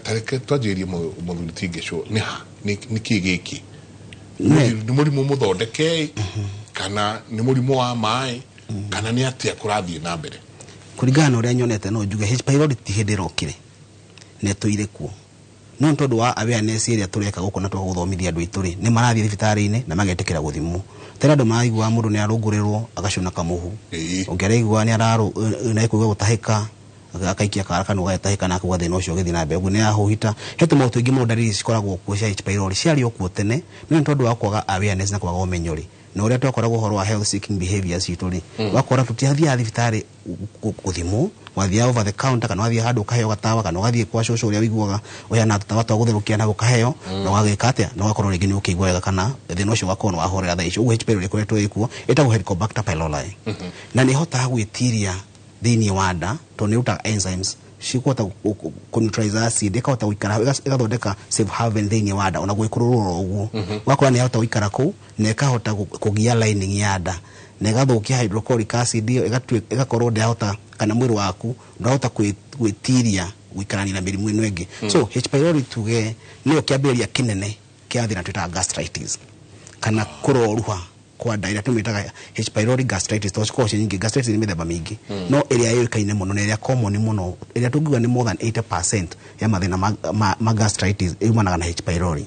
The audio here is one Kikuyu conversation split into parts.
Ta reke twanjĩrĩrie, mũthuri ti Ngĩcũ, nĩ ha nĩ kĩ gĩkĩ? Nĩ mũrimũ mũthondeke kana nĩ mũrimũ wa maĩ kana nĩ atĩa kũrathiĩ na mbere? Kũringana na ũrĩa nyonete, no njuge H pylori ti hĩndĩ ĩrokire, na ĩtũire kuo, no nĩ tondũ wa awareness ĩrĩa tũreka gũkũ na tũgũthomithia andũ aitũ rĩ, nĩ marathiĩ thibitarĩ-inĩ na magetĩkĩra gũthimwo. Tene andũ maraiguaga mũndũ nĩ arũngũrĩrwo agacũna kamũhu, ũngĩ araigua nĩ nĩ gũtahĩka, akaikia kara kanua gagĩtahĩka na akauga thĩna ũcio ũgĩthiĩ na mbere, ũguo nĩ ahũhita. He tũmaũndũ tũingĩ mũno, ndariri cikoragwo kuo cia H pylori ciarĩ o kuo tene, no nĩ tondũ wa kwaga awareness na kwaga ũmenyo rĩ, na ũrĩa twakoragwo ũhoro wa health seeking behaviors citũ rĩ, wakora tũtiathiaga thibitarĩ gũthimwo, wathiaga over the counter kana wathiĩ handũ ũkaheo gatawa kana ũgathiĩ kwa cũcũ ũrĩa ũiguaga ũheana tũtawa twa gũtherũkia na ũkaheo na ũgagĩka atĩa na ũgakorwo rĩngĩ nĩ ũkĩigua wega kana thĩna ũcio ũgakorwo nĩ wahorera thaa icio. Ũguo H pylori ĩkoretwo ĩkuo, ĩtagwo Helicobacter pylori, na nĩ ĩhotaga gwĩtiria thĩinĩ wa nda tondũ nĩ ĩrutaga enzymes cikũhota kũ neutralize acid, ĩkahota gũikara hau, ĩgathondeka safe haven thĩinĩ wa nda ona gwĩkũrũrwo ũguo. Ũgakora nĩ yahota gũikara kũu na ĩkahota kũgia lining ya nda na ĩgathũkia hydrochloric acid ĩyo, ĩgakorwo ndĩrahota kana mwĩrĩ waku ndũrahota gwĩtiria gũikarania na mĩrimũ ĩno ĩngĩ. So H pylori tuge nĩyo kĩambĩrĩria kĩnene kĩa thĩna twĩtaga gastritis kana kũroruha kwa nda, ĩrĩa tũmĩtaga H pylori gastritis, tondũ cikoragwo ciĩ nyingĩ. Gastritis nĩ mĩthemba mĩingĩ, no ĩrĩa yũĩkaine mũno na ĩrĩa common mũno, ĩrĩa tũngiuga nĩ more than 80% ya mathĩna ma gastritis yumanaga na H pylori.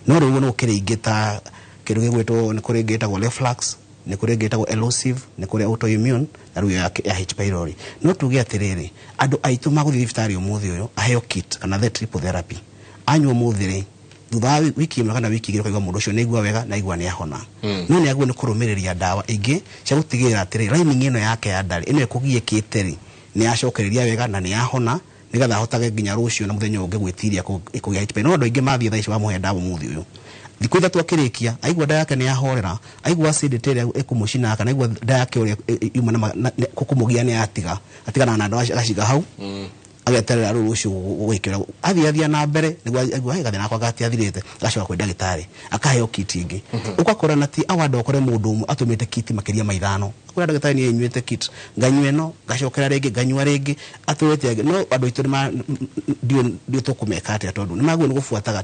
No rĩu no gũkĩrĩ ingĩ ta kĩndũ gĩgwĩtwo, nĩ kũrĩ ĩngĩ ĩtagwo reflux, nĩ kũrĩ ĩngĩ ĩtagwo erosive, nĩ kũrĩ autoimmune, na rĩu ya H pylori. No tuge atĩrĩrĩ, andũ aitũ magũthiĩ thibitarĩ ũmũthĩ ũyũ aheo kit kana the triple therapy anyua ũmũthĩ rĩ, thutha wa wiki 1 kana wiki 2 ũkaigua mũndũ ũcio nĩ aigua wega na aigua nĩ ahona. No nĩ agĩrĩirwo nĩ kũrũmĩrĩria ndawa ingĩ cia gũtigĩrĩra atĩrĩ, lining ĩno yake ya nda rĩ, ĩno ĩkũgiĩkĩte rĩ, nĩ yacokereria wega na nĩ yahona, nĩgetha ahotage nginya rũciũ na mũthenya ũngĩ gwĩtiria kũgĩa H pylori. No andũ aingĩ mathiĩ thaa ici, wamũhe ndawa ũmũthĩ ũyũ, thikũ 3 akĩrĩkia aigua nda yake nĩ yahorera, aigua acidity ĩrĩa ĩkũmũcina kana aigua nda yake ũrĩa yuma na kũmũgia nĩ yatiga, atiganaga na ndawa agaciga hau, ageterera rĩu rũciũ gwĩkĩra athiĩ athiĩ na mbere nĩguo aigua, "Hey, gathĩna gakwa gatiathirĩte," agacoka kwĩ ndagĩtarĩ akaheo kit ĩngĩ. Ũgakora na ti awanda ũkore mũndũ ũmwe atũmĩte kit makĩria ma 5, akwĩra ndagĩtarĩ, "Niĩ nyuĩte kit, nganyua ĩno, ngacokera rĩngĩ, nganyua rĩngĩ," atũrĩte angĩ. No andũ aitũ ndiũĩ tũkũmeka atĩa, tondũ nĩ magĩrĩirwo nĩ gũbuataga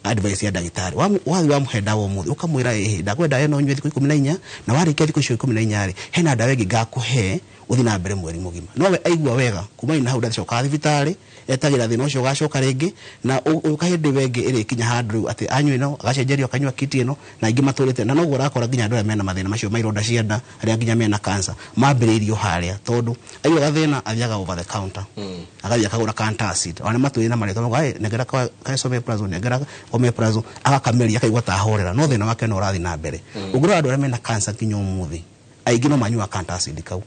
advice ya ndagĩtarĩ. Wathiĩ wamũhe ndawa ũmũthĩ, ũkamwĩra, "Ĩhĩ, ndakũhe ndawa ĩno ũnyue thikũ 14, na warĩkia thikũ icio 14 rĩ, hena ndawa ĩngĩ ngakũhe ũthiĩ na mbere mweri mũgima." Nowe aigua wega kuma na hau ndacokaga thibitarĩ, etagĩra thĩna ũcio ũgacoka rĩngĩ na ũka hĩndĩ ĩyo ĩngĩ ĩrĩkinya handũ rĩu atĩ anyua ĩno, agacenjerio akanyua kit ĩno, na aingĩ matũrĩte. Na noguo ũrakora nginya andũ arĩa mena mathĩna macio ma ironda cia nda, arĩa nginya mena cancer, mambĩrĩirio harĩa, tondũ aigua gathĩna athiaga over the counter, agathiĩ akagũra antacid. Ona matũĩ na marĩtwa mauga, "Hey, nengera ka esomeprazole, nengera omeprazole," agakameria akaigua ta ahorera, no thĩna wake no ũrathiĩ na mbere. Ũngĩrora andũ arĩa mena cancer nginya ũmũthĩ, aingĩ no manyuaga antacid kau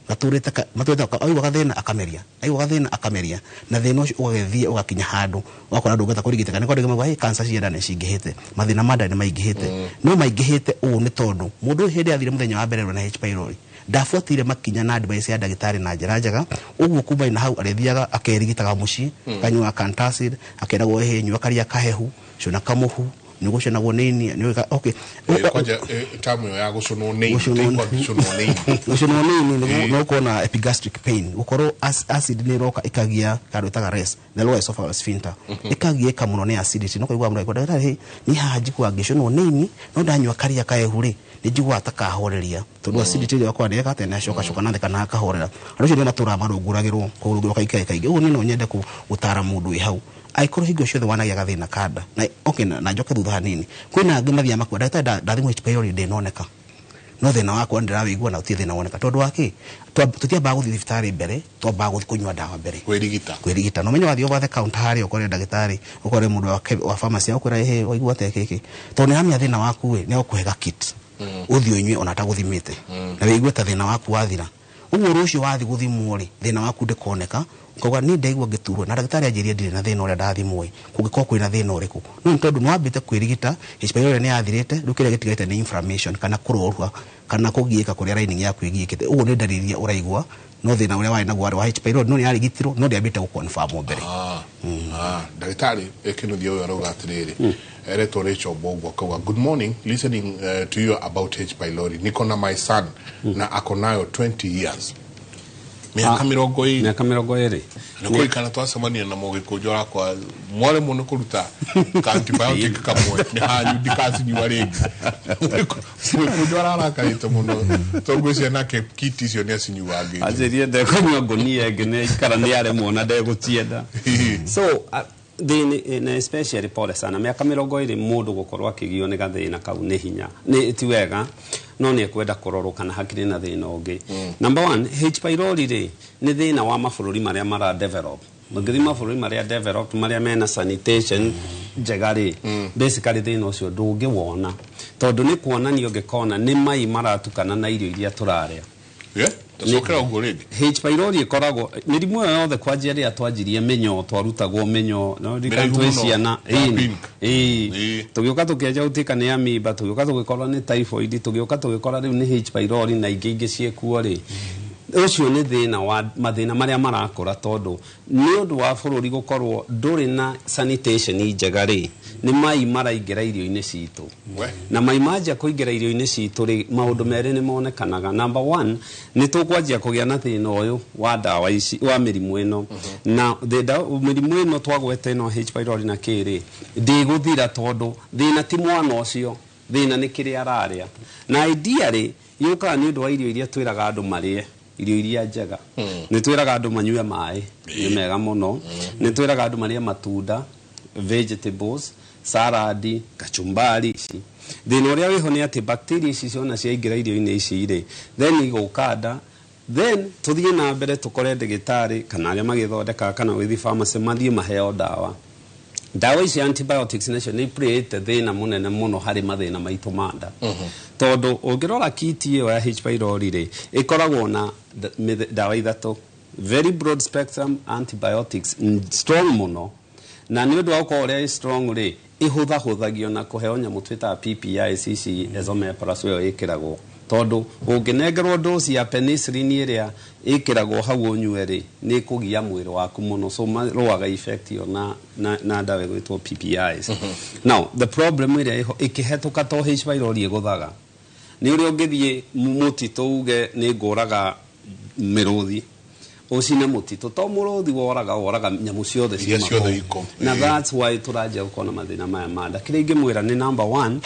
gatũrĩte matũrĩte, aigua gathĩna akameria, aigua gathĩna akameria, na thĩna ũcio ũgagĩthiĩ ũgakinya handũ ũgakora ndũngĩhota kũrigitĩka. Nĩ kwandĩka mauga, "Hey, cancer cia nda nĩ cingĩhĩte, mathĩna ma nda nĩ maingĩhĩte." No maingĩhĩte ũũ nĩ tondũ mũndũ ũyũ hĩndĩ athire mũthenya wa mbere na H pylori ndabuatĩire makinya na advice ya ndagĩtarĩ na njĩra njega. Ũguo kuma na hau arĩthiaga akerigitaga mũciĩ, akanyua antacid, akeragwo, "Ĩhĩ, nyua karia kahehu, cũna kamũhu, nĩ ũgũcũnagwo nĩ ini nĩ ũgĩka." Okay. Kwanja tamu ĩyo ya gũcũnwo nĩ ini. Gũcũnwo. Ndaigua ngĩcũnwo nĩ ini. Gũcũnwo nĩ ini nĩ gũkorwo na epigastric pain, gũkorwo acid nĩ ĩroka ĩkagia kandũ ĩtaga RES, the lower esophageal sphincter, ĩkagiĩka mũno nĩ acidity. No kũigua mũndũ agĩkwĩra, "Ndagĩtarĩ, hĩ, niĩ haha njiguaga ngĩcũnwo nĩ ini, no ndanyua karia kahehu rĩ, nĩ njiguaga ta kahoreria," tondũ acidity ĩrĩa ũgakora nĩ ĩreka atĩa, nĩ acokacoka na thĩ kana akahorera. Andũ acio nĩo matũraga marũngũragĩrwo kũrũngũrwo kaingĩ kaingĩ. Ũguo niĩ no nyende gũtara mũndũ wĩ hau, angĩkorwo hingo ciothe wanagĩa gathĩna ka nda na okay, na njoke thutha hanini, kwĩna angĩ mathiaga makua, "Ndagĩtarĩ, ndathimwo H pylori ndĩnoneka, no thĩna wakwa ndĩrawĩigua na gũtirĩ thĩna woneka." Tondũ wa kĩ? Tũtiambaga gũthiĩ thibitarĩ mbere, twambaga gũthiĩ kũnyua ndawa mbere. Kwĩrigita. Kwĩrigita. No menye wathiĩ over the counter harĩa ũkore ndagĩtarĩ, ũkore mũndũ wa pharmacy agũkwĩra, "Ĩhĩ, waigua atĩa gĩkĩ?" Tondũ nĩ aramenya thĩna waku ĩ, nĩ agũkũhe ga kit ũthiĩ ũnyue ona atagũthimĩte na wĩigue ta thĩna waku wathira. Ũguo rũciũ wathiĩ gũthimwo rĩ, thĩna waku ndĩkoneka, ũkauga, "Niĩ ndaigua ngĩturwo na ndagĩtarĩ anjĩrire ndirĩ na thĩna ũrĩa ndathimwo ĩ, kũngĩkorwo kwĩna thĩna ũrĩkũ?" No nĩ tondũ nĩ wambĩte kwĩrigita, H pylori nĩ yathirĩte, rĩu kĩrĩa gĩtigarĩte nĩ inflammation kana kũroruha kana kũgiĩka kũrĩa lining yaku ĩgiĩkĩte. Ũguo nĩ ndariri iria ũraigua, no thĩna ũrĩa warĩ naguo warĩ wa H pylori, no nĩ yarigitiro no ndĩambĩte gũ-confirm mbere. Ah, ndagĩtarĩ Kĩnuthia ũyũ arauga atĩrĩrĩ, eretwo Rachel Mbongo, akauga, "Good morning, listening to you about H pylori. Niko na my son na ako nayo 20 years." Mĩaka 20. Mĩaka 20. Nĩ kũrikana twacemania na mũgĩkũnjũ wakwa mwaremwo nĩ kũruta ka antibiotic kamwe nĩ hanyu ndikacinyua rĩngĩ. Mũgĩkũnjũ ararakarĩte mũno tondũ ngwĩciria nake kiti icio nĩ acinyuangĩte. Anjĩrie ndekũnyua ngũnia ĩngĩ nĩ aikara nĩ aremwo na ndegũcienda. So thĩinĩ na especially pole sana mĩaka 20 mũndũ gũkorwo akĩgio nĩ gathĩna kau nĩ hinya nĩ ti wega no nĩ ekwenda kũrorwo kana hakĩrĩ na thĩna ũngĩ. Number one, H pylori rĩ nĩ thĩna wa mabũrũri marĩa mara develop. Ũngĩthiĩ mabũrũri marĩa developed marĩa mena sanitation njega rĩ, basically thĩna ũcio ndũngĩwona tondũ nĩ kuonania ũngĩkona nĩ mai maratukana na irio iria tũrarĩa. Yeah, tacokera ũguo rĩngĩ. H pylori ĩkoragwo mĩrimũ ĩyo yothe kwanjia rĩrĩa twanjirie mĩnyoo twarutagwo mĩnyoo no Mĩraihu twĩ mũno. ciana. Ya pink. Ĩĩ. Tũgĩũka tũkĩanjia gũtuĩka nĩ amoeba, tũgĩũka tũgĩkora nĩ typhoid, tũgĩũka tũgĩkora rĩu nĩ H pylori na ingĩ ingĩ ciĩkuo rĩ. Ũcio nĩ thĩna wa mathĩna marĩa marakũra tondũ nĩ ũndũ wa bũrũri gũkorwo ndũrĩ na sanitation njega rĩ, nĩ mai maraingĩra irio-inĩ citũ. We. Na mai manjia kũingĩra irio-inĩ citũ rĩ, maũndũ merĩ nĩ monekanaga. Number one, nĩ tũkwanjia kũgĩa na thĩna ũyũ wa ndawa ici wa mĩrimũ ĩno. Na mĩrimũ ĩno twagweta ĩno H pylori na kĩ rĩ, ndĩgũthira tondũ thĩna ti mwana ũcio, thĩna nĩ kĩrĩa ararĩa. Na ideally yũkaga nĩ ũndũ wa irio iria twĩraga andũ marĩe, irio iria njega. Nĩ twĩraga andũ manyue maĩ, nĩ mega mũno. Nĩ twĩraga andũ marĩe matunda, vegetables, salad, kachumbari ici. Thĩna ũrĩa wĩho nĩ atĩ bacteria ici ciona ciaingĩra irio-inĩ ici rĩ, then igũka nda, then tũthiĩ na mbere tũkore ndagĩtarĩ kana arĩa magĩthondekaga kana gũthiĩ pharmacy mathiĩ maheo ndawa. Ndawa ici antibiotics nacio nĩ iplayĩte thĩna mũnene mũno harĩ mathĩna maitũ ma nda. Tondũ ũngĩrora kiti ĩyo ya H pylori rĩ, ĩkoragwo na ndawa ithatũ, very broad spectrum antibiotics, strong mũno. Na nĩ ũndũ wa gũkorwo ũrĩa ĩ strong rĩ, ĩhũthahũthagio na kũheo nyamũ twĩtaga PPIs ici esomeprazole ĩyo ĩkĩragwo. Tondũ ũngĩnengerwo dose ya penicillin ĩrĩa ĩkĩragwo hau ũnyue rĩ, nĩ ĩkũgia mwĩrĩ waku mũno. So marũaga effect ĩyo na ndawa ĩgwĩtwo PPIs. Now the problem ĩrĩa ĩho ĩkĩhetũka to H pylori ĩgũthaga nĩ ũrĩa ũngĩthiĩ mũtitũ uge nĩ ngũraga mĩrũthi, ũcine mũtitũ, to mũrũthi woraga, woraga nyamũ ciothe Iria ciuma ciothe kũu. iko. Na that's why tũranjia gũkorwo na mathĩna maya ma nda. Kĩrĩa ingĩmwĩra nĩ number one,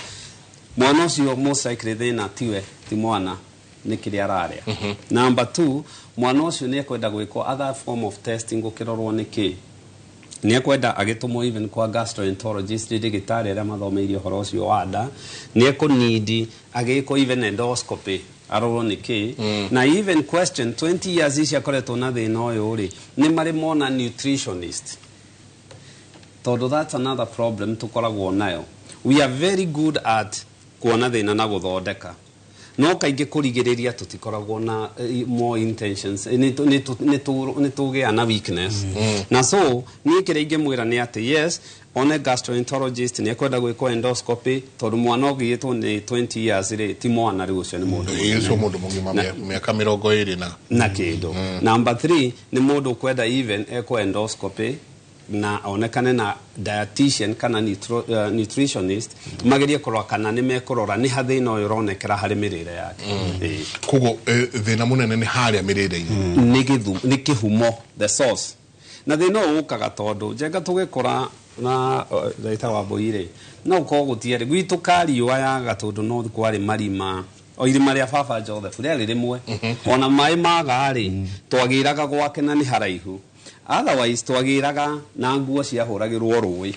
mwana ũcio most likely thĩna tiwe, ti mwana, nĩ kĩrĩa ararĩa. Number two, mwana ũcio nĩ ekwenda gwĩkwo other form of testing gũkĩrorwo nĩ kĩ. Nĩ ekwenda agĩtũmwo even kwa gastroenterologist, ndagĩtarĩ arĩa mathomeire ũhoro ũcio wa nda. Nĩ ekũnidi agĩkwo even endoscopy arorwo nĩ kĩ. Na even question 20 years ici akoretwo na thĩna ũyũ rĩ, nĩ marĩ mona nutritionist. Tondũ that's another problem tũkoragwo nayo. We are very good at kuona thĩna na gũthondeka. No kaingĩ kũrigĩrĩria tũtikoragwo na more intentions. Nĩ tũgĩa na weakness. Na so niĩ kĩrĩa ingĩmwĩra nĩ atĩ yes, one gastroenterologist nĩ ekwenda gwĩkwo endoscopy tondũ mwana ũgĩtwo nĩ 20 years rĩ, ti mwana rĩu, ũcio nĩ mũndũ Ĩĩ, ũcio mũnene. mũndũ mũgima mĩaka 20 na na kĩndũ. Number 3, nĩ mũndũ ũkwenda even ekwo endoscopy na onekane na dietitian kana nutritionist magerie kũrora kana nĩ mekũrora nĩ ha thĩna ũyũ ũronekera harĩ mĩrĩre yake. Ĩĩ. Koguo thĩna mũnene nĩ harĩa mĩrĩre-inĩ. Nĩ kĩhumo, the source. Na thĩna ũyũ ũkaga tondũ njenga tũgĩkũra na ndagĩtarĩ wa mbũi rĩ, no ũkorwo gũtiarĩ gwitũ kariũa ya Gatũndũ, no kwarĩ marima o irima rĩa baba Joseph rĩarĩ rĩmwe. Ona maĩ maga rĩ, twagĩraga gwake na nĩ haraihu. Otherwise twagĩraga na nguo ciahũragĩrwo rũĩ.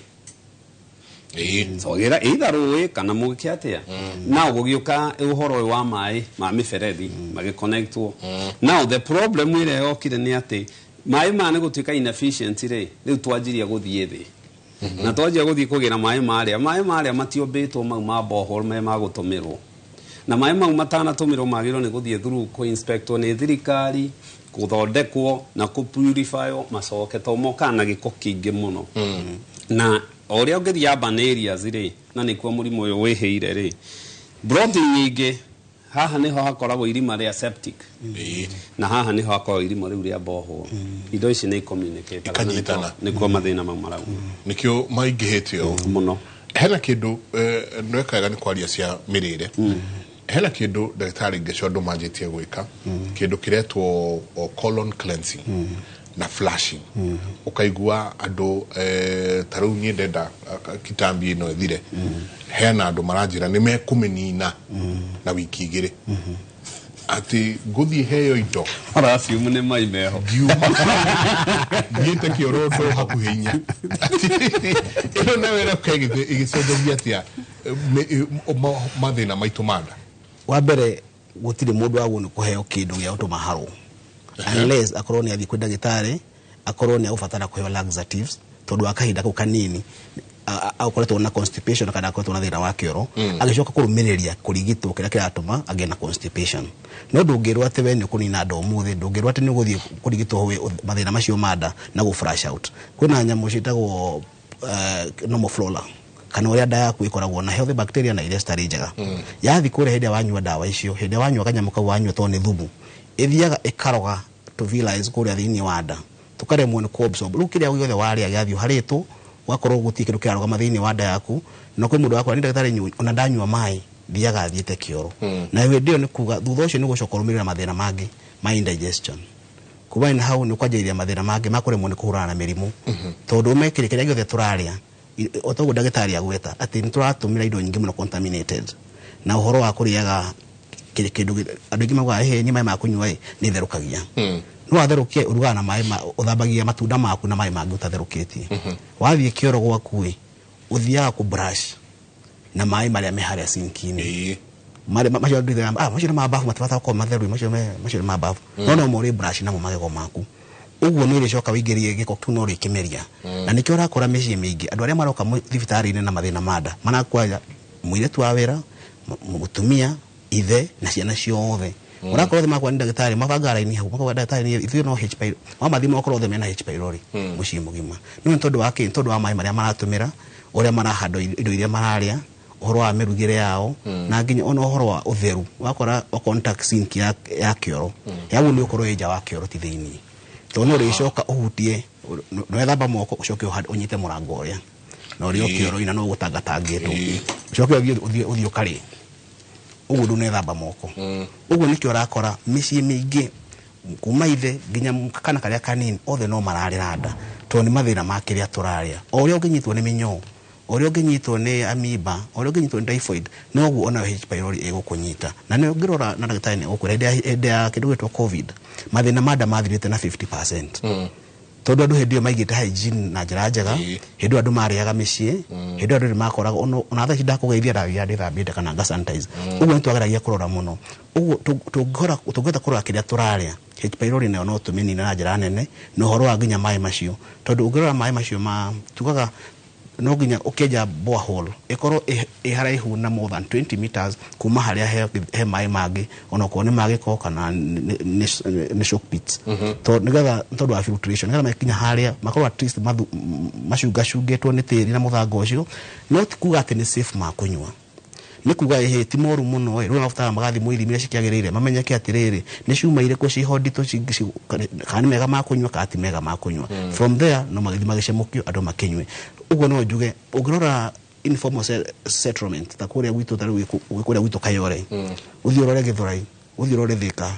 Twagĩra either rũĩ kana mũgĩke atĩa. Now gũgĩũka ũhoro ũyũ wa maĩ ma mĩberethi magĩconnectwo. Now the problem ĩrĩa yokire nĩ atĩ maĩ maya nĩ gũtuĩka inefficient rĩ, rĩu twanjirie gũthiĩ thĩ. Na twanjia gũthiĩ kũgĩra maĩ marĩa, maĩ marĩa matiombĩtwo mau ma borehole me ma gũtũmĩrwo. Na maĩ mau matanatũmĩrwo magĩrĩirwo nĩ gũthiĩ through kũ-inspectwo nĩ thirikari, gũthondekwo na kũ-purifywo macoke to mokaga na gĩko kĩingĩ mũno. Na o ũrĩa ũngĩthiĩ urban areas rĩ, na nĩkuo mũrimũ ũyũ wĩhĩire rĩ, ploti nyingĩ haha nĩho hakoragwo irima rĩa septic. Na haha nĩho hakoragwo irima rĩu rĩa borehole. Indo ici nĩ icommunicataga na Ikanyitana. nĩkuo mathĩna mau marauma. Nĩkĩo maingĩhĩte ũũ. Mũno. Hena kĩndũ nweka wega nĩ kwaria cia mĩrĩre. Hena kĩndũ ndagĩtarĩ Ngeco andũ manjĩtie gwĩka, kĩndũ kĩretwo colon cleansing na flushing. Ũkaigua andũ ta rĩu niĩ ndenda kitambi ĩno ĩthire, hena andũ maranjĩra nĩ mekũmĩnina na wiki 2, atĩ ngũthiĩ heo indo. Araciumu nĩ mai meho. Ngiuma thiĩte kĩoro ndo hakuhĩ 4. Ĩno nayo ĩroka ĩgĩcenjagia atĩa mathĩna maitũ ma nda? Wa mbere, gũtirĩ mũndũ wagwo nĩ kũheo kĩndũ gĩa gũtũma harwo unless akorwo nĩ athiĩ kwĩ ndagĩtarĩ, akorwo nĩ agũbatara kũheo laxatives tondũ wa kahinda kau kanini akoretwo na constipation kana akoretwo na thĩna wa kĩoro, agĩcoka kũrũmĩrĩria kũrigitwo kĩrĩa kĩratũma agĩe na constipation. No ndũngĩrwo atĩ we nĩ ũkũnina nda ũmũthĩ, ndũngĩrwo atĩ nĩ ũgũthiĩ kũrigitwo mathĩna macio ma nda na gũ flush out. Kwĩna nyamũ ciĩtagwo normal flora, kana ũrĩa nda yaku ĩkoragwo na healthy bacteria na iria citarĩ njega. Yathi kũrĩa hĩndĩ ĩrĩa wanyua ndawa icio, hĩndĩ ĩrĩa wanyua kanyamũ kau wanyua tondũ nĩ thumu, ĩthiaga ĩkaroga to villi kũrĩa thĩinĩ wa nda, tũkaremwo nĩ kũ-absorb. Rĩu kĩrĩa gĩothe warĩa gĩathiĩ ũharĩtwo, ũgakorwo gũtirĩ kĩndũ kĩrarũgama thĩinĩ wa nda yaku. Na kwĩ mũndũ wakora nĩ ndagĩtarĩ, ona ndanyua maĩ thiaga thiĩte kĩoro. Na hĩndĩ ĩyo nĩ kuga thutha ũcio nĩ gũcoka ũrũmĩrĩra mathĩna mangĩ ma indigestion. Kuma na hau nĩ ũkwanjĩrĩria mathĩna mangĩ ma kũremwo nĩ kũhũrana na mĩrimũ, tondũ ũmekĩrĩ kĩrĩa gĩothe tũrarĩa, o toguo ndagĩtarĩ agweta atĩ nĩ tũratũmĩra indo nyingĩ mũno contaminated. Na ũhoro wa kũrĩaga kĩndũ, andũ aingĩ maugaga ĩhĩ niĩ maĩ ma kũnyua ĩ nĩ therũkagia. No watherũkia ũrugaga na maĩ, ũthambagia matunda maku na maĩ mangĩ ũtatherũkĩtie. Wathiĩ kĩoro gwaku ĩ, ũthiaga kũ brush na maĩ marĩa me harĩa sinki-inĩ. Macio andũ macio nĩ ma bafu, matibataga gũkorwo matheru, macio nĩ ma bafu. No no brush namo magego maku. Ũguo nĩ ũrĩcoka ũingĩrie gĩko kĩu no ũrĩkĩmeria. Na nĩkĩo ũrakora mĩciĩ mĩingĩ andũ arĩa maroka thibitarĩ-inĩ na mathĩna ma nda marakwaya mũirĩtu wa wĩra, mũtumia, ithe na ciana ciothe. Ũrakora othe makwa nĩ ndagĩtarĩ mabanga raini hau, makauga ndagĩtarĩ ithuĩ no H pylori. Wamathima ũkorwo othe mena H pylori mũciĩ mũgima. No nĩ tondũ wa kĩ? Nĩ tondũ wa maĩ marĩa maratũmĩra, ũrĩa marahanda indo iria mararĩa, ũhoro wa mĩrugĩre yao, na nginya ona ũhoro wa ũtheru. Wakora contact sink ya kĩoro, yaguo nĩ ũkorwo ĩ nja wa kĩoro ti thĩinĩ. Tondũ no ũrĩcoka ũhutie, nĩwethamba moko ũcoke ũnyite mũrango ũrĩa na ũrĩa kĩoro-inĩ no ũgũtangatangĩtwo, ũcoke ũthiĩ ũkarĩe. Ũguo ndũnethamba moko. Ũguo nĩkĩo ũrakora mĩciĩ mĩingĩ kuma ithe nginya kana karĩa kanini othe no mararĩra nda, tondũ nĩ mathĩna ma kĩrĩa tũrarĩa. O ũrĩa ũngĩnyitwo nĩ mĩnyoo, o ũrĩa ũngĩnyitwo nĩ amoeba, o ũrĩa ũngĩnyitwo nĩ typhoid, noguo onayo H pylori ĩgũkũnyita. Na nĩ ũngĩrora na ndagĩtarĩ nĩ egũkwĩra hĩndĩ ya kĩndũ gĩtwo COVID, mathĩna ma nda mathirĩte na 50%. Tondũ andũ hĩndĩ ĩyo maigĩte hygiene na njĩra njega, hĩndĩ ĩyo andũ marĩaga mĩciĩ, hĩndĩ ĩyo andũ nĩ makoraga ona thaa ici ndakũgeithia ndathiaga ndĩthambĩte kana nga sanitize. Ũguo nĩ twageragia kũrora mũno. Ũguo tũngĩhota kũrora kĩrĩa tũrarĩa, H pylori nayo no tũmĩnine na njĩra nene, na ũhoro wa nginya maĩ macio. Tondũ ũngĩrora maĩ macio ma tugaga no nginya ũkĩenja borehole ĩkorwo ĩ haraihu na more than 20 meters kuma harĩa he maĩ mangĩ, onokorwo nĩ ma gĩko kana nĩ soak pits. Tondũ nĩgetha, tondũ wa filtration, nĩgetha makinya harĩa makorwo at least macungacungĩtwo nĩ tĩri na mũthanga ũcio. No ti kuga atĩ nĩ safe ma kũnyua, nĩ kuga ĩhĩ ti moru mũno ĩ, rĩu mabataraga magathimwo ithimi iria cikĩagĩrĩire, mamenyeke atĩrĩrĩ nĩ cuma irĩkũ ciho nditũ, kana nĩ mega ma kũnyua kana ti mega ma kũnyua. From there no magĩthiĩ magĩcemũkio andũ makĩnyue. Ũguo no njuge ũngĩrora informal settlement ta kũrĩa gwitũ, ta rĩu kũrĩa gwitũ Kayore, ũthiĩ ũrore Gĩthũrai, ũthiĩ ũrore Thĩka,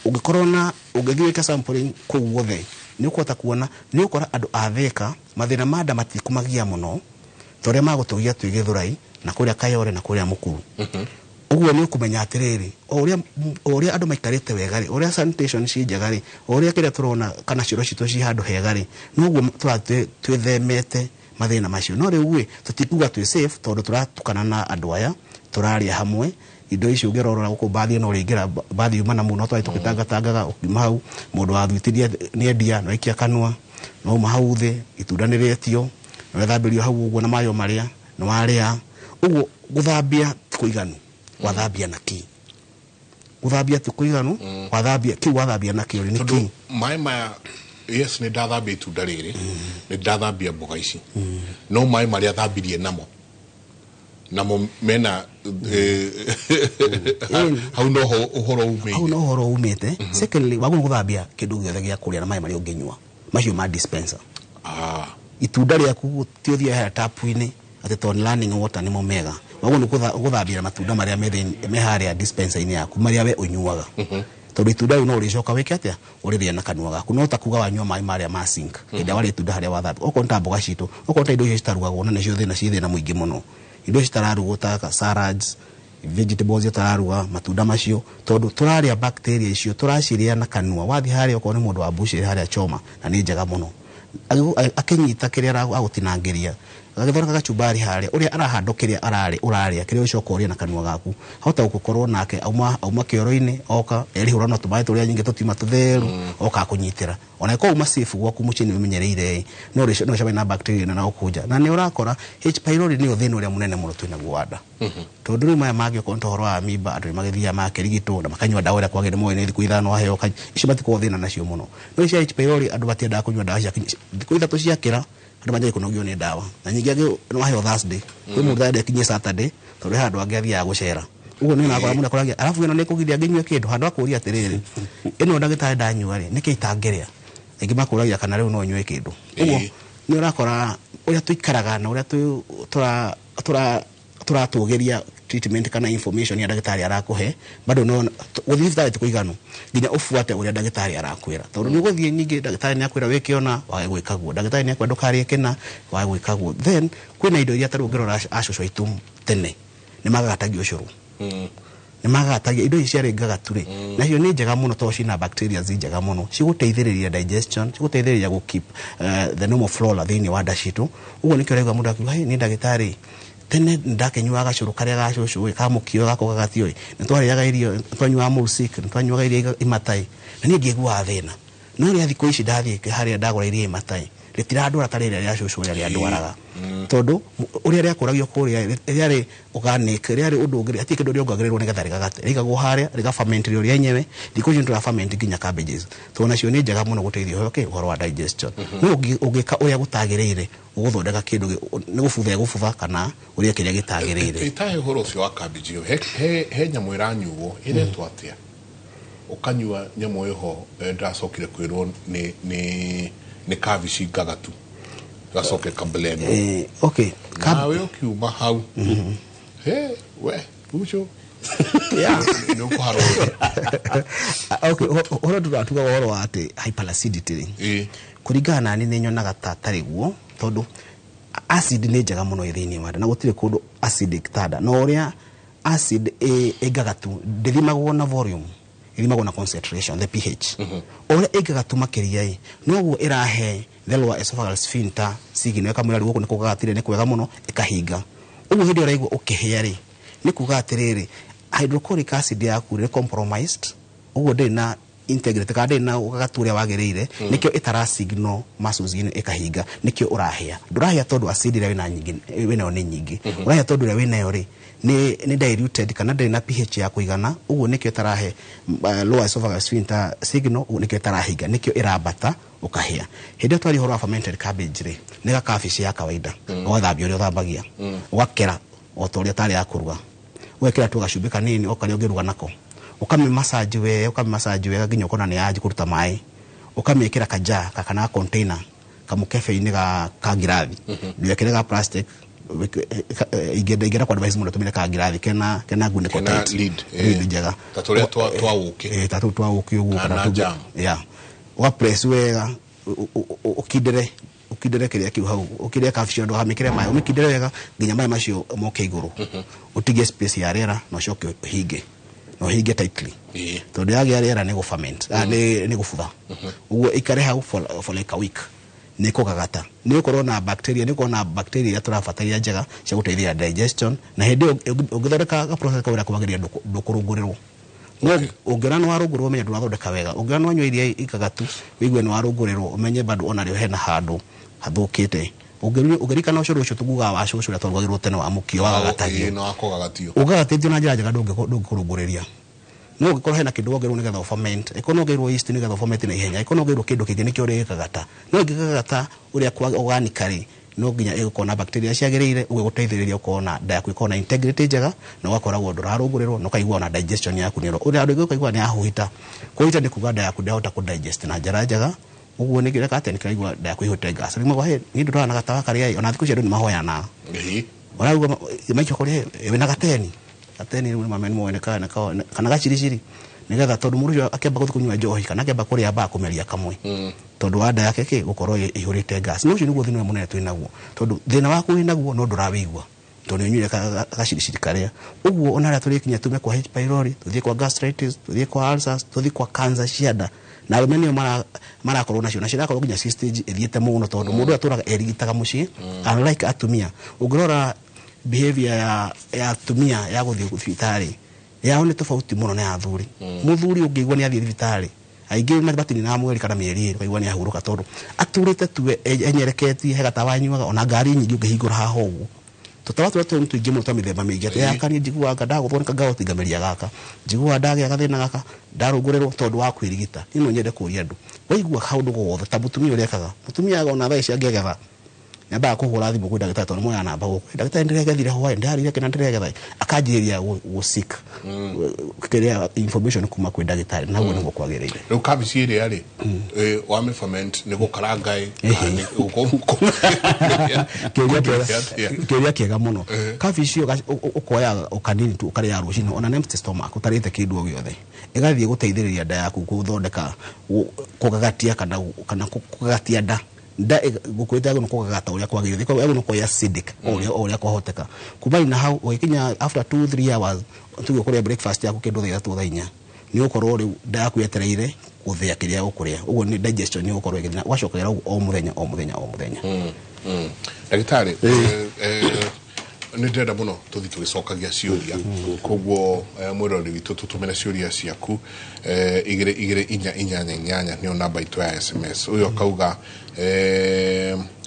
ũngĩkorwo na ũngĩthiĩ wĩke sampling kũu guothe, nĩ ũkũhota kuona, nĩ ũgũkora andũ a Thĩka mathĩna ma nda matikũmagia mũno ta ũrĩa magũtũgia twĩ Gĩthũrai na kũrĩa Kayore na kũrĩa Mũkuru. Ũguo nĩ ũkũmenya atĩrĩrĩ, o ũrĩa andũ maikarĩte wega rĩ, ũrĩa sanitation ciĩ njega rĩ, o ũrĩa kĩrĩa tũrona kana cioro citũ ciĩ handũ hega rĩ, noguo twĩthemete mathĩna macio. No rĩu ĩ, tũtikuga twĩ safe tondũ tũratukana na andũ aya, tũrarĩa hamwe. Indo icio ũngĩrora gũkũ mbathi ĩno ũrĩingĩra mbathi yuma na mũno, twarĩ tũgĩtangatangaga, ũkiuma hau mũndũ wa thwiti nĩ endia, no aikia kanua, no uma hau thĩ itunda nĩ rĩetio, no rĩthambĩrio hau ũguo na mayo marĩa, no warĩa. Ũguo gũthambia ti kũiganu, wathambia na kĩ? Gũthambia ti kũiganu, wathambia kĩu wathambia na kĩo nĩ kĩ? Maĩ maya, yes, nĩ ndathambia itunda rĩrĩ, nĩ ndathambia mboga ici, no maĩ marĩa thambirie namo mena hau noho ũhoro umĩte. Hau no ũhoro umĩte. Secondly, wagũrĩirwo gũthambia kĩndũ gĩothe gĩa kũrĩa na maĩ marĩa ũngĩnyua, macio ma dispenser. Itunda rĩaku ti ũthiĩ harĩa tap-inĩ atĩ tondũ running water nĩmo mega. Waguo nĩ ũgũthambia matunda marĩa me harĩa dispenser-inĩ yaku, marĩa we ũnyuaga, tondũ itunda rĩu no ũrĩcoka wĩke atĩa, ũrĩrĩe na kanua gaku. No ta kuga wanyua maĩ marĩa ma sink hĩndĩ ĩrĩa warĩa itunda harĩa wathambia. Okorwo nĩ ta mboga citũ, okorwo nĩ ta indo icio citarugagwo, na nĩcio thĩna, ci thĩna mũingĩ mũno, indo icio citararugwo ta salads, vegetables itararuga, matunda macio, tondũ tũrarĩa bacteria icio, tũracirĩa na kanua. Wathiĩ harĩa, okorwo nĩ mũndũ wa bucĩrĩ harĩa choma, na nĩ njega mũno, akĩnyita kĩrĩa agũtinangĩria, agagĩthondeka gacumbari harĩa ũrĩa arahandwo kĩrĩa ararĩ ũrarĩa, kĩrĩa ũcoka ũrĩe na kanua gaku. Hota gũkorwo nake auma kĩoro-inĩ, oka erihũra na tũmaĩ tũrĩa nyingĩ tũtiuma tũtheru, oka akũnyitĩra. Ona ĩkorwo uma safe gwaku mũciĩ nĩ ũmenyereire, no no ũcemanie na bacteria na gũkũnja. Na nĩ ũrakora H pylori nĩyo thĩna ũrĩa mũnene mũno twĩnaguo wa nda, tondũ rĩu maya mangĩ, okorwo nĩ ta ũhoro wa amiba, andũ nĩ magĩthiaga makĩrigitwo na makanyua ndawa ĩrĩa kwagĩrĩire, moĩ nĩ thikũ 5 waheo icio, matikoragwo thĩna nacio mũno. No ici cia H pylori, andũ matiendaga kũnyua ndawa cia thikũ 3 ciakĩra, andũ manjagia kũnogio nĩ ndawa. Na nyingĩ angĩ nĩ waheo Thursday, kwĩ mũndũ ũtarenda ĩkinyie Saturday, tondũ he handũ angĩ athiaga gũcera. Ũguo nĩ ũrakora mũndũ akoragia, arabu ĩno nĩ kũgiria ngĩnyue kĩndũ, handũ akũria atĩrĩrĩ, ĩno ndagĩtarĩ ndanyua rĩ, nĩkĩ itangĩrĩa? Aingĩ makũragia kana rĩu no nyue kĩndũ. Ũguo nĩ ũrakora ũrĩa tũikaraga na ũrĩa tũratũgĩria treatment kana information ya ndagĩtarĩ arakũhe, bado no gũthiĩ thibitarĩ ti kũiganu, nginya ũbuate ũrĩa ndagĩtarĩ arakwĩra, tondũ nĩ ũgũthiĩ nyingĩ, ndagĩtarĩ nĩ akwĩra wĩke ũna, wage gwĩka guo, ndagĩtarĩ nĩ akwĩra ndũkarĩe kĩna, wage gwĩka guo. Then kwĩna indo iria tarĩu ũngĩrora acũcũ aitũ tene nĩ magagatagio ũcũrũ, nĩ magagatagia indo ici ciarĩ ngagatu rĩ, nacio nĩ njega mũno tondũ cina bacteria njega mũno cigũteithĩrĩria digestion, cigũteithĩrĩria gũ keep the normal flora thĩinĩ wa nda citũ. Ũguo nĩkĩo ũraigua mũndũ akiuga, "Hey, nĩ ndagĩtarĩ, tene ndakĩnyuaga gacũrũ karĩa ga cũcũ ĩ, kamũkio gako gagatio ĩ, nĩ twarĩaga irio, nĩ twanyuaga mursik, nĩ twanyuaga iria imatai, na niĩ ndiaiguaga thĩna. No rĩa thikũ ici ndathiĩ harĩa ndagũra iria imatai, rĩtirandwara ta rĩrĩa rĩa cũcũ ũrĩa rĩandwaraga, tondũ ũrĩa rĩakũragio kũrĩa rĩarĩ organic, rĩarĩ ũndũ ũngĩ, hatirĩ kĩndũ rĩongagĩrĩrwo nĩgetha rĩgagate, rĩigagwo harĩa rĩgafermentrio rĩenyewe. Thikũ ici nĩtũra ferment nginya cabbages, tondũ nacio nĩ njega mũno gũteithia ũhoro kĩ ũhoro wa digestion. No ũngĩka ũrĩa gũtagĩrĩire, ũgũthondeka kĩndũ nĩ gũbutha ĩgũbutha kana ũrĩe kĩrĩa gĩtagĩrĩire. Ĩtahe ũhoro ũcio wa cabbage ĩyo, he nyamũ ĩranyuo ĩretwo atĩa, ũkanyua nyamũ ĩho, ndĩracokire kwĩrwo nĩ kabici ngagatu, gacoke kablend. Okay. Nawe ũkiuma hau, he we ucio nĩ ũkũharwo. Okay, ũhoro tũratuga ũhoro wa atĩ hyperacidity rĩ, kũringana na niĩ nĩ nyonaga ta tarĩ guo, tondũ acid nĩ njega mũno ĩ thĩinĩ wa nda, na gũtirĩ kũndũ acidic ta nda. Na ũrĩa acid ĩ ngagatu ndĩthimagwo na volume, ĩthimagwo na concentration, the pH. O ũrĩa ĩngagatu makĩria ĩ, noguo ĩrahe the lower esophageal sphincter signal, ĩkamwĩra rĩu gũkũ nĩ kũgagatire, nĩ kwega mũno, ĩkahinga. Ũguo hĩndĩ ĩyo ũraigua ũkĩhĩa rĩ, nĩ kuga atĩrĩrĩ, hydrochloric acid yaku nĩ compromised, ũguo ndĩrĩ na integrity kana ndĩrĩ na ũgagatu ũrĩa wagĩrĩire, nĩkĩo ĩtara signal muscles inĩ ĩkahinga, nĩkĩo ũrahĩa. Ndũrahĩa tondũ acid ĩrĩa wĩna nyingĩ wĩnayo nĩ nyingĩ, ũrahĩa tondũ ĩrĩa wĩnayo rĩ nĩ diluted kana ndĩrĩ na pH ya kũigana. Ũguo nĩkĩo ĩtarahe lower esophageal sphincter signal, ũguo nĩkĩo ĩtarahinga, nĩkĩo ĩrambata ũkahĩa. Hĩndĩ ĩyo twaria ũhoro wa fermented cabbage rĩ, nĩ gakabici ya kawaida, ũgathambia ũrĩa ũthambagia, ũgakera o ta ũrĩa tarĩ ya kũruga, ũgekĩra tu gacumbĩ kanini o karĩa ũngĩruga nako, ũkamĩ massage wega, ũkamĩ massage wega nginya ũkona nĩ yanjia kũruta maĩ, ũkamĩkĩra kaja kana container kamũkebe-inĩ ka ngirathi, ndũgekĩre ga plastic. Ingĩenda kwa advice mũndũ atũmĩre ka ngirathi kena ngunĩko Kena tight. Lid, Lid njega. Ta tũrĩa twa ũkĩ. Ta tũu twa ũkĩ ũguo. Kana tũngĩ- jam. Yeah, ũga press wega, ũkindĩre ũkindĩre kĩrĩa kĩu hau, ũkindĩre kabici, ndũkamĩkĩre maĩ, ũmĩkindĩre wega nginya maĩ macio moke igũrũ, ũtigie space ya rĩera na ũcoke ũhinge, na ũhinge tightly, tondũ yagĩa rĩera nĩ gũferment, nĩ gũbutha. Ũguo ikare hau for like a week, nĩ kũgagata, nĩ ũkorwo na bacteria, nĩ ũkorwo na bacteria iria tũrabatara njega cia gũteithia digestion. Na hĩndĩ ĩyo ũngĩthondeka ga process kau ũrĩa kwagĩrĩire, ndũkũrũngũrĩrwo. No ũngĩona nĩ warũngũrĩrwo, ũmenye ndũrathondeka wega. Ũngĩona nĩ wanyua iria ikagatu, wĩigue nĩ warũngũrĩrwo, ũmenye bado ona rĩo hena handũ hathũkĩte. Ũngĩririkana ũcũrũ ũcio tugugaga wa cũcũ ũrĩa twarugagĩrwo tene wa mũkio wagagatagio, Na wakũgagatio. Ũgagatĩtio na njĩra njega, ndũngĩkũrũngũrĩria. No ũngĩkorwo hena kĩndũ wongererwo nĩgetha ũferment, ĩkorwo no wongereirwo yeast nĩgetha ũferment na ihenya, ĩkorwo no wongereirwo kĩndũ kĩngĩ nĩkĩo ũrĩgĩkagata. No ĩngĩgagata ũrĩa kwa organically, no nginya ĩgũkorwo na bacteria ciagĩrĩire, ũguo ĩgũteithĩrĩria ũkorwo na nda yaku ĩkorwo na integrity njega, na ũgakoragwo ndũrarũngũrĩrwo, na ũkaigua ona digestion yaku nĩ ũrĩa andũ aingĩ ũkaigua nĩ yahuhita. Kũhita nĩ kuga nda yaku ndĩrahota kũ digest na njĩra njega. Ũguo nĩ kĩreka atĩa? Nĩkĩraigua nda yaku ĩihũrĩte gas. Rĩmwe hey, niĩ ndũraga na gatawa karĩa ĩ, ona thikũ ici andũ nĩ mahoyanaga. Ũrauga maikio kũrĩa wĩna gateni gateni rĩu nĩ mawene kana kana gaciriciri nĩgetha tondũ mũndũ ũcio akĩamba gũthiĩ kũnyua njohi kana akĩamba kũrĩa ambaga kũmeria kamwe tondũ wa nda yake kĩ gũkorwo ĩihũrĩte gas. No ũcio nĩguo thĩna ũrĩa mũnene twĩ naguo, tondũ thĩna waku wĩ naguo no ndũrawĩigua tondũ nĩ ũnyuire gaciriciri karĩa. Ũguo ona harĩa tũrĩkinya tume kwa H pylori, tũthiĩ kwa gastritis, tũthiĩ kwa ulcers, tũthiĩ kwa cancer cia nda, na arũme nĩo marakorwo nacio, na cirakorwo nginya ci stage ĩthiĩte mũno, tondũ mũndũ ũyũ atũraga erigitaga mũciĩ, unlike atumia. Ũngĩrora behavior ya atumia ya gũthiĩ thibitarĩ yao nĩ tofauti mũno na ya athuri. Mũthuri ũngĩigua nĩ athiĩ thibitarĩ, aingĩ matininaga mweri kana mĩeri ĩrĩ, ũkaigua nĩ ahurũka, tondũ atũrĩte tu enyereketie, he gatawa anyuaga, ona ngari nyingĩ ũngĩhingũra haha ũguo tũtawa tũrĩa tũrĩ tũingĩ mũno twa mĩthemba mĩingĩ, atĩ yakania njiguaga ndagũthwo nĩ kangao ngameria gaka, njiguaga ndagĩa gathĩna gaka ndarũngũrĩrwo, tondũ wa kwĩrigita. Niĩ no nyende kũria andũ, waigua kaũndũ gothe ta mũtumia ũrĩa ekaga, mũtumia ona thaa ici angĩgetha nyambaga kũhũra thimũ kwĩ ndagĩtarĩ, tondũ moya namba gũkũ, ndagĩtarĩ ndĩregethire hwaĩ, ndĩrarire kĩna ndĩregetha, akanjĩrĩria gũ seek kĩrĩa information kuma kwĩ ndagĩtarĩ, na ũguo nĩguo kwagĩrĩire. Rĩu kabici ĩrĩa rĩ wamĩ ferment nĩ gũkaranga ĩ Kĩũria kĩega mũno. Kabici ĩyo ũkoya o kanini tu ũkarĩa rũcinĩ ona empty stomach, ũtarĩte kĩndũ o gĩothe, ĩgathiĩ gũteithĩrĩria nda yaku gũthondeka kũgagatia kana kũgagatia nda nda gũkũrĩte yagĩrĩirwo kũgagata ũrĩa kwagĩrĩire, yagĩrĩirwo gũkorwo acidic o ũrĩa kwahoteka. Kuma na hau ũgĩkinya after 2 3 hours, tuge ũkũrĩa breakfast yaku kĩndũ thaa 3, thaa 4, nĩ ũkorwo rĩu nda yaku yetereire gũthĩa kĩrĩa ũkũrĩa. Ũguo nĩ digestion nĩ ũgũkorwo ĩgĩthiĩ na ũgacokerera ũguo o mũthenya, o mũthenya, o mũthenya. Ndagĩtarĩ, nĩ ndĩrenda mũno tũthiĩ tũgĩcokagia ciũria, koguo mwĩrori witũ, tũtũmĩre ciũria ciaku 22488 nĩyo namba itũ ya SMS. Ũyũ akauga,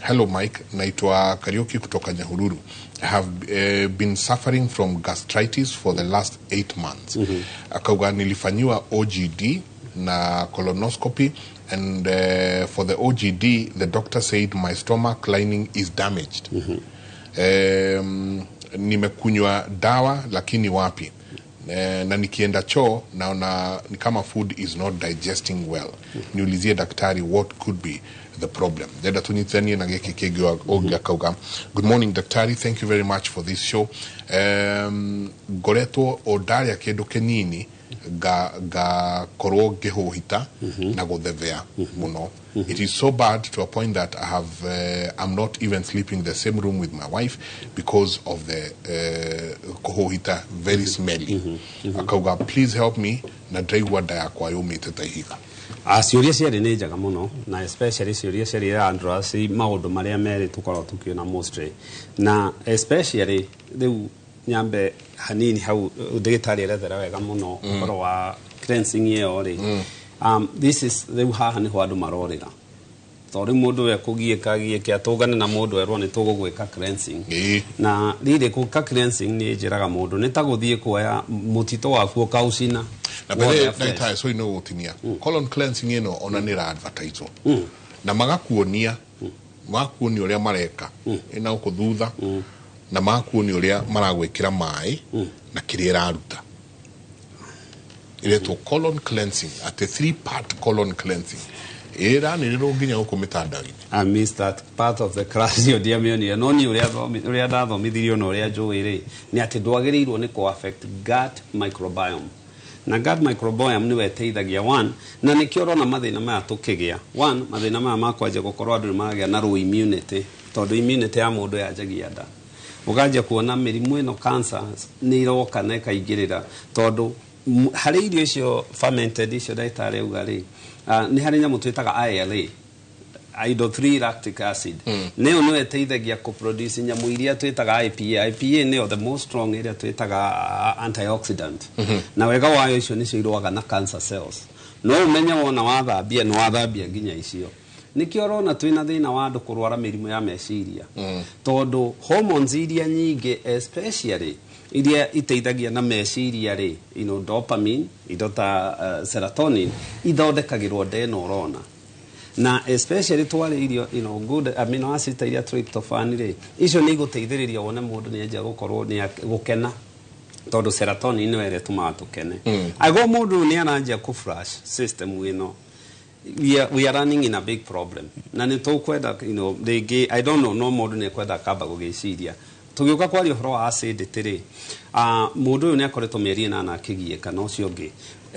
"Hello Mike, naitwa Kariuki kutoka Nyahururu. I have been suffering from gastritis for the last 8 months." Akauga, "Nilifanyiwa OGD na colonoscopy and for the OGD the doctor said my stomach lining is damaged. Nimekunywa dawa lakini wapi, na nikienda choo naona ni kama food is not digesting well. Niulizie daktari what could be the problem." Ndenda tunyitithanie na gĩkĩ kĩngĩ. Ũngĩ akauga, "Good morning daktari, thank you very much for this show. Ngoretwo o ndarĩa kĩndũ kĩnini ngakorwo ngĩhũhita na gũthethea mũno. It is so bad to a point that I'm not even sleeping the same room with my wife because of the kũhũhita, very smelly." Akauga, "Please help me, na ndaigua nda yakwa yũmĩte ta ihiga." Ciũria cierĩ nĩ njega mũno, na especially ciũria cierĩ ira address maũndũ marĩa merĩ tũkoragwo tũkĩona mostly, na especially rĩu nyambe hanini hau ndagĩtarĩ erethera wega mũno ũhoro wa cleansing ĩyo rĩ. This is rĩu haha nĩho andũ marorĩra, tondũ rĩu mũndũ we kũgiĩka giĩke atũngane na mũndũ erwo nĩ tũgũgwĩka cleansing. Na rĩrĩ gwĩka cleansing nĩ njĩraga mũndũ nĩ ta gũthiĩ kuoya mũtitũ waku ũkaũcina Na wothe mbere afresh. ndagĩtarĩ, sorry no gũtinia, colon cleansing ĩno ona nĩ ĩra advertise na magakuonia ũrĩa mareka ĩna gũkũ thutha, na magakuonia ũrĩa maragwĩkĩra maĩ na kĩrĩa ĩraruta. Ĩretwo colon cleansing, atĩ three part colon cleansing, ĩranĩrĩrwo nginya gũkũ mĩtandao-inĩ. I missed that part of the class ĩyo, ndiamĩonire, no niĩ ũrĩa ndathomithirio na ũrĩa njũĩ rĩ nĩ atĩ ndwagĩrĩirwo nĩ kũ affect gut microbiome, na gut microbiome nĩwe ĩteithagia one, na nĩkĩo ũrona mathĩna maya tũkĩgĩa one, mathĩna maya ma kwanjia gũkorwo andũ nĩ maragĩa na low immunity, tondũ immunity ya mũndũ yanjagia nda. Ũkanjia kuona mĩrimũ ĩno, cancer nĩ iroka na ĩkaingĩrĩra, tondũ harĩ irio icio fermented icio ndagĩtarĩ auga rĩ, nĩ harĩ nyamũ twĩtaga ILA, ido 3 lactic acid, nĩyo nĩyo ĩteithagia kũproduce nyamũ iria twĩtaga IPA. IPA nĩyo the most strong ĩrĩa twĩtaga antioxidant, na wega wayo icio nĩcio irũaga na cancer cells. No ũmenye wona wathambia nĩ wathambia nginya icio. Nĩkĩo ũrona twĩna thĩna wa andũ kũrwara mĩrimũ ya meciria, tondũ hormones iria nyingĩ, especially iria iteithagia na meciria rĩ, dopamine, indo ta serotonin, ithondekagĩrwo nda ĩno ũrona, na especially twarĩ irio good amino acid ta iria tryptophan rĩ, icio nĩ igũteithĩrĩria wone mũndũ nĩ anjia gũkorwo nĩ gũkena, tondũ serotonin nĩyo ĩrĩa ĩtũmaga tũkene. Agwo mũndũ nĩ aranjia kũ flash system ĩno, we are running in a big problem, na nĩ tũkwenda rĩngĩ, I don't know, no mũndũ nĩ ekwenda akamba gũgĩciria. Tũgĩũka kwaria ũhoro wa acidity rĩ, mũndũ ũyũ nĩ akoretwo mĩeri 8 akĩgiĩka na ũcio ũngĩ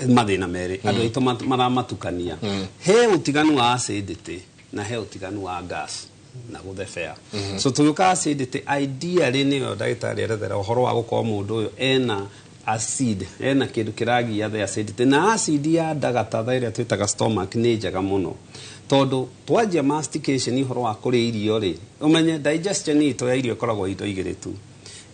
mathĩna merĩ andũ aitũ maramatukania. He ũtiganu wa acidity na he ũtiganu wa gas na gũthebea. So tũgĩũka acidity, ideally nĩyo ndagĩtarĩ erethera ũhoro wa gũkorwo mũndũ ũyũ ena acid, ena kĩndũ kĩragia the acidity. Na acid ya nda gatatha ĩrĩa twĩtaga stomach nĩ njega mũno, tondũ twanjia mastication, ũhoro wa kũrĩa irio rĩ, ũmenye digestion itũ ya irio ĩkoragwo indo igĩrĩ tu.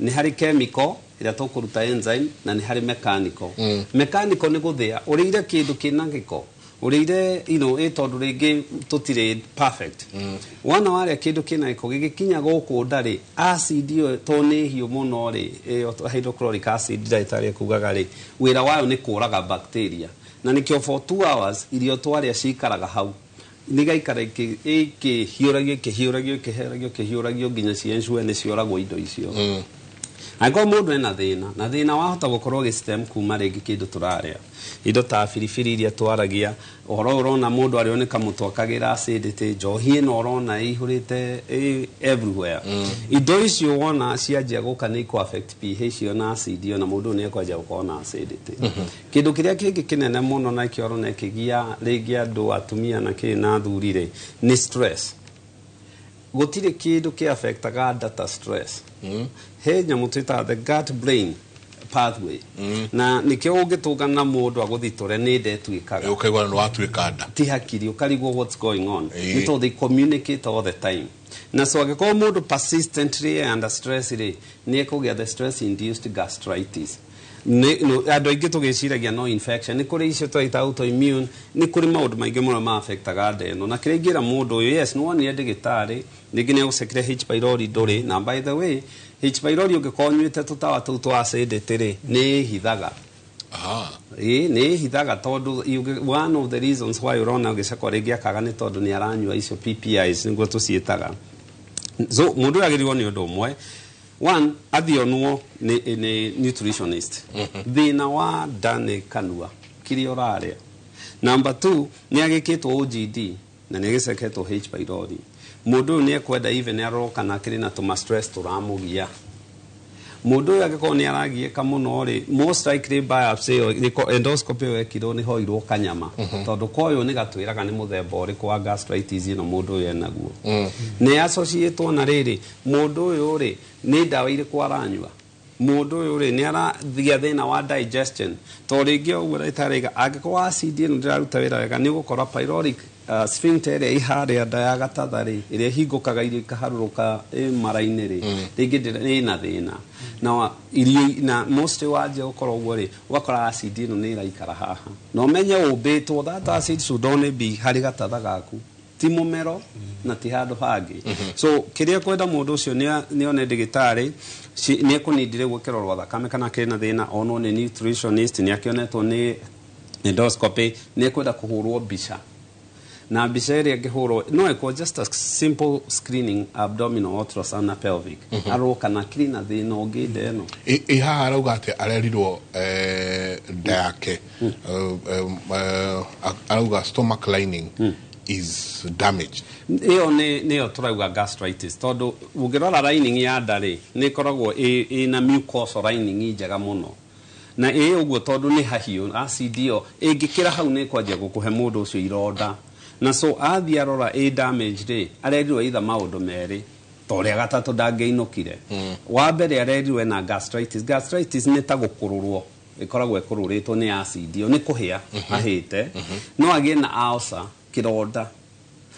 Nĩ harĩ chemical ĩrĩa tũkũruta enzyme, na nĩ harĩ mechanical. Mechanical nĩ gũthĩa ũrĩire kĩndũ kĩna gĩko, ũrĩire ĩ tondũ rĩngĩ tũtirĩ perfect. Wona warĩa kĩndũ kĩna gĩko gĩgĩkinya gũkũ nda rĩ, acid ĩyo to nĩ hiũ mũno rĩ, ĩyo hydrochloric acid ndagĩtarĩ ekugaga rĩ, wĩra wayo nĩ kũraga bacteria, na nĩkĩo for 2 hours irio twarĩa cikaraga hau, nigaikara ikĩhiũragio, ikĩhiũragio, ikĩhiũragio, ikĩhiũragio nginya ciensure nĩ cioragwo indo icio. Angĩkorwo mũndũ ena thĩna, na thĩna wahota gũkorwo gĩ-stem kuma rĩngĩ kĩndũ tũrarĩa, indo ta biribiri iria twaragia ũhoro ũyũ, ũrona mũndũ arĩo nĩ kamũtũ akagĩra acidity, njohi ĩno ũrona ĩihũrĩte everywhere, indo icio wona cianjia gũka nĩ ikũ affect pH ĩyo na acid ĩyo, na mũndũ ũyũ nĩ ekwanjia gũkorwo na acidity. Kĩndũ kĩrĩa kĩngĩ kĩnene mũno na kĩo ũrona kĩgia rĩngĩ andũ atumia na kĩ na athuri rĩ, nĩ stress. Gũtirĩ kĩndũ kĩ affectaga nda ta stress. He nyamũ twĩtaga the gut brain pathway, na nĩkĩo ũngĩtũngana na mũndũ agũthitũre nĩ nda ĩtuĩkaga. Ũkaigua nĩ watuĩka nda. Ti hakiri, ũkarigwo what's going on. Ĩĩ. Nĩ tondũ they communicate all the time. Na so angĩkorwo mũndũ persistently under stress rĩ, nĩ ekũgĩa the stress induced gastritis. Andũ aingĩ tũgĩciragia no infection, nĩ kũrĩ icio twaita autoimmune, nĩ kũrĩ maũndũ maingĩ mũno ma affectaga nda ĩno. Na kĩrĩa ingĩra mũndũ ũyũ, yes, nĩ wonire ndĩgĩtarĩ, rĩngĩ nĩ agũcekire H pylori ndũrĩ na, by the way, H pylori ũngĩkorwo ũnyuĩte tũtawa tũu twa acidity rĩ, nĩ ĩhithaga. Ĩĩ, nĩ ĩhithaga, tondũ one of the reasons why ũrona ũgĩcekwo rĩngĩ akaga nĩ tondũ nĩ aranyua icio PPIs nĩguo tũciĩtaga. So mũndũ ũyũ agĩrĩirwo nĩ ũndũ ũmwe, one, athiĩ onwo nĩ nutritionist, thĩna wa nda nĩ kanua, kĩrĩa ũrarĩa. Number two, nĩ agĩkĩtwo OGD na nĩ agĩceketwo H pylori. Mũndũ ũyũ nĩ ekwenda even arorwo kana akĩrĩ na tũma stress tũramũgia. Mũndũ ũyũ angĩkorwo nĩ aragiĩka mũno rĩ, most likely biopsy ĩyo endoscopy ĩyo ekirwo nĩ hoirwo kanyama, tondũ koyũ nĩ gatwĩraga nĩ mũthemba ũrĩkũ wa gastritis ĩno mũndũ ũyũ enaguo. Nĩ associatwo na rĩrĩ, mũndũ ũyũ rĩ, nĩ ndawa irĩkũ aranyua, mũndũ ũyũ rĩ, nĩ arathia thĩna wa digestion, to rĩngĩ ũguo ndagĩtarĩ aiga angĩkorwo acid ĩno ndĩraruta wĩra wega, nĩ ũgũkora pyloric sphincter ĩrĩa ĩharĩa nda ya gatatha rĩ, ĩrĩa ĩhingũkaga irio ikaharũrũka ĩ mara-inĩ rĩ, rĩngĩ ĩna thĩna na irio na mostly wanjia gũkorwo ũguo rĩ, ũgakora acid ĩno nĩ ĩraikara haha, na ũmenye ũmbĩtwo that acid should only be harĩ gatatha gaku, ti mũmero na ti handũ hangĩ. So kĩrĩa kwenda mũndũ ũcio nĩ one ndĩgĩtarĩ, nĩ ekũnindire gwĩkĩrorwo thakame kana kĩrĩ na thĩna, onwo nĩ nutritionist, nĩ akĩonetwo nĩ endoscopy, nĩ ekwenda kũhũrwo mbica, na mbica ĩrĩa ĩngĩhũrwo no ĩkorwo just a simple screening, abdominal ultrasound na pelvic, arorwo kana kĩrĩ na thĩna ũngĩ nda ĩno. Ĩ haha arauga atĩ arerirwo nda yake, arauga stomach lining is damaged. Ĩyo nĩyo tũrauga gastritis, tondũ ũngĩrora lining ya nda rĩ, nĩ ĩkoragwo ĩna mucosal lining njega mũno, na ĩ ũguo tondũ nĩ hahiũ, acid ĩyo ĩngĩkĩra hau nĩ ĩkwanjia gũkũhe mũndũ ũcio ironda. Na so athiĩ arora ĩ damage rĩ, arerirwo either maũndũ merĩ, ta ũrĩa gatatũ ndangĩinũkire. Wa mbere, arerirwo ena gastritis. Gastritis nĩ ta gũkũrũrwo ĩkoragwo ĩkũrũrĩtwo nĩ acid ĩyo, nĩ kũhĩa ahĩte. No agĩe na ulcer, kĩronda.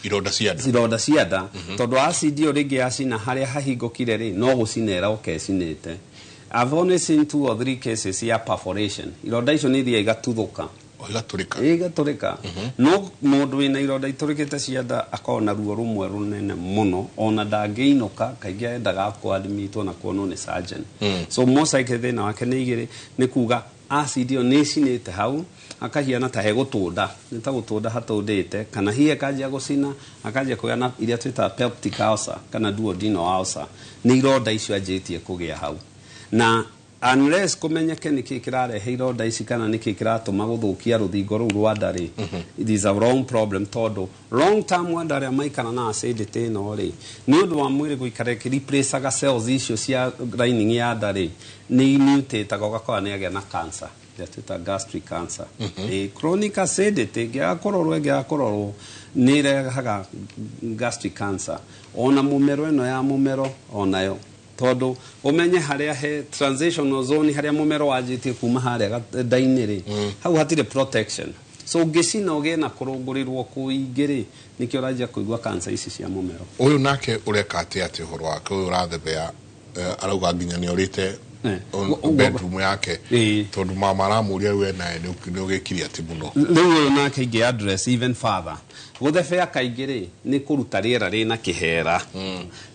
Ironda cia nda. Ironda cia nda, tondũ acid ĩyo rĩngĩ yacina harĩa hahingũkire rĩ, no gũcina ĩroka ĩcinĩte. I've only seen two or three cases ya perforation. Ironda icio nĩ ithiaga igatuthũka. O igatũrĩka. Igatũrĩka. No mũndũ wĩna ironda itũrĩkĩte cia nda akoragwo na ruo rũmwe rũnene mũno, ona ndangĩinũka, kaingĩ endaga kũadmitwo na kuonwo nĩ surgeon. So most likely thĩna wake nĩ igĩrĩ, nĩ kuga acid ĩyo nĩ ĩcinĩte hau, akahiana ta hegũtũnda, nĩ ta gũtũnda hatũndĩte, kana hihi akanjia gũcina, akanjia kũgĩa na iria twĩtaga peptic ulcer kana duodenal ulcer, nĩ ironda icio anjĩtie kũgĩa hau. Na Unless kũmenyeke nĩkĩ kĩrarehe ironda ici kana nĩkĩ kĩratũma gũthũkia rũthingo rũu rwa nda rĩ, it is a wrong problem, tondũ long term andũ arĩa maikara na acidity ĩno rĩ, nĩ ũndũ wa mwĩrĩ gũikara ĩkĩreplacaga cells icio cia lining ya nda rĩ, nĩ mutataga, ũgakora nĩ agĩa na cancer ĩrĩa twĩta gastric cancer. Chronic acidity ĩngĩaga kũrorwo, nĩ ĩrehaga gastric cancer. Ona mũmero ĩno ya mũmero onayo, tondũ ũmenye harĩa he transitional zone, harĩa mũmero wanjĩtie kuma harĩa nda-inĩ rĩ, hau hatirĩ protection, so ũngĩcina ũgĩe na kũrũngũrĩrwo kũingĩ rĩ, nĩkĩo ũranjia kũigua cancer ici cia mũmero. Ũyũ nake ũreka atĩa atĩ ũhoro wake ũyũ ũrathebea, arauga nginya nĩ orĩte bedroom yake tondũ mama aramũria we naye nĩ ũgĩkire atĩ mũno. Rĩu ũyũ nake ingĩ address even further, gũthebea kaingĩ rĩ, nĩ kũruta rĩera rĩna kĩhera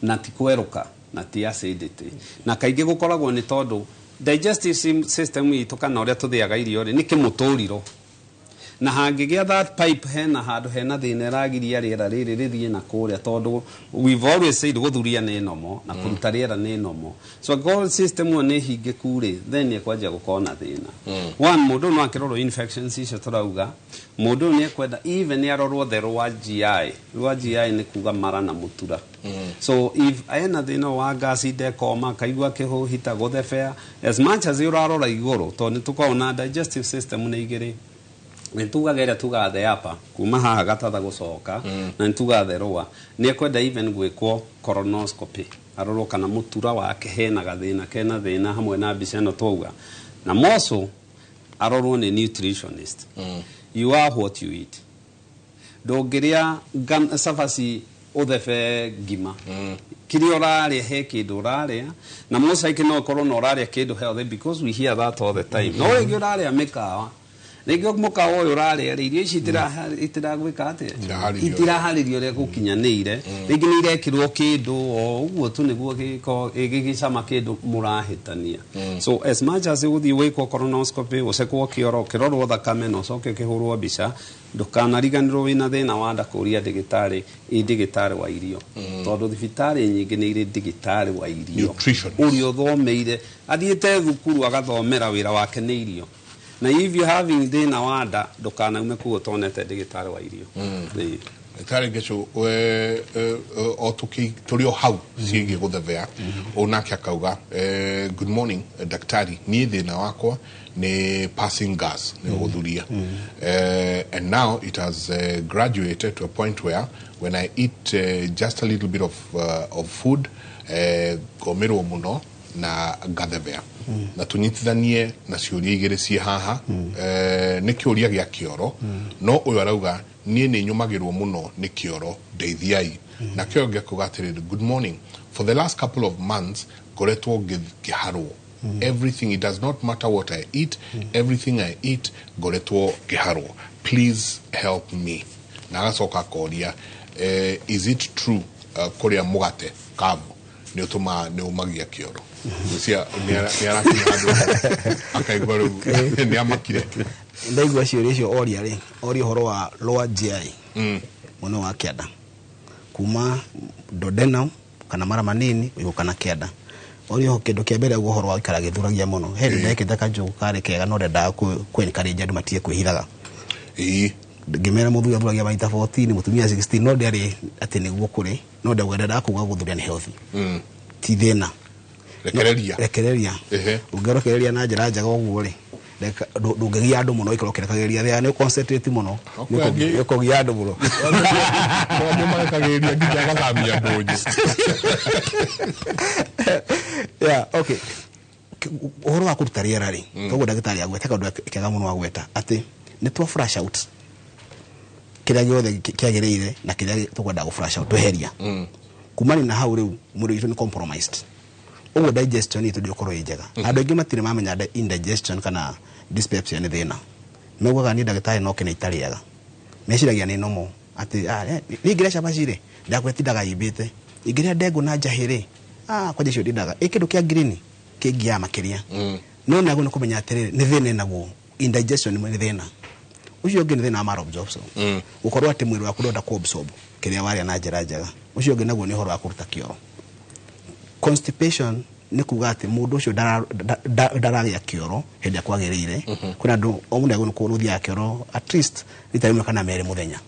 na ti kwerũka na ti acidity, na kaingĩ gũkoragwo nĩ tondũ digestive system itũ kana ũrĩa tũthĩaga irio rĩ, nĩ kĩmũtũriro, na hangĩgĩa that pipe hena handũ hena thĩna ĩragiria rĩera rĩrĩ rĩthiĩ na kũrĩa, tondũ we've always said gũthuria nĩ nomo na kũruta rĩera nĩ nomo. So angĩkorwo system ĩyo nĩ hingĩku rĩ, then nĩ ekwanjia gũkorwo na thĩna. One, mũndũ ũyũ no akĩrorwo infections icio tũrauga. Mũndũ ũyũ nĩ ekwenda even nĩ arorwo the lower GI. Lower GI nĩ kuga mara na mũtura. So if ena thĩna wa gas, ndekoma, kaigua kĩhũhita, gũthebea, as much as ũrarora igũrũ, tondũ nĩ tũkoragwo na digestive system nĩ igĩrĩ, nĩ tugaga ĩrĩa tugaga the upper kuma haha gatatha gũcoka, na nĩ tugaga the lower. Nĩ ekwenda even gwĩkwo colonoscopy, arorwo kana mũtura wake hena gathĩna kena thĩna hamwe na mbica ĩno twauga, na moco arorwo nĩ nutritionist. You are what you eat. Ndũngĩrĩa cabaci ũthebe ngima. Kĩrĩa ũrarĩa, he kĩndũ ũrarĩa, na most likely no ũkorwo na ũrarĩa kĩndũ healthy, because we hear that all the time, no rĩngĩ ũrarĩa mĩkawa, rĩngĩ mũkawa ũyũ ũrarĩa rĩ, irio ici itiragwĩka atĩa? Itiraharĩrio. Itiraharĩrio ũrĩa gũkinyanĩire, rĩngĩ nĩ irekĩrwo kĩndũ o ũguo tu nĩguo gĩkorwo gĩgĩcama kĩndũ mũrahĩtania. So as much as ũgũthiĩ wĩkwo colonoscopy, ũcekwo kĩoro, ũkĩrorwo thakame na ũcoke ũkĩhũrwo mbica, ndũkanariganĩrwo wĩna thĩna wa nda kũria ndĩgĩtarĩ, ĩ ndĩgĩtarĩ wa irio, tondũ thibitarĩ nyingĩ nĩ irĩ ndĩgĩtarĩ wa irio. Nutritionist. Ũrĩa ũthomeire, athiĩte thukuru agathomera wĩra wake nĩ irio. Na if you having thĩna wa nda, ndũkanaume kũu ũtonete ndĩgĩtarĩ wa irio. Ĩĩ. Ndagĩtarĩ Ngechu, o tũrĩ o hau ciĩgiĩ gũthebea, ũyũ nake akauga, "Good morning, daktari, niĩ thĩna wakwa nĩ passing gas, nĩ gũthuria, and now it has graduated to a point where when I eat just a little bit of food, ngomĩrwo mũno na ngathebea." Na tũnyitithanie na ciũria igĩrĩ ciĩ haha, nĩ kĩũria gĩa kĩoro, no ũyũ arauga, "Niĩ nĩ nyũmagĩrwo mũno nĩ kĩoro, ndeithiai." Na kĩo ngĩkuga atĩrĩrĩ, "Good morning, for the last couple of months ngoretwo ngĩharwo everything. It does not matter what I eat, everything I eat ngoretwo ngĩharwo. Please help me." Na agacoka akoria, "Is it true kũrĩa mũgate kavu nĩ ũtũmaga nĩ ũmagia kĩoro?" Gwĩcia nĩ arakinya handũ akaigua rĩu nĩ amakire. Ndaigua ciũria icio oria rĩ, oria ũhoro wa lower GI, mwena wa kĩanda kuma duodenum kana mara manini gũikũrũka na kĩanda. Oria kĩndũ kĩa mbere, ũguo ũhoro wa gũikara gĩthuragia mũno, he hĩndĩ ndekĩte kanjũgũ karĩ kega, no ndendaga kũ encourage andũ matige kwĩhithaga. Ngĩmera mũthuri athuragia maita 14, mũtumia 16, no ndĩarĩ atĩ nĩguo kũrĩ, no ndendaga kuga gũthuria nĩ healthy, ti thĩna. Rekereria. Rekereria. Ũngĩrekereria na njĩra njega ũguo rĩ, ndũngĩgia andũ mũno, ikora ũkĩrekagĩrĩria thĩa nĩ concentrate mũno. Nĩ ũkũgia andũ mũno. Nĩ marekagĩrĩria nginya agathamia ndũnyũ. Yeah, okay. Ũhoro wa kũruta rĩera rĩ, toguo ndagĩtarĩ agweta kaũndũ kega mũno, agweta atĩ nĩ twa flush out kĩrĩa gĩothe kĩagĩrĩire na kĩrĩa tũkwenda gũ flush out tweheria kumani na hau. Rĩu mwĩrĩ witũ nĩ compromised, ũguo digestion itũ ndĩgũkorwo ĩ njega. Andũ aingĩ matirĩ mamenya indigestion kana dyspepsia nĩ thĩna. Maugaga, "Niĩ ndagĩtarĩ no kĩne itarĩaga." Meciragia nĩ normal atĩ, "Ah, niĩ ingĩrĩa cabaci rĩ, ndakwetindaga imbĩte, ingĩrĩa ndengũ na njahĩ rĩ, ah, kwanja icio ndindaga ĩ kĩndũ kĩa green kĩngiaga makĩria." No nĩagwo nĩ kũmenya atĩrĩrĩ, nĩ thĩna ĩnaguo indigestion nĩ thĩna. Ũcio ũngĩ nĩ thĩna wa malabsorption, gũkorwo atĩ mwĩrĩ waku ndũrenda kũ-absorb kĩrĩa warĩa na njĩra njega. Ũcio ũngĩ naguo nĩ ũhoro wa kũruta kĩoro. Constipation Nĩ kuga atĩ mũndũ ũcio ndaragĩa kĩoro hĩndĩ ĩrĩa kwagĩrĩire. Kwĩna andũ o mũndũ agĩrĩirwo nĩ gũthiaga kĩoro at least rita rĩmwe kana merĩ mũthenya.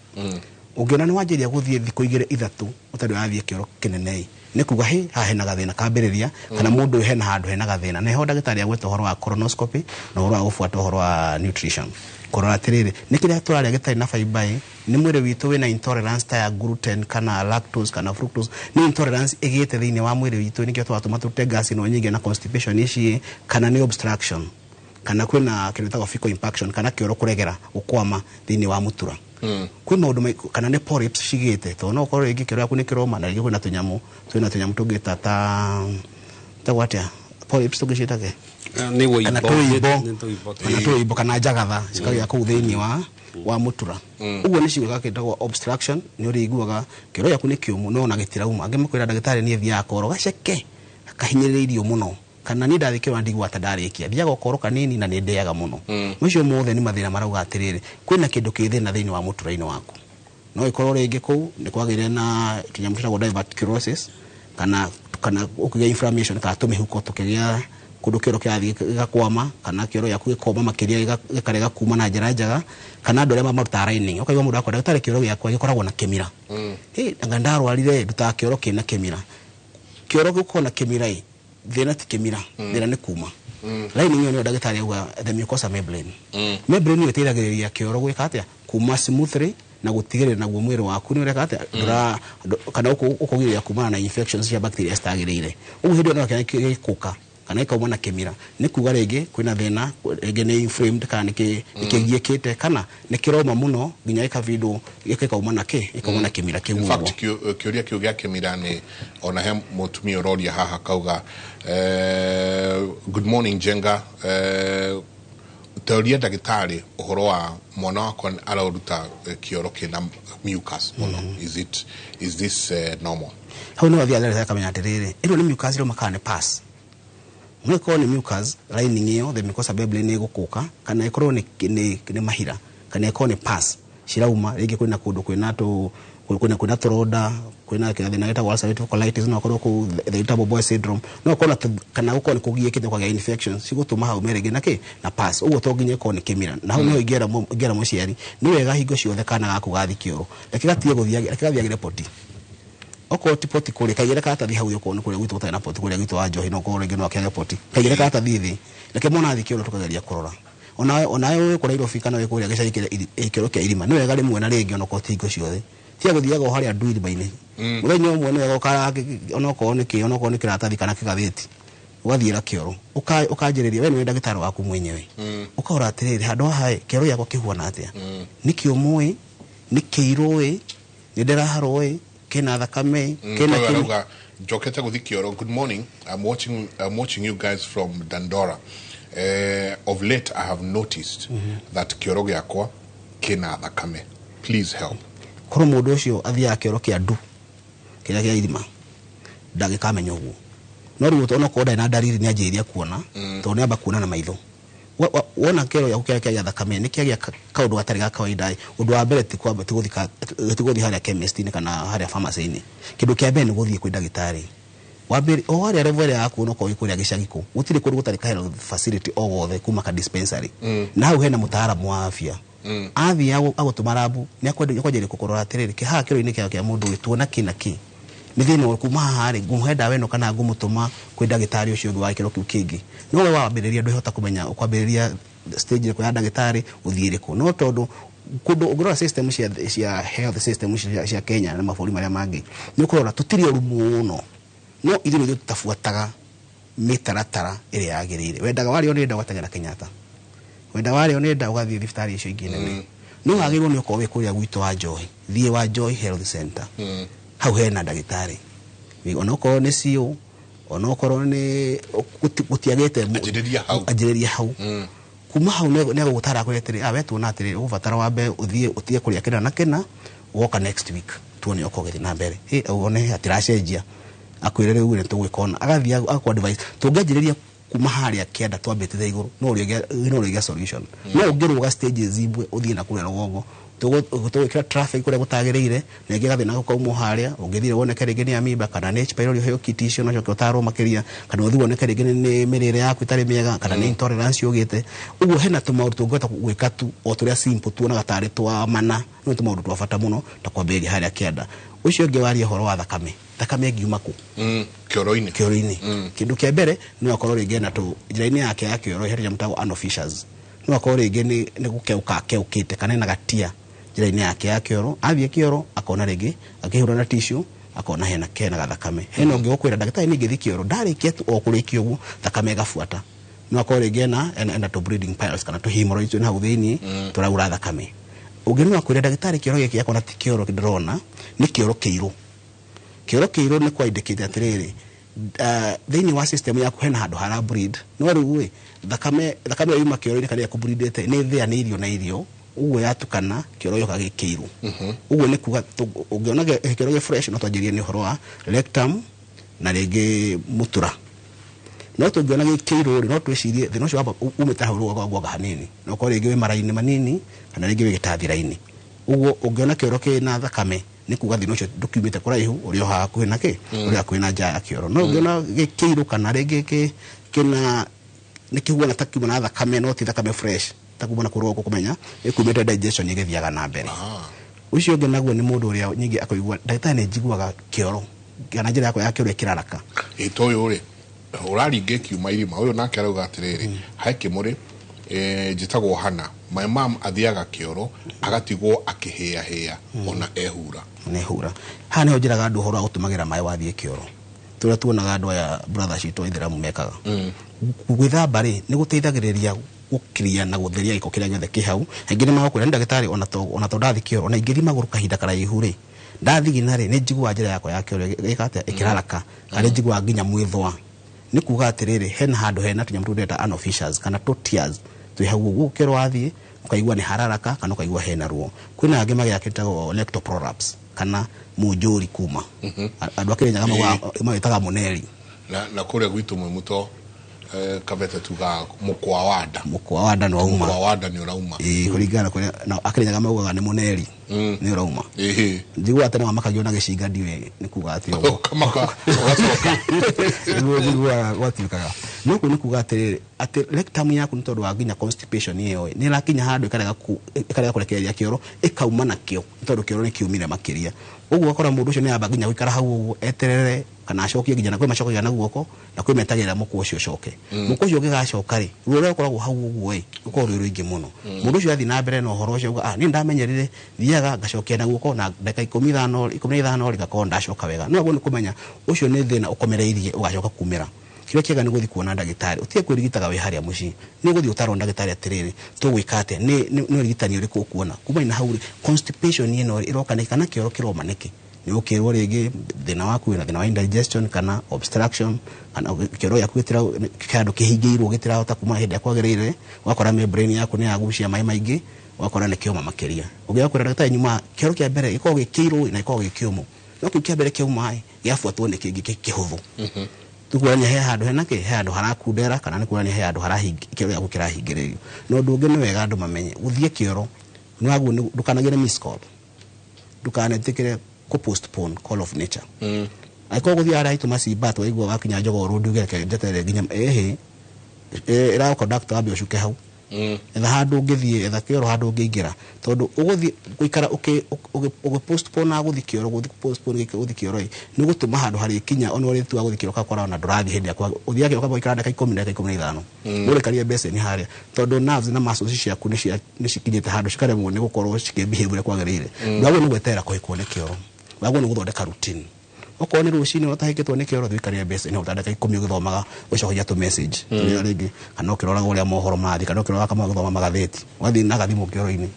Ũngĩona nĩ wanjĩrĩria gũthiĩ thikũ igĩrĩ ithatũ ũtarĩ ũrathiĩ kĩoro kĩnene ĩ, nĩ kuga hĩ haha hena gathĩna kambĩrĩria, kana mũndũ ũyũ hena handũ hena gathĩna. Na nĩho ndagĩtarĩ agweta ũhoro wa colonoscopy na ũhoro wa gũbuata ũhoro wa nutrition, kũrora atĩrĩrĩ, nĩ kĩrĩa tũrarĩa gĩtarĩ na fiber ĩ, nĩ mwĩrĩ witũ wĩna intolerance ta ya gluten kana lactose kana fructose, nĩ intolerance ĩgĩte thĩinĩ wa mwĩrĩ witũ, nĩkĩo tũratũma tũrute gas ĩno nyingĩ na constipation ici ĩ, kana nĩ obstruction, kana kwĩna kĩndũ gĩtagwo fecal impaction, kana kĩoro kũregera gũkwama thĩinĩ wa mũtura. Kwĩ maũndũ kana nĩ polyps cigĩte, tondũ no ũkorwo rĩngĩ kĩoro gĩaku nĩ kĩroma na rĩngĩ kwĩna tũnyamũ tũngĩta ta tagwo atĩa, polyps tũngĩciĩtage? Nĩ wũimbo. Kana tũimbo. Nĩ tũimbo. Kana tũimbo kana njagatha cikagĩa kũu thĩinĩ wa mũtura. Ũguo nĩ ciugo gĩtagwo obstruction. Nĩ ũrĩiguaga kĩoro gĩaku nĩ kĩũmũ no ona gĩtirauma. Angĩ makwĩra, "Ndagĩtarĩ, niĩ thiaga koro gaceke kahinyĩrĩirio mũno," kana, "Niĩ ndathiĩ kĩoro ndiguaga ta ndarĩkia, thiaga okoro kanini na nĩ ndĩaga mũno." Macio mothe nĩ mathĩna marauga atĩrĩrĩ, kwĩna kĩndũ kĩ thĩna thĩinĩ wa mũtura-inĩ waku. No ĩkorwo rĩngĩ kũu nĩ kwagĩire na tũnyamũ twĩtagwo diverticulosis, kana ũkĩgĩa inflammation, kana tũmĩhuko tũkĩgĩa kũndũ kĩoro kĩrathiĩ gĩgakwama, kana kĩoro gĩaku gĩkoma makĩria, gĩkarega kuma na njĩra njega, kana andũ arĩa marutaga lining. Ũkaigua mũndũ akwa, "Ndagĩtarĩ, kĩoro gĩakwa gĩkoragwo na kĩmira. Hĩ, anga ndarwarire, ndutaga kĩoro kĩna kĩmira." Kĩoro gĩkorwo na kĩmira ĩ, thĩna ti kĩmira, thĩna nĩ kuma lining ĩyo. Nĩyo ndagĩtarĩ auga the mucosa membrane. Membrane ĩyo ĩteithagĩrĩria kĩoro gwĩka atĩa? Kuma smoothly, na gũtigĩrĩra naguo mwĩrĩ waku nĩ ũreka atĩa? Kana ũkũgirĩrĩria kumana na infections cia bacteria citagĩrĩire. Ũguo hĩndĩ ĩyo no gĩkũka kana gĩkauma na kĩmira, nĩ kuga rĩngĩ kwĩna thĩna, rĩngĩ nĩ inflamed, kana nĩ kĩgiĩkĩte, kana nĩ kĩroma mũno nginya gĩkabindwo gĩkauma na kĩ gĩkauma na kĩmira kĩu. In ũguo. Fact, kĩũria kĩu gĩa kĩmira nĩ ona he mũtumia ũroria haha kauga, "Good morning Jenga, teoria ndagĩtarĩ ũhoro wa mwana wakwa aroruta kĩoro kĩna mucus mũno. Is this normal?" Hau nĩho athiaga ndagĩtarĩ akamenya atĩrĩrĩ, ĩno nĩ mucus ĩrauma kana nĩ pus. No ĩkorwo nĩ mucus lining ĩyo, the mucosa membrane, ĩgũkũka, kana ĩkorwo nĩ mahira, kana ĩkorwo nĩ pus cirauma. Rĩngĩ kwĩna kũndũ kwĩna tũ kwĩna tũronda, kwĩna gathĩna getagwo ulcerative colitis, no akorwo kũu the irritable bowel syndrome, no akorwo na kana gũkorwo nĩ kũgiĩkĩte kwagĩa infections cigũtũma hau rĩngĩ na kĩ na pus. Ũguo to nginya ĩkorwo nĩ kĩmira. Na hau nĩho ingĩera mũciari, nĩ wega hingo ciothe kana gaku gathi kĩoro, reke gatige gũthiagĩra, reke gathiagĩre potty. Okorwo ti potty kũrĩ, kaigĩre karatathi hau. Okorwo nĩ kũrĩa gwitũ gũtarĩ na potty, kũrĩa gwitũ wa njohi, no okorwo rĩngĩ no akĩage potty, kaigĩre karatathi thĩ, reke mwana athi kĩoro, tũkageria kũrora. Onawe wĩ kũrĩa Nairobi kana wĩ kũrĩa gĩcagi kĩrĩa kĩoro kĩa irima, nĩ wega rĩmwe na rĩngĩ, onokorwo ti hingo ciothe, tiga gũthiaga o harĩa ndu irima-inĩ. Mũthenya ũmwe nĩ wega ũkara onokorwo nĩ kĩ onokorwo nĩ kĩratathi kana kĩgathĩti, ũgathiĩra kĩoro, ũkanjĩrĩria we nĩwe ndagĩtarĩ waku mwenyewe, ũkarora atĩrĩrĩ, handũ haha ĩ, kĩoro gĩakwa kĩhuana atĩa? Nĩ kĩũmũ ĩ, nĩ kĩirũ ĩ, nĩ ndĩraharwo ĩ, kĩna thakame ĩ, kĩna Kwa hiyo kĩ arauga njokete guthi kioro. "Good morning, I'm watching you guys from Dandora. Of late I have noticed that kioro giakwa kina thakame. Please help." Korwo mũndũ ũcio athiaga kĩoro kĩa ndu kĩrĩa kĩa irima, ndangĩkamenya ũguo. No rĩu onokorwo ndarĩ na ndariri, nĩ anjĩrĩria kuona, tondũ nĩ amba kuona na maitho. Wona kĩoro gĩaku kĩrĩa kĩagĩa thakame, nĩ kĩagĩa kaũndũ gatarĩ ga kawaida ĩ, ũndũ wa mbere ti kwamba ti gũthiĩ harĩa chemist-inĩ kana harĩa pharmacy-inĩ. Kĩndũ kĩa mbere nĩ gũthiĩ kwĩ ndagĩtarĩ wa mbere o harĩa level ĩrĩa yaku. Onokorwo wĩ kũrĩa gĩcagi kũ, gũtirĩ kũndũ gũtarĩ ka health facility o gothe, kuma ka dispensary, na hau hena mũtaaramu wa afya. Athiĩ agũtũma rabu, nĩ akwanjĩrĩria kũkũrora atĩrĩrĩ, haha kĩoro-inĩ kĩa mũndũ ũyũ tuona kĩ na kĩ, nĩ thĩna ũrĩkũ kuma haha rĩ, ngũmũhe ndawa ĩno kana ngũmũtũma kwĩ ndagĩtarĩ ũcio ũngĩ wa gĩkĩro kĩu kĩngĩ. No we wambĩrĩria ndũhota kũmenya ũkwambĩrĩria stage ĩrĩkũ ya ndagĩtarĩ, ũthiĩ ĩrĩkũ. No tondũ kũndũ ũngĩrora system cia health system cia Kenya na mabũrũri marĩa mangĩ, nĩ ũkũrora tũtirĩ ũru mũno, no ithuĩ nĩ ithuĩ tũtabuataga mĩtaratara ĩrĩa yagĩrĩire. Wendaga warĩo nĩ nda ũgateng'era Kenyatta, wenda warĩo nĩ nda ũgathiĩ thibitarĩ icio ingĩ nene. No wagĩrĩirwo nĩ ũkorwo wĩ kũrĩa gwitũ wa Njohi, thiĩ wa Njohi Health Center, hau hena ndagĩtarĩ, onokorwo nĩ CO, onokorwo nĩ gũtiagĩte Anjĩrĩria hau. Anjĩrĩria hau. Kuma hau nĩ agũgũtara akwĩre atĩrĩ, "Ah, we tuona atĩrĩrĩ, ũgũbatara wambe ũthiĩ ũtige kũrĩa kĩna na kĩna, woka next week tuone okorwo ũgĩthiĩ na mbere." Hĩ, one atiracenjia, akwĩre rĩu nĩ tũgwĩka ũna, agathiĩ agakũ advise. Tũngĩanjĩrĩria kuma harĩa kĩanda twambĩtĩte igũrũ, no ũrĩgĩa solution. No ũngĩrũga stages imwe ũthiĩ na kũrĩa rũgongo. Tũgwĩkĩra traffic kũrĩa gũtagĩrĩire na ĩngĩ gathĩna gũkaumwo harĩa ũngĩthire woneke rĩngĩ nĩ amimba kana nĩ H pylori ũheo kit icio na ũcoke ũtarwo makĩria kana ũthiĩ woneke rĩngĩ nĩ mĩrĩre yaku ĩtarĩ mĩega kana nĩ intolerance ũgĩte ũguo hena tũmaũndũ tũngĩhota gwĩka tu o tũrĩa simple tuonaga tarĩ twa mana no tũmaũndũ twa bata mũno ta kwambĩrĩria harĩa kĩanda. Ũcio ũngĩ waria ũhoro wa thakame, thakame ĩngiuma kũ? Kĩoro-inĩ. Kĩoro-inĩ. Kĩndũ kĩa mbere no akorwo rĩngĩ ena tũ njĩra-inĩ yake ya kĩoro he tũnyamũ twĩtagwo anal fissures, no akorwo rĩngĩ nĩ gũkeũka akeũkĩte kana ena gatia njĩra-inĩ yake ya kĩoro, athiĩ kĩoro akona rĩngĩ akĩhũra na tissue akona hena kena gathakame. Hena ũngĩ ũkwĩra ndagĩtarĩ niĩ ngĩthiĩ kĩoro ndarĩkia tu o kũrĩkia ũguo thakame ĩgabuata, no akorwo rĩngĩ ena tũ bleeding piles kana tũ hemorrhoids twĩna hau thĩiniĩ tũraura thakame. Ũngĩ no akwĩre ndagĩtarĩ kĩoro gĩkĩ akona ti kĩoro ndĩrona nĩ kĩoro kĩirũ. Kĩoro kĩirũ nĩ kwa indicate atĩrĩrĩ thĩinĩ wa system yaku hena handũ hara bleed, no rĩu ĩ thakame yuma kĩoro-inĩ kana ĩkũbleedĩte nĩ thĩa nĩ irio na irio ũguo yatukana kĩoro gĩoka gĩ kĩirũ. Ũguo nĩ kuga ũngĩona kĩoro gĩ fresh no twanjĩrĩrie nĩ ũhoro wa rectum na rĩngĩ mũtura. No tũngĩona gĩ kĩirũ rĩ no twĩcirie thĩna ũcio wamba umĩte hau rũgongo rwa hanini, no korwo rĩngĩ wĩ mara-inĩ manini kana rĩngĩ wĩ gĩtathira-inĩ. Ũguo ũngĩona kĩoro kĩna thakame nĩ kuga thĩna ũcio ndũkiumĩte kũraihu ũrĩ o hakuhĩ na kĩ ũrĩ hakuhĩ na nja ya kĩoro. No ũngĩona gĩ kĩirũ kana rĩngĩ kĩna nĩ kĩhuana ta kiuma na thakame no ti thakame fresh ta kuma na kũrũa kũmenya ĩkumĩte digestion ĩgĩthiaga na mbere. Ũcio ũngĩ naguo nĩ mũndũ ũrĩa nyingĩ akũigua ndagĩtarĩ nĩ njiguaga kĩoro kana njĩra yakwa ya kĩoro ĩkĩraraka. Ĩ to ũyũ rĩ ũraringa ĩkiuma irima ũyũ nake arauga atĩrĩrĩ hai kĩmũrĩ njĩtagwo Hana, my mom athiaga kĩoro agatigwo akĩhĩahĩa ona ehura. Nehura haha nĩho njĩraga andũ ũhoro wa gũtũmagĩra maĩ wathiĩ kĩoro tũrĩa tuonaga andũ aya brothers citũ aithĩramu mekaga. Gwĩthamba rĩ nĩ gũteithagĩrĩria gũkiria na gũtheria gĩko kĩrĩa gĩothe kĩ hau. Aingĩ nĩ magũkwĩra nĩ ndagĩtarĩ ona to ndathiĩ kĩoro ona ingĩthiĩ magũrũ kahinda karaihu rĩ ndathigina rĩ nĩ njiguaga njĩra yakwa ya kĩoro ĩka atĩa ĩkĩraraka kana nĩ njiguaga nginya mwĩthũa. Nĩ kuga atĩrĩrĩ hena handũ hena tũnyamũ tũrĩa anal fissures kana tũ tears twĩ hau ũguo kĩoro wathiĩ ũkaigua nĩ hararaka kana ũkaigua hena ruo. Kwĩna angĩ magĩa kĩtagwo rectal prolapse kana mũnjũri kuma. Andũ a Kĩrĩnyaga mawĩtaga mũneri. Na kũrĩa gwitũ Mwĩmũto kabete tugaga mũkwa wa nda. Mũkwa wa nda nĩ wauma. Mũkwa wa nda nĩ ũrauma. Ĩĩ kũringana na kũrĩa na Akĩrĩnyaga maugaga nĩ mũneri nĩ ũrauma. Njiguaga tene wamakagio na gĩcinga ndiũĩ nĩ kuga atĩa ũguo. Ũkamaka ũgacoka. Nĩguo njiguaga gwatuĩkaga. No kũu nĩ kuga atĩrĩrĩ atĩ rectum yaku nĩ tondũ wa nginya constipation ĩyo nĩ ĩrakinya handũ ĩkarega kũrekereria kĩoro ĩkauma nakĩo nĩ tondũ kĩoro nĩ kĩumire makĩria. Ũguo ũgakora mũndũ ũcio nĩ amba nginya gũikara hau ũguo eterere kana acokie nginya na kwĩ macokagia na guoko na kwĩ metagĩrĩra mũkwa ũcio ũcoke. Mũkwa ũcio ũngĩgacoka rĩ ruo rũrĩa rũkoragwo hau ũguo ĩ rũkoragwo rwĩ rũingĩ mũno. Mũndũ ũcio athiĩ na mbere na ũhoro ũcio auga niĩ ndamenyerire thiaga ngacokia na guoko na ndagĩka 15 rĩ ngakorwo ndacoka wega. No ũguo nĩ kũmenya ũcio nĩ thĩna ũkomereirie ũgacoka kumĩra. Kĩrĩa kĩega nĩ gũthiĩ kuona ndagĩtarĩ ũtige kwĩrigitaga wĩ harĩa mũciĩ nĩ ũgũthiĩ ũtarwo ndagĩtarĩ atĩrĩrĩ tũgwĩka atĩa nĩ ũrigitani ũrĩkũ ũkuona kumania na hau rĩ constipation ĩno ĩroka nĩkĩ kana kĩoro kĩroma nĩkĩ nĩ ũkĩrwo rĩngĩ thĩna waku wĩna thĩna wa indigestion kana obstruction kana kĩoro gĩaku kĩhandũ kĩhingĩirwo gĩtirahota kuma hĩndĩ ĩrĩa kwagĩrĩire ũgakora membrane yaku nĩ yagucia maĩ maingĩ ũgakora nĩ kĩoma makĩria. Ũngĩaga kwĩra ndagĩtarĩ nyuma kĩoro kĩa mbere gĩkoragwo gĩ kĩirũ na gĩkoragwo gĩ kĩũmũ no kĩu kĩa mbere kĩauma ĩ gĩabuatwo nĩ kĩngĩ kĩhũthũ. Tũkuonania he handũ hena kĩ he handũ harakundera kana nĩ kuonania he handũ kĩoro gĩaku kĩrahingĩrĩrio. Na ũndũ ũngĩ nĩ wega andũ mamenye gũthiĩ kĩoro nĩ waguo ndũkanagĩre miss call ndũkanetĩkĩre kũ postpone call of nature. Angĩkorwo gũthiĩ harĩa haitũ macimba twaigua wakinya Jogoo Road uge reke njeterere nginya ĩhĩ ĩra conductor wambe ũcuke hau. Etha handũ ũngĩthiĩ etha kĩoro handũ ũngĩingĩra tondũ ũgũthiĩ gũikara ũgĩ postpone na gũthiĩ kĩoro gũthiĩ postpone gũthiĩ kĩoro ĩ nĩ ũgũtũma handũ harĩkinya ona ũrĩtua gũthiĩ kĩoro ũgakora ona ndũrathiĩ hĩndĩ ĩrĩa ũthiaga kĩoro ũkamba gũikara ndagĩka 10 ndagĩka 15 ũrĩkarie mbeceni harĩa tondũ nerves na muscles ciaku nĩ cikinyĩte handũ cikaremwo nĩ gũkorwo cikĩ behave ũrĩa kwagĩrĩire. Ndwagĩrĩirwo nĩ gweterera kũhĩkwo nĩ kĩoro wagĩrĩirwo nĩ gũthondeka routine. Okorwo nĩ rũcinĩ ũtahĩkĩtwo nĩ kĩoro thiĩ ũikarie mbeceni hau ta ndagĩka 10 ũgĩthomaga ũgĩcokagia tũ message tũrĩa rĩngĩ kana ũkĩroraga ũrĩa mohoro marathiĩ kana ũkĩroraga kama ũgĩthoma magathĩti ũgathiĩ na gathimũ kĩoro-inĩ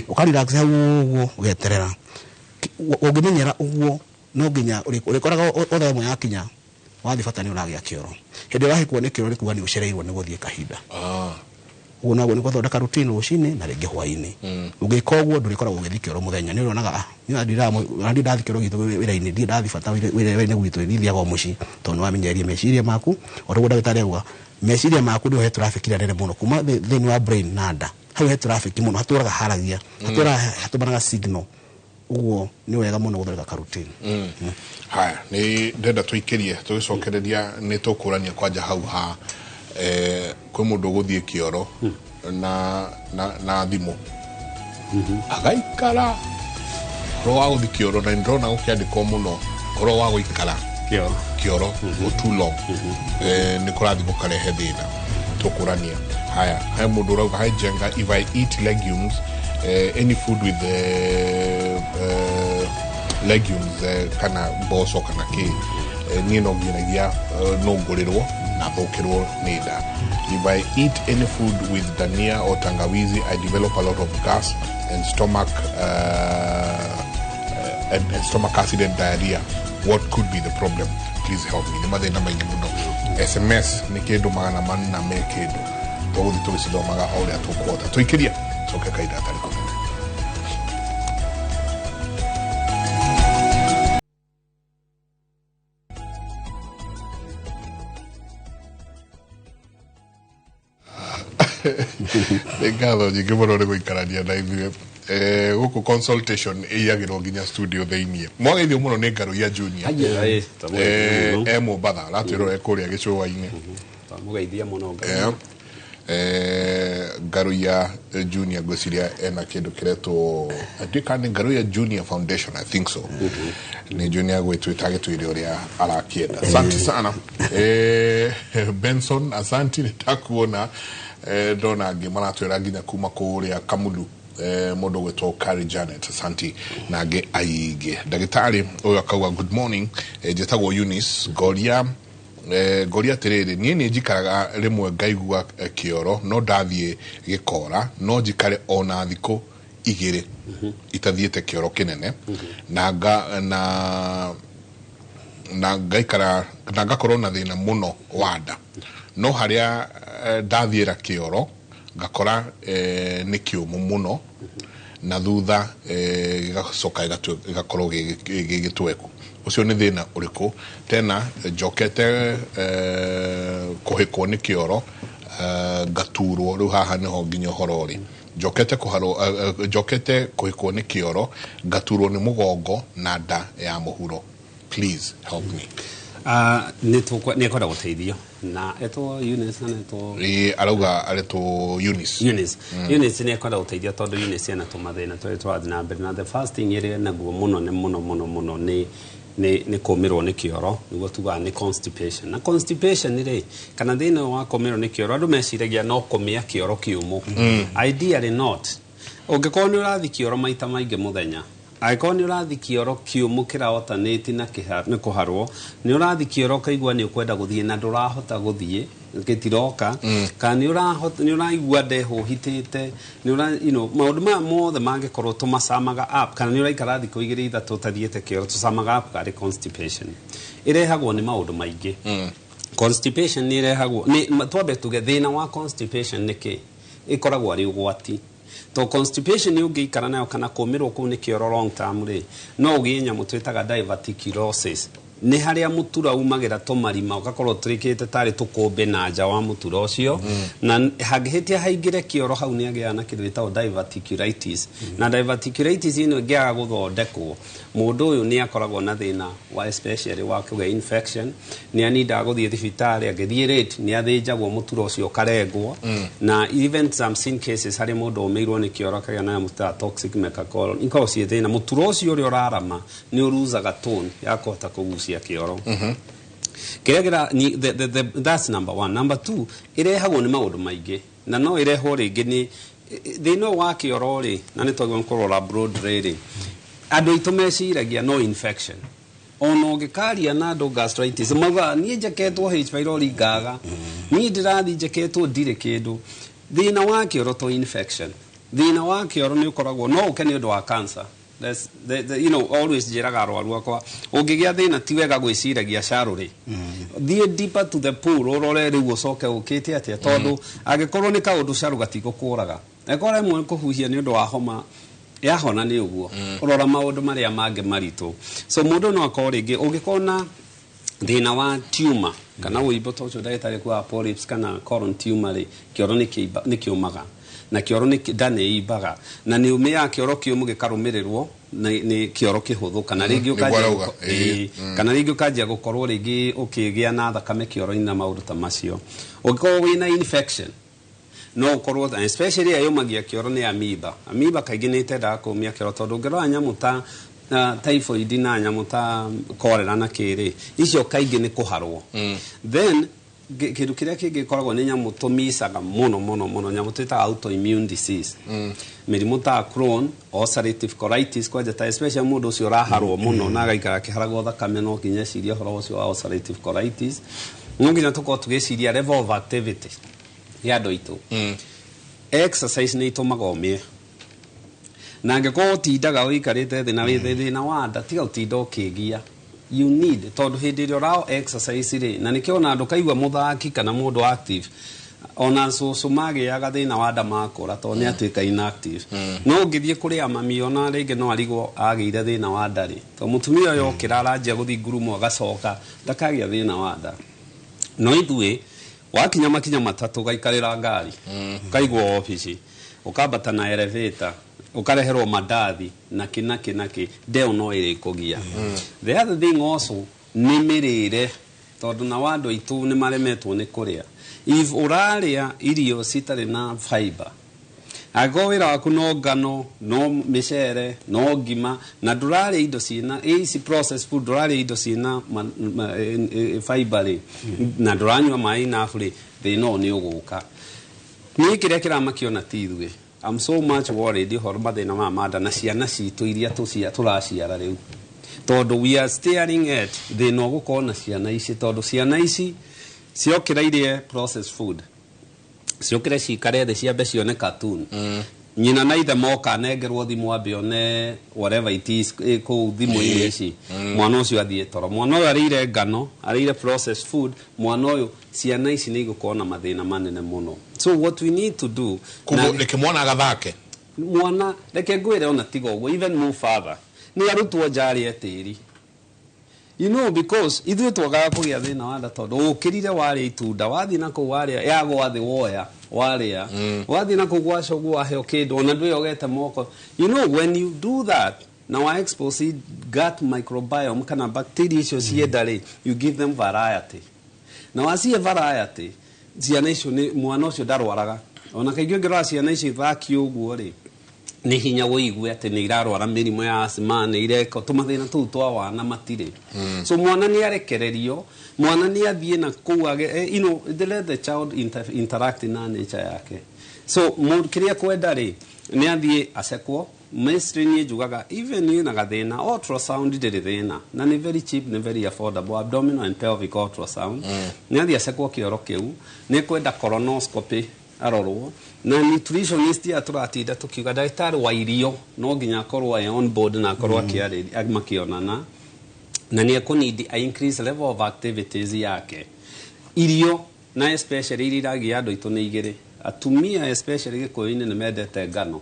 ũka relax hau ũguo ũgeterera. Ũngĩmenyera ũguo no nginya ũrĩkoraga o thaa ĩmwe yakinya wathiĩ bata nĩ ũragĩa kĩoro. Hĩndĩ ĩrĩa wahĩkwo nĩ kĩoro nĩ kuga nĩ ũcereirwo nĩ gũthiĩ kahinda. Ũguo naguo nĩ gũthondeka routine rũcinĩ na rĩngĩ hwaĩ-inĩ. Ũngĩka ũguo ndũrĩkoragwo ũgĩthiĩ kĩoro mũthenya nĩ ũrĩonaga niĩ ndathiĩ kĩoro gitũ wĩra-inĩ ndirĩ ndathiĩ bata wĩra-inĩ gwitũ niĩ thiaga o mũciĩ tondũ nĩ wamenyeria meciria maku o ta ũguo ndagĩtarĩ auga meciria maku nĩho he traffic ĩrĩa nene mũno kuma thĩinĩ wa brain na nda Hau he traffic mũno, hatũraga haragia, hatũraga hatũmanaga signal. Ũguo nĩ wega mũno gũthondeka karutini. Haya, nĩ ndenda tũikĩrie tũgĩcokereria nĩ tũkũrania kwanja hau ha kwĩ mũndũ ũgũthiĩ kĩoro na thimũ agaikara ũhoro wa gũthiĩ kĩoro, na nĩndĩrona gũkĩandĩkwo mũno ũhoro wa gũikara Kĩoro. Kĩoro for too long nĩ kũrathiĩ gũkarehe thĩna, tũkũrania. Haya, he mũndũ ũrauga, "Hi Jenga, if I eat legumes, any food with legumes, kana mboco kana kĩ, niĩ no nginyagia no ngũrĩrwo na thũkĩrwo nĩ nda. If I eat any food with dania or tangawizi, I develop a lot of gas and stomach and stomach acid and diarrhea. What could be the problem? Please help me." Nĩ mathĩna maingĩ mũno. SMS nĩ kĩndũ 400 me kĩndũ, tũgũthiĩ tũgĩcithomaga o ũrĩa tũkũhota. Tũikĩria coke kahinda gatarĩ kũnene. Nĩ ngatho nyingĩ mũno nĩ gũikarania na ithuĩ. Gũkũ consultation ĩiyagĩrwo nginya studio thĩiniĩ. Mwageithio mũno nĩ Ngaruiya Junior. Haya, twamũgeithia mũno. E Mombatha, aratwĩrora e kũrĩa gĩcũa-inĩ. Twamũgeithia mũno Ngai. Ngaruiya Junior, ngwĩciria ena kĩndũ kĩretwo, ndiũĩ kana nĩ Ngaruiya Junior Foundation, I think so. Nĩ Junior gwĩtwĩta agĩtwĩre ũrĩa arakĩenda. Asante sana. Benson, asanti, nĩ ndakuona. Ndona angĩ maratwĩra nginya kuma kũrĩa Kamulu, mũndũ gwĩtwo Kari Janet, asanti, na angĩ aingĩ. Ndagĩtarĩ ũyũ akauga, "Good morning, njĩtagwo Eunice Ngoria. Ngoria atĩrĩrĩ, niĩ nĩ njikaraga rĩmwe ngaigua kĩoro, no ndathiĩ gĩkora, no njikare ona thikũ 2 itathiĩte kĩoro kĩnene, na nga, na na ngaikara na ngakorwo na thĩna mũno wa nda, no harĩa ndathiĩra kĩoro ngakora nĩ kĩũmũ mũno, na thutha gĩgacoka gĩgakorwo gĩ gĩtweku. Ũcio nĩ thĩna ũrĩkũ? Tena njokete kũhĩkwo nĩ kĩoro, ngaturwo. Rĩu haha nĩho nginya ũhoro ũrĩ. Njokete kũharwo, njokete kũhĩkwo nĩ kĩoro, ngaturwo nĩ mũgongo na nda ya mũhuro. Please help me." Nĩ ekwenda gũteithio na etwo Eunice na etwo Ĩ, arauga aretwo Eunice. Eunice. Eunice nĩ ekwenda gũteithio tondũ Eunice ena tũmathĩna tũrĩa tũrathiĩ na mbere, na the first thing ĩrĩa naguo mũno nĩ mũno mũno mũno nĩ kũmĩrwo nĩ kĩoro, nĩguo tugaga nĩ constipation. Na constipation rĩ, kana thĩna ũyũ wa kũmĩrwo nĩ kĩoro, andũ meciragia no kũmĩa kĩoro kĩũmũ. Ideally not. Ũngĩkorwo nĩ ũrathiĩ kĩoro maita maingĩ mũthenya, angĩkorwo nĩ ũrathiĩ kĩoro kĩũmũ kĩraotanĩti na nĩ kũharwo, nĩ ũrathiĩ kĩoro ũkaigua nĩ ũkwenda gũthiĩ na ndũrahota gũthiĩ, gĩtiroka, kana nĩ ũrahota, nĩ ũraigua nda ĩhũhitĩte, nĩ ũra maũndũ maya mothe mangĩkorwo tũmacamaga up, kana nĩ ũraikara thikũ 2 3 ũtathiĩte kĩoro, tũcamaga up karĩ constipation. Ĩrehagwo nĩ maũndũ maingĩ. Constipation nĩ ĩrehagwo nĩ twambe tuge thĩna wa constipation nĩ kĩ ĩkoragwo arĩ ũgwati, to constipation nĩ ũngĩikara nayo kana kũmĩrwo kũu nĩ kĩoro long term rĩ, no ũgĩe nyamũ twĩtaga diverticulosis. Nĩ harĩa mũtura umagĩra tũmarima, ũgakorwo tũrĩkĩte tarĩ tũkũmbĩ na nja wa mũtura ũcio, na hangĩhĩtia haingĩre kĩoro hau, nĩ agĩaga na kĩndũ gĩtagwo diverticulitis. Na diverticulitis ĩno ĩngĩaga gũthondekwo, mũndũ ũyũ nĩ akoragwo na thĩna wa especially wa kũgĩa infection. Nĩ anindaga gũthiĩ thibitarĩ, angĩthiĩ rate nĩ athĩnjagwo mũtura ũcio ũkarengwo. Na even some seen cases harĩ mũndũ ũmĩirwo nĩ kĩoro akagĩa na nyamũ ta toxic megacolon. Ikoragwo ciĩ thĩna mũtura ũcio ũrĩa ũrarama nĩ ũruzaga tone ya kũhota kũgucia kĩoro kĩrĩa kĩra that's number one. Number two, ĩrehagwo nĩ maũndũ maingĩ, na no ĩrehwo rĩngĩ nĩ thĩna ũyũ wa kĩoro rĩ, na nĩ twagĩrĩirwo nĩ kũrora broad rĩrĩ, andũ aitũ meciragia no infection. Ona ũngĩkaria na andũ gastritis, maugaga niĩ njeketwo H pylori ngaga, niĩ ndĩrathiĩ njeketwo ndirĩ kĩndũ. Thĩna wa kĩoro to infection. Thĩna wa kĩoro nĩ ũkoragwo no ũke nĩ ũndũ wa cancer. That's, the, you know, always njĩraga arwaru akwa, ũngĩgĩa thĩna ti wega gwĩciragia carũrĩ, thiĩ deeper to the pool, ũrore rĩu ũcoke ũkĩte atĩa, tondũ angĩkorwo nĩ kaũndũ carũ gatigũkũraga, angĩkorwo rĩmwe kũhuhia nĩ ũndũ wa homa yahona nĩ ũguo, rora maũndũ marĩa mangĩ maritũ. So mũndũ no akorwo rĩngĩ ũngĩkorwo na thĩna wa tumor kana wũimbo ta ũcio ndagĩtarĩ kuga polyps kana colon tumor rĩ, kĩoro nĩ kĩũmaga. Na kĩoro nĩ nda nĩ imbaga na nĩ ũmĩaga kĩoro kĩũmũ gĩkarũmĩrĩrwo nĩ kĩoro kĩhũthũ kana rĩngĩ ũkanjia kana rĩngĩ ũkanjia gũkorwo rĩngĩ ũkĩgĩa na thakame kĩoro-inĩ na maũndũ ta macio. Ũngĩkorwo wĩna infection no ukorwo especially ĩrĩa yũmagia kĩoro nĩ amoeba. Amoeba kaingĩ nĩ ĩtendaga kũũmia kĩoro tondũ ũngĩrora nyamũ ta typhoid na nyamũ ta cholera na kĩrĩ icio kaingĩ nĩ kũharwo. Then kĩndũ kĩrĩa kĩngĩ gĩkoragwo nĩ nyamũ tũmicaga mũno mũno mũno, nyamũ twĩtaga autoimmune disease, mĩrimũ ta Crohn, ulcerative colitis, kwanja ta especially mũndũ ũcio ũraharwo mũno na agaikara akĩharagwo thakame, no nginya ecirie ũhoro ũcio wa ulcerative colitis. No nginya tũkorwo tũgĩciria level of activity ya andũ aitũ. Exercise nĩ itũmaga ũmĩe, na angĩkorwo ũtindaga ũikarĩte thĩ na wĩ thĩna wa nda, tiga ũtinda ũkĩgia. You need, tondũ hĩndĩ ĩrĩa ũra exercise rĩ, na nĩkĩo ona andũ kaigua mũthaki kana mũndũ active, ona cũcũ magĩaga thĩna wa nda makũra tondũ nĩ atuĩka inactive. No ũngĩthiĩ kũrĩa mami, ona rĩngĩ no arigwo agĩire thĩna wa nda rĩ, tondũ mũtumia ũyũ okĩra aranjia gũthiĩ ngurumo agacoka ndakagĩa thĩna wa nda. No ithuĩ wakinya makinya matatũ ũgaikarĩra ngari, ũkaigwo obici, ũkambata na elevator, ũkareherwo mandathi na kĩ na kĩ na kĩ, ndeo no ĩrĩkũgia. The other thing also nĩ mĩrĩre, tondũ na andũ aitũ nĩ maremetwo nĩ kũrĩa. If ũrarĩa irio citarĩ na fiber, angĩkorwo wĩra waku no ngano, no mĩcere, no ngima, na ndũrarĩa indo ciĩna ici processed food, ndũrarĩa indo ciĩna fiber rĩ, na ndũranyua maĩ enough rĩ, thĩna ũyũ nĩ ũgũka. Niĩ kĩrĩa kĩramakiona ti ithuĩ, I'm so much worried ũhoro mathĩna ma manda na ciana citũ iria tũraciara rĩu, tondũ we are staring at thĩna ũgũkorwo na ciana ici, tondũ ciana ici ciokĩra irie processed food, ciũkĩre cikare thĩ ciambe cione cartoon, nyina na ithe moka anengerwo thimũ ambe one whatever it is kũu thimũ-inĩ ici, mwana ũcio athiĩ toro. Mwana ũyũ arĩire ngano, arĩire processed food, mwana ũyũ, ciana ici nĩ igũkorwo na mathĩna manene mũno. So what we need to do Koguo reke mwana agathake. Mwana reke ngwĩre, ona tiga ũguo, even move further, nĩ arutwo nja arĩe tĩri, you know, because ithuĩ twagaga kũgĩa thĩna wa nda tondũ ũkĩrire warĩa itunda, wathiĩ na kũu warĩa yagwa thĩ, woya warĩa, wathiĩ na kũu gwacogwo waheo kĩndũ ona ndwĩyogete moko. You know, when you do that na wa expose gut microbiome kana bacteria icio cienda rĩ, you give them variety, na wacihe variety ciana icio nĩ mwana ũcio ndarwaraga. Ona kaingĩ ũngĩrora ciana icio ithaki ũguo rĩ, nĩ hinya wũigue atĩ nĩ irarwara mĩrimũ ya asthma, nĩ ireka tũmathĩna tũu twa wana matirĩ. So mwana nĩ arekererio, mwana nĩ athiĩ na kũu age, you know, they let the child interact na nature yake. So kĩrĩa kwenda rĩ, nĩ athiĩ acekwo. Mostly niĩ njugaga even niĩ na gathĩna, ultrasound ndĩrĩ thĩna na nĩ very cheap, nĩ very affordable, abdominal and pelvic ultrasound. Nĩ athiĩ acekwo kĩoro kĩu, nĩ kwenda colonoscopy arorwo na nutritionist ya tũratinda tũkiuga ndagĩtarĩ wa irio no nginya akorwo e on board na akorwo akĩarĩria makĩonana, na nĩ ekũnidi a increase level of activities yake. Irio na especially iria iragia andũ aitũ nĩ igĩrĩ. Atumia especially gĩkũyũ-inĩ nĩ mendete ngano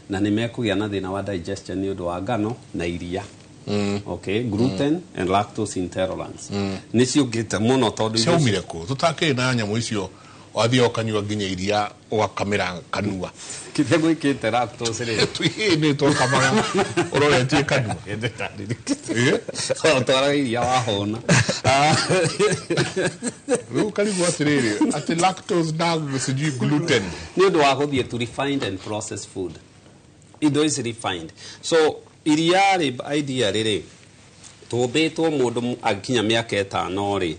na nĩ mekũgĩa na thĩna wa digestion nĩ ũndũ wa ngano na iria. Okay, gluten and lactose intolerance nĩ ciũkĩte mũno tondũ irio Ciaumire kũ tũtakĩrĩ na nyamũ icio, wathiĩ ũkanyua nginya iria ũgakamĩra kanua? Kĩrĩa gwĩkĩte lactose rĩ, nĩ twakamaga ũroretie kanua. Twaraga iria wahũna. Rĩu karigwo atĩrĩrĩ, atĩ lactose na sijui gluten. Nĩ ũndũ wa gũthiĩ to refined and processed food, indo ici refined. So iria rĩ, idea rĩrĩ tũmbĩtwo mũndũ agĩkinya mĩaka 5 rĩ,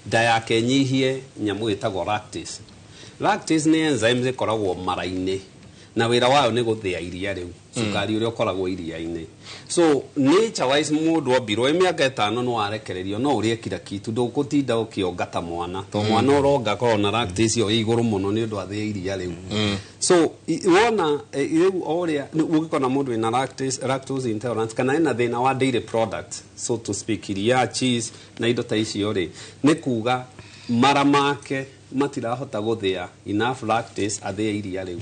nda yake nyihie nyamũ ĩtagwo lactase. Lactase nĩ enzymes ĩkoragwo mara-inĩ na wĩra wayo nĩ gũthĩa iria rĩu, cukari ũrĩa ũkoragwo iria-inĩ. So nature wise mũndũ ombirwo ĩ mĩaka 5 no arekererio, no ũrĩe kila kitu, ndũgũtinda ũkĩonga ta mwana, to mwana ũronga akoragwo na lactase ĩyo ĩ igũrũ mũno nĩ ũndũ athĩa iria rĩu. So wona rĩu o ũrĩa ũngĩkona mũndũ wĩna lactose intolerance kana ena thĩna wa dairy product, so to speak, iria, cheese na indo ta icio rĩ, nĩ kuga mara make matirahota gũthĩa enough lactase athĩe iria rĩu.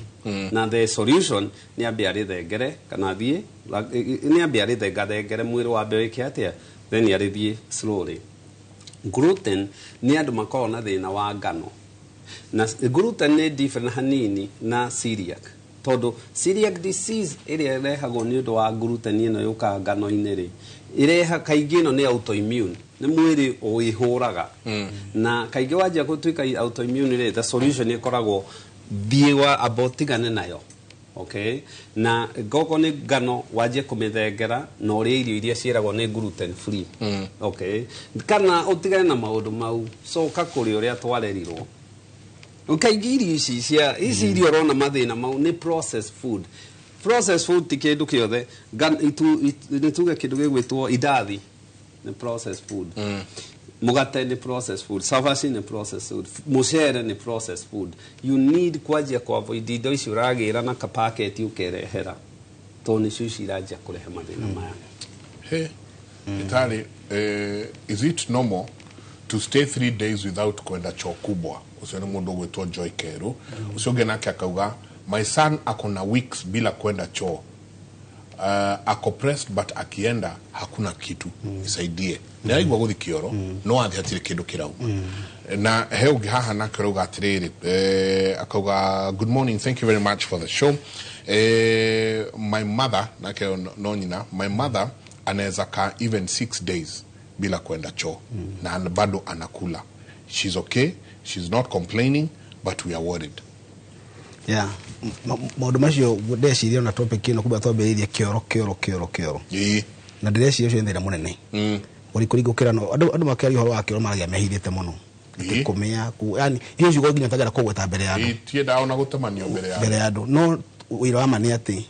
Na the solution nĩ ambe arĩthengere kana athiĩ nĩ ambe arĩthengathengere, mwĩrĩ wambe wĩke atĩa, then arĩthiĩ slowly. Gluten nĩ andũ makoragwo na thĩna wa ngano. Na gluten nĩ different hanini na celiac, tondũ celiac disease ĩrĩa ĩrehagwo nĩ ũndũ wa gluten ĩno yũkaga ngano-inĩ rĩ, ĩreha kaingĩ ĩno nĩ autoimmune, nĩ mwĩrĩ wĩhũraga. Na kaingĩ wanjia gũtuĩka autoimmune rĩ, the solution ĩkoragwo thiĩ wa amba ũtigane nayo. Okay, na ngoko nĩ ngano, wanjie kũmĩthengera na ũrĩe irio iria ciĩragwo nĩ gluten free. Okay, kana ũtigane na maũndũ mau, coka kũrĩ ũrĩa twarerirwo. Kaingĩ irio ici cia ici irio ũrona mathĩna mau nĩ processed food. Processed food ti kĩndũ kĩothe. Nĩ tuge kĩndũ gĩgwĩtwo indathi nĩ processed food, mũgate nĩ processed food, cabaci nĩ processed food, mũcere nĩ processed food. You need kwanjia ku avoid indo icio ũragĩra na kapaketi ũkerehera, tondũ nĩcio ici iranjia kũrehe mathĩna maya. Hey, Itali, is it normal to stay 3 days without kwenda choo kubwa? Ucio nĩ mũndũ ũgwĩtwo Joy Keru. Ũcio ũngĩ nake akauga, my son ako na weeks bila kwenda choo, ako pressed, but akienda hakuna kitu. Nisaidie. Nĩ araigua gũthi kĩoro, no athi hatirĩ kĩndũ kĩrauma. Na he ũngĩ haha nake ũrauga atĩrĩrĩ, akauga, "Good morning, thank you very much for the show. My mother," nake no nyina, "my mother anaweza kaa even 6 days bila kwenda choo na bado anakula. She's okay, she's not complaining, but we are worried." Yeah. Maũndũ macio ndeciria ona topic ĩno kumba twambĩrĩirie kĩoro kĩoro kĩoro kĩoro, na ndĩreciria ũcio nĩ thĩna mũnene kũringũkĩra no andũ makĩaria ũhoro wa kĩoro maragia mehithĩte mũno. Kũmĩa yani icio ciugo nginya ũtangĩenda kũgweta mbere ya andũ. Tiendaga ona gũtemanio mbere ya mbere ya andũ. No wĩra wa ma nĩ atĩ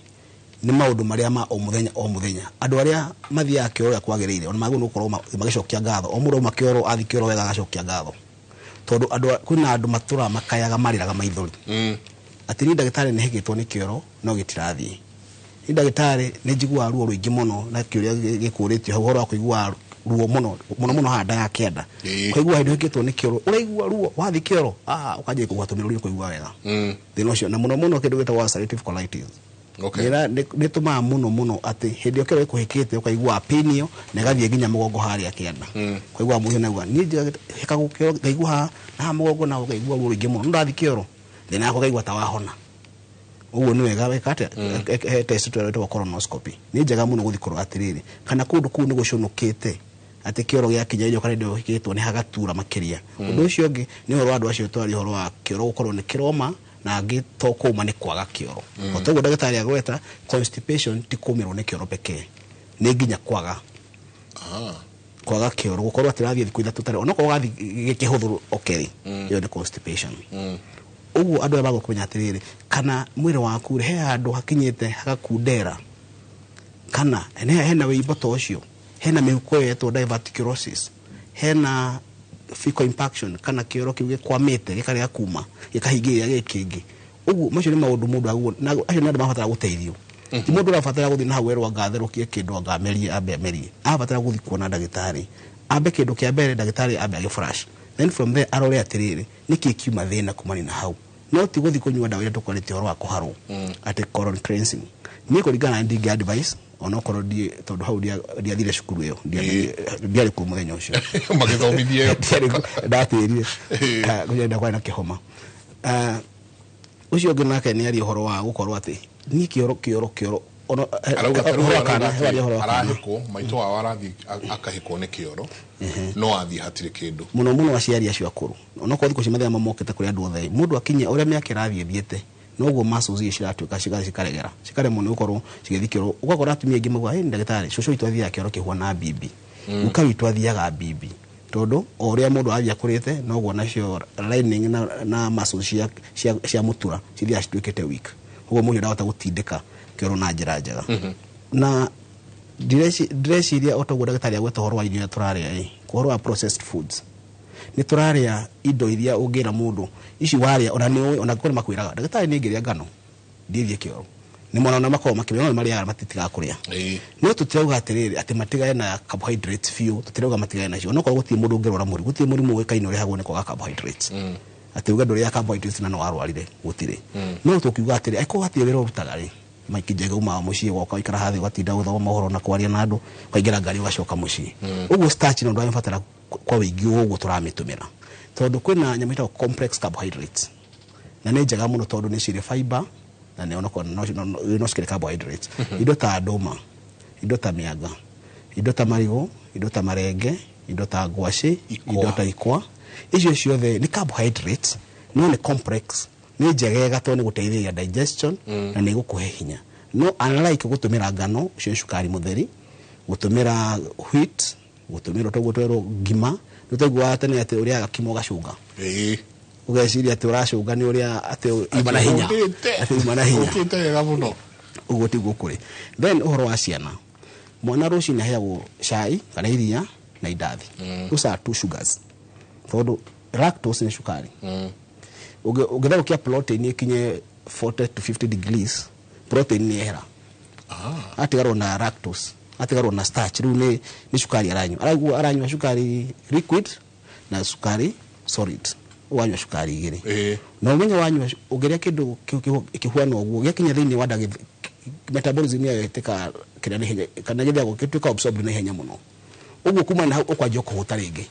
nĩ maũndũ marĩa ma o mũthenya o mũthenya. Andũ arĩa mathiaga kĩoro ũrĩa kwagĩrĩire ona magĩrĩirwo nĩ gũkorwo magĩcokia ngatho. O mũndũ auma kĩoro, athi kĩoro wega, agacokia ngatho, tondũ andũ kwĩna andũ matũraga makayaga, marĩraga maithori atĩ niĩ ndagĩtarĩ nĩ hĩkĩtwo nĩ kĩoro no gĩtirathiĩ, niĩ ndagĩtarĩ nĩ njiguaga ruo rũingĩ mũno. Na kĩũria gĩkũrĩtio hau ũhoro wa kũigua ruo mũno mũno mũno haha nda ya kĩanda, kũigua hĩndĩ ũhĩkĩtwo nĩ kĩoro, ũraigua ruo wathiĩ kĩoro, ũkanjia kũgwa tũmĩrũri kũigua wega. Thĩna ũcio na mũno mũno kĩndũ gĩtagwo ulcerative colitis nĩ ĩtũmaga mũno mũno atĩ hĩndĩ ĩyo kĩoro gĩkũhĩkĩte ũkaigua pain ĩyo na ĩgathiĩ nginya mũgongo harĩa kĩanda, kũigua mũhiũ naigua niĩ hĩkagwo kĩoro ngaigua haha na haha mũgongo na ũkaigua ruo rũingĩ mũno, no ndathiĩ kĩoro thĩna yakwa ngaigua ta wahona. Ũguo nĩ wega weka atĩa? He test tũretwo colonoscopy, nĩ njega mũno gũthiĩ kũrora atĩrĩrĩ kana kũndũ kũu nĩ gũcũnũkĩte atĩ kĩoro gĩakinya irio kana hĩndĩ ĩyo ũhĩkĩtwo nĩ hagatura makĩria. Ũndũ ũcio ũngĩ nĩ ũhoro wa andũ acio twaria ũhoro wa kĩoro gũkorwo nĩ kĩroma na angĩ to kũma nĩ kwaga kĩoro. O toguo ndagĩtarĩ agweta, constipation ti kũmĩrwo nĩ kĩoro pekee, nĩ nginya kwaga kwaga kĩoro, gũkorwo atĩ ũrathiĩ thikũ 3 tarĩ onokorwo ũgathiĩ gĩkĩhũthũ, okay, ĩyo nĩ constipation. Ũguo andũ aya magwo kũmenya atĩrĩrĩ kana mwĩrĩ waku rĩ, he handũ hakinyĩte hagakundera kana hena wĩimbo ta ũcio, hena mĩhuko ĩyo yetwo diverticulosis, hena fecal impaction, kana kĩoro kĩu gĩkwamĩte gĩkarega kuma gĩkahingĩrĩria gĩkĩ kĩngĩ. Ũguo macio nĩ maũndũ mũndũ agwo na acio nĩ andũ marabatara gũteithio. Ti mũndũ ũrabatara gũthiĩ na hau erwo anga atherũkie kĩndũ, anga amerie, ambe amerie. Arabatara gũthiĩ kuona ndagĩtarĩ, ambe kĩndũ kĩa mbere ndagĩtarĩ ambe agĩ flash, then from there arore atĩrĩrĩ nĩkĩ kiuma thĩna kumania na hau. No ti gũthiĩ kũnyua ndawa iria tũkwarĩtie ũhoro wa kũharwo atĩ colon cleansing. Niĩ kũringana na ndingĩ advice onokorwo ndiĩ, tondũ hau ndiathire cukuru ĩyo, ndiarĩ kuo mũthenya ũcio magĩthomithia ĩyo. Ndiarĩ kuo, ndatĩrire kũnyenda kwarĩ na kĩhoma. Ũcio ũngĩ nake nĩ aria ũhoro wa gũkorwo atĩ niĩ kĩoro kĩoro kĩoro Arauga ta rĩu ũhoro wa kana, arauga atĩ aria ũhoro wa kana. Arahĩkwo maitũ wao arathiĩ akahĩkwo nĩ kĩoro no athiĩ hatirĩ kĩndũ. Mũno mũno aciari acio akũrũ, onokorwo thikũ ici mathĩna mamokĩte kũrĩ andũ othe, mũndũ akinyia ũrĩa mĩaka ĩrathiĩ ĩthiĩte noguo muscles ici ciratuĩka cikaregera, cikaremwo nĩ gũkorwo cigĩthiĩ kĩoro. Ũgakora atumia aingĩ mauga, "Ĩ ndagĩtarĩ, cũcũ witũ athiaga kĩoro kĩhuana mbimbi, guka witũ athiaga mbimbi," tondũ o ũrĩa mũndũ athiĩ akũrĩte noguo nacio lining na muscles cia mũtura cithiaga cituĩkĩte weak. Ũguo mũndũ ndahota gũtindĩka kĩoro na njĩra njega. Na ndĩreciria o toguo ndagĩtarĩ agweta ũhoro wa irio iria tũrarĩa ĩ, ũhoro wa processed foods, nĩ tũrarĩa indo iria ũngĩra mũndũ ici warĩa ona nĩ ũĩ, ona kũrĩ makwĩraga ndagĩtarĩ nĩ ngĩrĩa ngano ndiĩthiĩ kĩoro, nĩ mona ona makoragwo makĩmenya no nĩ marĩaga matitigaga kũrĩa. No tũtirauga atĩrĩrĩ atĩ matigane na carbohydrates biũ, tũtirauga matigane nacio, onokorwo gũtirĩ mũndũ ũngĩrwara mũrimũ, gũtirĩ mũrimũ ũĩkaine ũrehagwo nĩ kwaga carbohydrates, atĩ uge ndũrĩaga carbohydrates na no warwarire, gũtirĩ. No tũkiuga atĩrĩ angĩkorwo hatirĩ wĩra ũrutaga rĩ, Maikĩ umaga mũciĩ woka ũikara hathĩ ũgatinda gũthoma mohoro na kwaria na andũ, ũkaingĩra ngari ũgacoka mũciĩ. Ũguo starch no ndũramĩbatara kwa wĩingĩ ũguo tũramĩtũmĩra, tondũ kwĩna nyamũ ĩtagwo complex carbohydrates, na nĩ njega mũno tondũ nĩ cirĩ fiber na nĩ onokorwo no cikĩrĩ carbohydrates. Indo ta ndũma, indo ta mĩanga, indo ta marigũ, indo ta marenge, indo ta ngwacĩ, Ikwa. indo ta ikwa, icio ciothe nĩ carbohydrates no nĩ complex, nĩ njegega tondũ nĩ gũteithĩrĩria digestion na nĩ gũkũhe hinya. No unlike gũtũmĩra ngano, ũcio nĩ cukari mũtheri, gũtũmĩra wheat, gũtũmĩra toguo twerwo ngima, nĩ twaiguaga tene atĩ ũrĩaga kima ũgacũnga, ũgeciria atĩ ũracũnga nĩ ũrĩa atĩ uma na hinya, atĩ uma na hinya. Ũkĩte wega mũno. Ũguo tiguo kũrĩ. Then ũhoro wa ciana, mwana rũcinĩ aheagwo cai kana iria na indathi. Those are two sugars, tondũ lactose nĩ cukari. Ũngĩtherũkia protein ĩkinye 40 to 50 degrees, protein nĩ yehera, atigarwo na lactose, atigarwo na starch. Rĩu nĩ cukari aranyua, araigua aranyua cukari liquid na cukari solid, wanyua cukari igĩrĩ. Na ũmenye wanyua, ũngĩrĩa kĩndũ kĩhuana ũguo, gĩakinya thĩinĩ wa nda, metabolism yayo ĩtĩka kĩrĩa naihenya, kana gĩthĩagwo gĩtuĩka absorbed naihenya mũno. Ũguo kuma na hau ũkwanjia kũhũta rĩngĩ.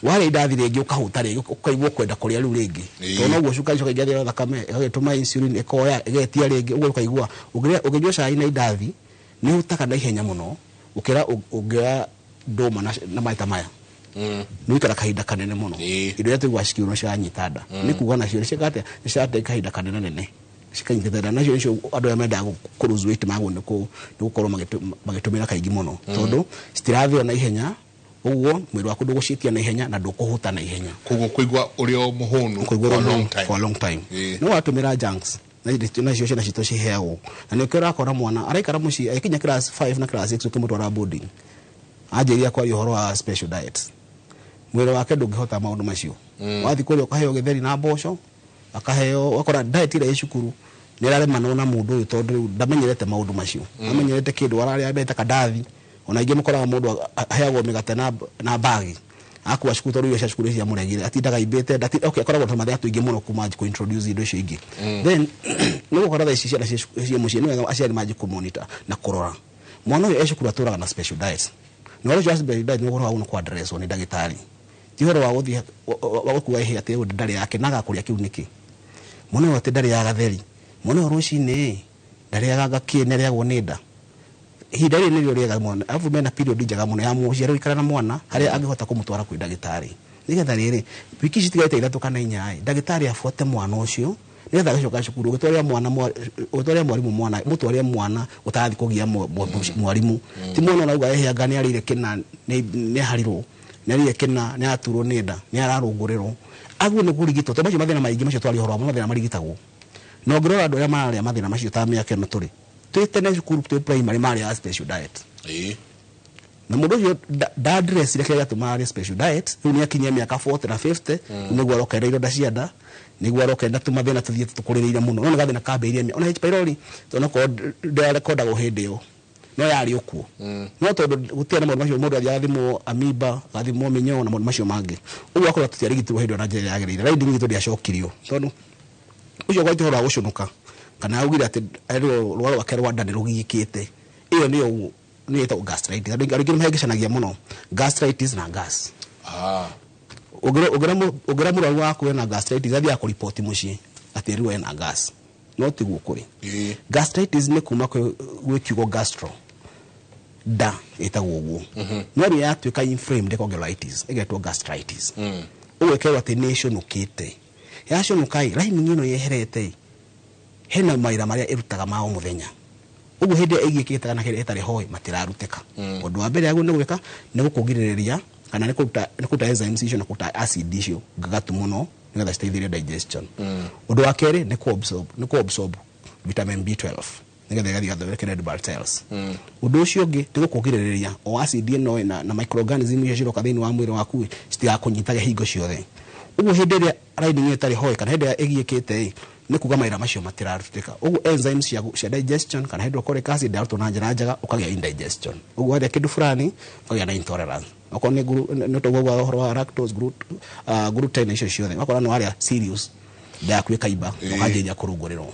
Warĩa indathi rĩngĩ, ũkahũta rĩngĩ, ũkaigua kwenda kũrĩa rĩu rĩngĩ, tondũ noguo cukari icoka ĩgathĩra thakame, ĩgagĩtũma insulin ĩkoya ĩgetia rĩngĩ. Ũguo ũkaigua ũngĩnyua cai na indathi nĩ ũhũtaga naihenya mũno gũkĩra ũngĩoya ndũma na maĩ ta maya, nĩ ũikara kahinda kanene mũno. Indo iria tũiguaga cikiurwo ciranyita nda, nĩ kuga nacio nĩ ciĩkaga atĩa? Nĩ ciratake kahinda kanene nene cikanyitĩte nda. Nacio nĩcio andũ arĩa mendaga kũ lose weight magwo nĩ gũkorwo magĩtũmĩra kaingĩ mũno, tondũ citirathĩo na ihenya. Ũguo mwĩrĩ waku ndũgũciĩtia na ihenya na ndũkũhũta na ihenya. Koguo kũigua ũrĩ o mũhũnu kũigua for a ũrĩ long time. For a long time. No watũmĩra junks, nacio ciana citũ ciheagwo, na nĩkĩo ũrakora mwana araikara mũciĩ agĩkinya class 5 na class 6, ũkĩmũtwara boarding anjĩria kwaria ũhoro wa special diet, mwĩrĩ wake ndũngĩhota maũndũ macio. Wathiĩ kũrĩa ũkaheo gĩtheri na mboco, akaheo, ũgakora diet ĩrĩa ĩ cukuru nĩ ĩraremanwo na mũndũ ũyũ, tondũ rĩu ndamenyerete maũndũ macio. Amenyerete kĩndũ ararĩa meta kandathi. Ona ingĩ mũkoraga mũndũ aheagwo mĩgate na bagi akua cukuru, tondũ irio cia cukuru ciamũregire, atindaga imbĩte okay, akoragwo na mathĩna tũingĩ mũno kuma kũ introduce indo icio ingĩ. Then nĩ gũkora thaa ici ciana ciĩ mũciĩ, nĩ wega aciari manjie kũ-monitor na kũrora mwana ũyũ e cukuru atũraga na special diet. Na ũhoro ũcio wa special diet nĩ ũhoro wa kũ address nĩ ndagĩtarĩ, ti ũhoro wa gũthiĩ wa gũkua ĩhĩ atĩ ũyũ ndarĩ yake na agakũrĩa kĩu nĩkĩ. Mwana ũyũ atĩ ndarĩaga theri, mwana ũyũ rũcinĩ ndarĩaga ngakĩ, nĩ arĩagwo nĩ nda. Ihinda rĩrĩ nĩrĩo rĩega mwana arabu mena period njega mũno ya mũciari gũikara na mwana, harĩa angĩhota kũmũtwara kwĩ ndagĩtarĩ, nĩgetha rĩrĩ wiki ici citigarĩte 3 kana 4, ndagĩtarĩ abuate mwana ũcio nĩgetha agacoka cukuru. Ũgĩtwarĩra mwana ũgĩtwarĩra mwarimũ mwana, mũtwarĩre mwana ũtarathiĩ kũgia mwarimũ, ti mwana ũrauga ehe anga nĩ arĩire kĩna, nĩ aharirwo, nĩ arĩire kĩna, nĩ araturwo nĩ nda, nĩ ararũngũrĩrwo. Aguo nĩ kũrigitwo, tondũ macio mathĩna maingĩ macio twaria ũhoro wamo, mathĩna marigitagwo. Na ũngĩrora andũ arĩa mararĩa mathĩna macio ta mĩaka ĩno tũrĩ, twĩ tene cukuru, twĩ primary, marĩaga special diet, na mũndũ ũcio ndandressire kĩrĩa gĩatũmaga arĩe special diet. Rĩu nĩ akinyia mĩaka 40 na 50, nĩguo arokerera ironda cia nda, nĩguo arokerera tũmathĩna tũthiĩte tũkũrĩrĩire mũno. No nĩ gathĩna kambĩrĩirie ona H pylori, tondũ okorwo ndĩrarekondagwo hĩndĩ ĩyo no yarĩ ũkuo, no tondũ gũtirĩ na maũndũ macio, mũndũ athiaga agathimwo amoeba, agathimwo mĩnyoo na maũndũ macio mangĩ. Ũguo akorwo tũtiarigitĩrwo hĩndĩ ĩyo na njĩra ĩrĩa yagĩrĩire, raindi itũ ndĩacokirio, tondũ ũcio gwaitu ũhoro wa gũcũnũka kana augire atĩ erwo rwaro rwake rwa nda nĩ rũgiĩkĩte, ĩyo nĩyo nĩyo ĩtagwo gastritis. Andũ aingĩ nĩmahĩngĩcanagia mũno gastritis na gas. Ũngĩra mũrwaru waku ena gastritis, athiaga kũripoti mũciĩ atĩ rĩu ena gas, no tiguo kũrĩ. Gastritis nĩ kuma gwĩ kiugo gastro, nda ĩtagwo ũguo, no rĩrĩa yatuĩka inflamed ĩkongerera itis, ĩgetwo gastritis. Ũguo ĩkerwo atĩ nĩ ĩcũnũkĩte. Yacũnũka ĩ, lining ĩno yeherete ĩ, hena mawĩra marĩa ĩrutaga ma o mũthenya. Ũguo hĩndĩ ĩrĩa ĩgiĩkĩte kana hĩndĩ ĩrĩa ĩtarĩ hoe, matirarutĩka. Ũndũ wa mbere agwo nĩ gwĩka nĩ gũkũgirĩrĩria kana nĩ kũruta enzymes icio na kũruta acid icio ngagatu mũno, nĩgetha citeithĩrĩrie digestion. Ũndũ wa kerĩ nĩ kũ absorb vitamin B12, nĩgetha ĩgathiĩ ĩgathondeke red blood cells. Ũndũ ũcio ũngĩ nĩ gũkũgirĩrĩria o acid ĩno na microorganism icio ciroka thĩinĩ wa mwĩrĩ waku citigakũnyitage hingo ciothe. Ũguo hĩndĩ ĩrĩa lining ĩyo ĩtarĩ hoe kana hĩndĩ ĩrĩa ĩgiĩkĩte ĩ, nĩ kuga mawĩra macio matirarutĩka. Ũguo enzymes cia digestion kana hydrochloric acid yarutwo na njĩra njega, ũkagĩa indigestion. Ũguo warĩa kĩndũ fulani ũkagĩa na intolerance, okorwo nĩ nĩ tũguo ũhoro wa lactose, gluten, icio ciothe, ũgakora nĩ warĩa cereals. Nda yaku ĩkaimba, ũkanjĩrĩria kũrũngũrĩrwo.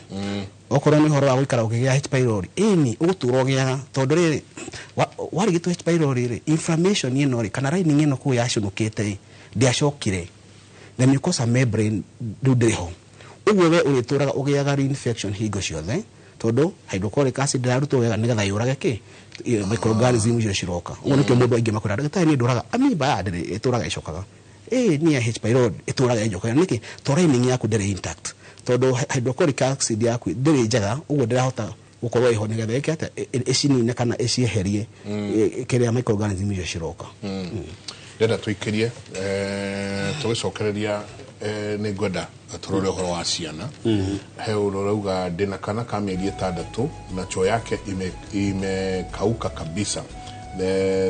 Okorwo nĩ ũhoro wa gũikara ũkĩgĩa H pylori, ĩni ũgũtũra ũgĩaga, tondũ rĩrĩ warigitwo H pylori rĩ, inflammation ĩno rĩ, kana lining ĩno kũu yacũnũkĩte rĩ, ndĩacokire, the mucosa membrane rĩu ndĩrĩ ho. Ũguo we ũrĩtũraga ũgĩaga reinfection hingo ciothe, tondũ hydrochloric acid ndĩrarutwo wega nĩgetha yũrage kĩ microorganism icio ciroka. Ũguo nĩkĩo mũndũ aingĩ makwĩra, ndagĩtarĩ, niĩ ndũraga amoeba ya ndĩrĩ ĩtũraga ĩcokaga, ĩ niĩ ya H pylori ĩtũraga ĩnjokaga nĩkĩ? To lining yaku ndĩrĩ intact, tondũ hydrochloric acid yaku ndĩrĩ njega, ũguo ndĩrahota gũkorwo ĩho nĩgetha ĩke atĩa, ĩcinine kana ĩcieherie kĩrĩa microorganism icio ciroka. Ndĩrenda tũikĩrie, tũgĩcokereria, nĩ ngwenda tũrore ũhoro wa ciana. He ũrĩa ũrauga, ndĩna kana ka mĩeri 6 na choo yake imekauka kabisa,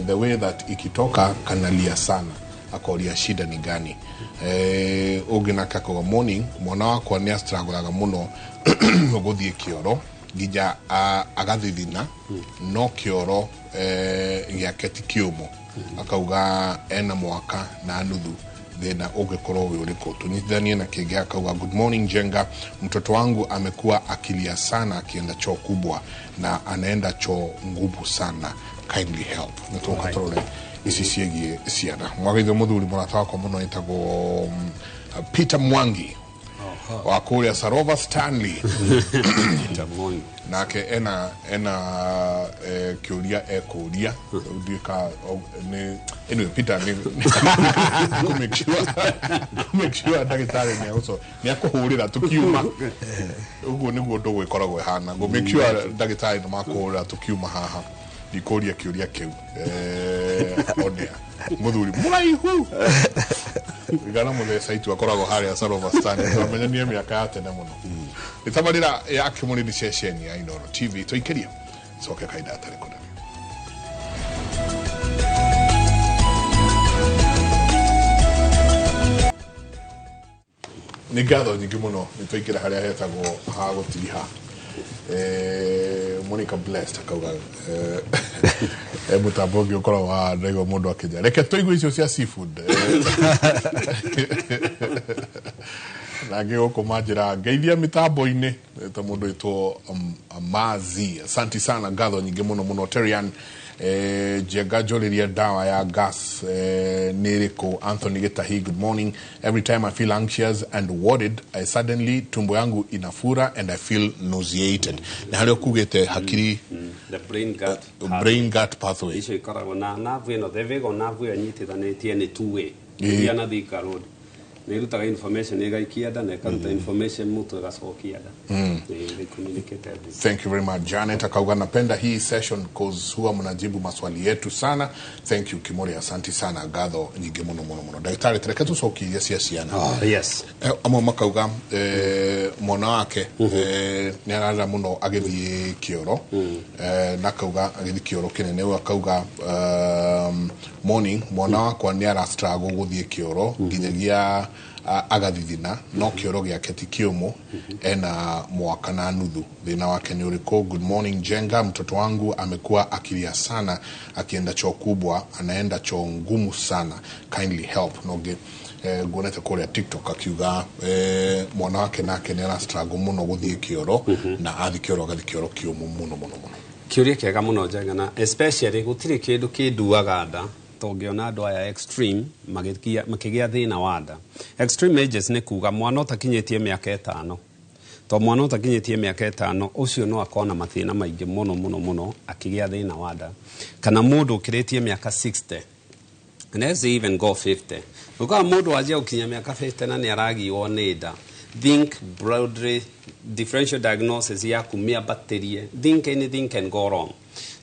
the way that ikitoka kanalia sana, akoria shida ni gani. Ũngĩ nake akauga, morning, mwana wakwa nĩ astragũraga mũno gũthiĩ kĩoro nginya agathithina, no kĩoro gĩake ti kĩũmũ. Akauga ena mwaka na nuthu, thĩna ũngĩkorwo wĩ ũrĩkũ? Tũnyitithanie na kĩngĩ. Akauga, good morning Njenga, mtoto wangu amekuwa akilia sana akienda choo kubwa na anaenda choo ngumu sana, kindly help. Nĩ tũka tũrore ici ciĩgiĩ ciana. Mwagaithio mũthuri mũrata wakwa mũno ĩtagwo Peter Mwangi wa kũrĩa Sarova Stanley. Peter Mwangi. Nake ena kĩũria ekũria. Ndiũĩ ka nĩ, anyway, Peter, nĩ kũ make sure ndagĩtarĩ nĩ akũhũrĩra tũkiuma. Ũguo nĩguo ndũgũ ĩkoragwo ĩhana. Ngũ make sure ndagĩtarĩ nĩ makũhũrĩra tũkiuma haha, ndikũria kĩũria kĩu onea mũthuri mũraihu igana mũtheca itu akoragwo harĩa Sarova Stanley. Twamenyanie mĩaka ya tene mũno. Nĩ tabarĩra ya Kĩmũrĩthi, ceceni ya Inooro TV. Tũikĩria coke kahinda gatarĩ kũnene. Nĩ ngatho nyingĩ mũno. Nĩ twaingĩra harĩa hetagwo ha gũtiriha. Monica Blessed akauga mũtambo ũngĩ ũkoragwo wa ndaigua mũndũ akĩnja, reke tũigue icio cia seafood. Na angĩ gũkũ manjĩra ngeithia mĩtambo-inĩ ta mũndũ wĩtwo Mazi. Asante sana, ngatho nyingĩ mũno mũno. Terian Njenga, njũrĩria dawa ya gas nĩ ĩrĩkũ? Anthony Gitahi, good morning, every time I feel anxious and worried, I suddenly tumbo yangu inafura and I feel nauseated. Nĩ harĩa ũkugĩte hakiri. The brain gut. Brain gut pathway. Icio ikoragwo na nerve ĩno, the vagal nerve ĩyo ĩnyitithanĩtie nĩ two way. Ĩrĩa na Thika Road nĩ ĩrutaga information ĩgaikia nda na ĩkaruta information mũtwe ĩgacokia nda. They communicate everything. Thank you very much. Janet akauga, napenda hii session cause huwa mnajibu maswali yetu sana. Thank you Kimori, asanti sana. Ngatho nyingĩ mũno mũno mũno. Ndagĩtarĩ, tereke tũcokie iria cia ciana. Oh, yes. Amwe makauga mwana wake nĩ ararĩra mũno agĩthiĩ kĩoro, na akauga agĩthiĩ kĩoro kĩnene. Ũyũ akauga, morning, mwana wakwa nĩ ara struggle gũthiĩ kĩoro nginyagia agathithina, no kĩoro gĩake ti kĩũmũ, ena mwaka na nuthu, thĩna wake nĩ ũrĩkũ? Good morning Njenga, mtoto wangu amekuwa akilia sana akienda choo kubwa, anaenda choo ngumu sana, kindly help. Nongĩ nguonete kũrĩa TikTok akiuga mwana wake nake nĩ ara struggle mũno gũthiĩ kĩoro, na athiĩ kĩoro agathiĩ kĩoro kĩũmũ mũno mũno mũno. Kĩũria kĩega mũno Njenga, na especially gũtirĩ kĩndũ kĩnduaga nda tũngĩona andũ aya extreme makĩgĩa thĩna wa nda. Extreme ages nĩ kuga mwana ũtakinyĩtie mĩaka 5, to mwana ũtakinyĩtie mĩaka 5 ũcio no akorwo na mathĩna maingĩ mũno mũno mũno akĩgĩa thĩna wa nda, kana mũndũ ũkĩrĩtie mĩaka 60, and let's even go 50. Ukawa mũndũ wanjia gũkinya mĩaka 50 na nĩ aragiwo nĩ nda, think broadly, differential diagnosis yaku mĩambatĩrie, think anything can go wrong.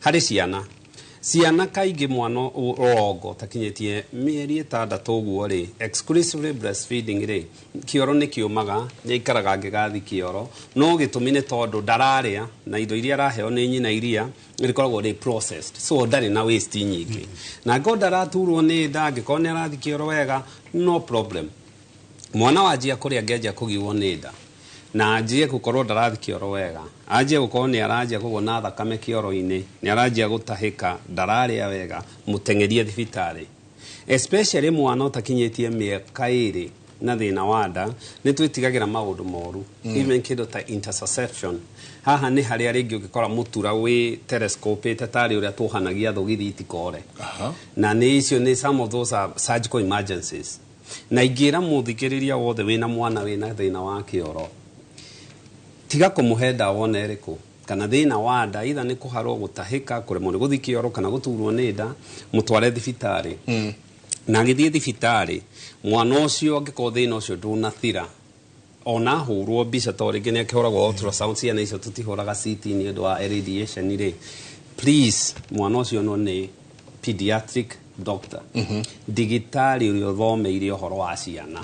Harĩ ciana kaingĩ mwana ũrongo takinyĩtie mĩeri 6 ũguo rĩ, exclusively breastfeeding rĩ, kĩoro nĩ kĩũmaga, nĩ aikaraga angĩgathi kĩoro, no gĩtũmi nĩ tondũ ndararĩa na indo iria araheo nĩ nyina iria rĩkoragwo rĩ processed, so ndarĩ na waste nyingĩ, na angĩkorwo ndaraturwo nĩ nda, angĩkorwo nĩ arathi kĩoro wega, no problem. Mwana wanjia kũrĩa angĩanjia kũgiwo nĩ nda na anjie gũkorwo ndarathi kĩoro wega, anjie gũkorwo nĩ aranjia kũgwo na thakame kĩoro-inĩ, nĩ aranjia gũtahĩka, ndararĩa wega, mũteng'erie thibitarĩ, especially mwana ũtakinyĩtie mĩaka 2. na thĩna wa nda nĩ twĩtigagĩra maũndũ moru, even kĩndũ ta intussusception. Haha nĩ harĩa rĩngĩ ũngĩkora mũtura wĩ telescopĩte tarĩ ũrĩa tũhanagia thogithi itikore. Na nĩ icio nĩ some of those are surgical emergencies. Na ingĩra mũthikĩrĩria wothe wĩna mwana wĩna thĩna wa kĩoro, tiga kũmũhe ndawa ona ĩrĩkũ kana thĩna wa nda, either nĩ kũharwo, gũtahĩka, kũremwo nĩ gũthiĩ kĩoro kana gũturwo nĩ nda, mũtware thibitarĩ. Na agĩthiĩ thibitarĩ, mwana ũcio angĩkorwo thĩna ũcio ndũnathira ona ahũrwo mbica, to rĩngĩ nĩ akĩhũragwo ultrasound, ciana icio tũtihũraga CT nĩ ũndũ wa radiation rĩ, please mwana ũcio no nĩ pediatric doctor, ndagĩtarĩ ũrĩa ũthomeire ũhoro wa ciana,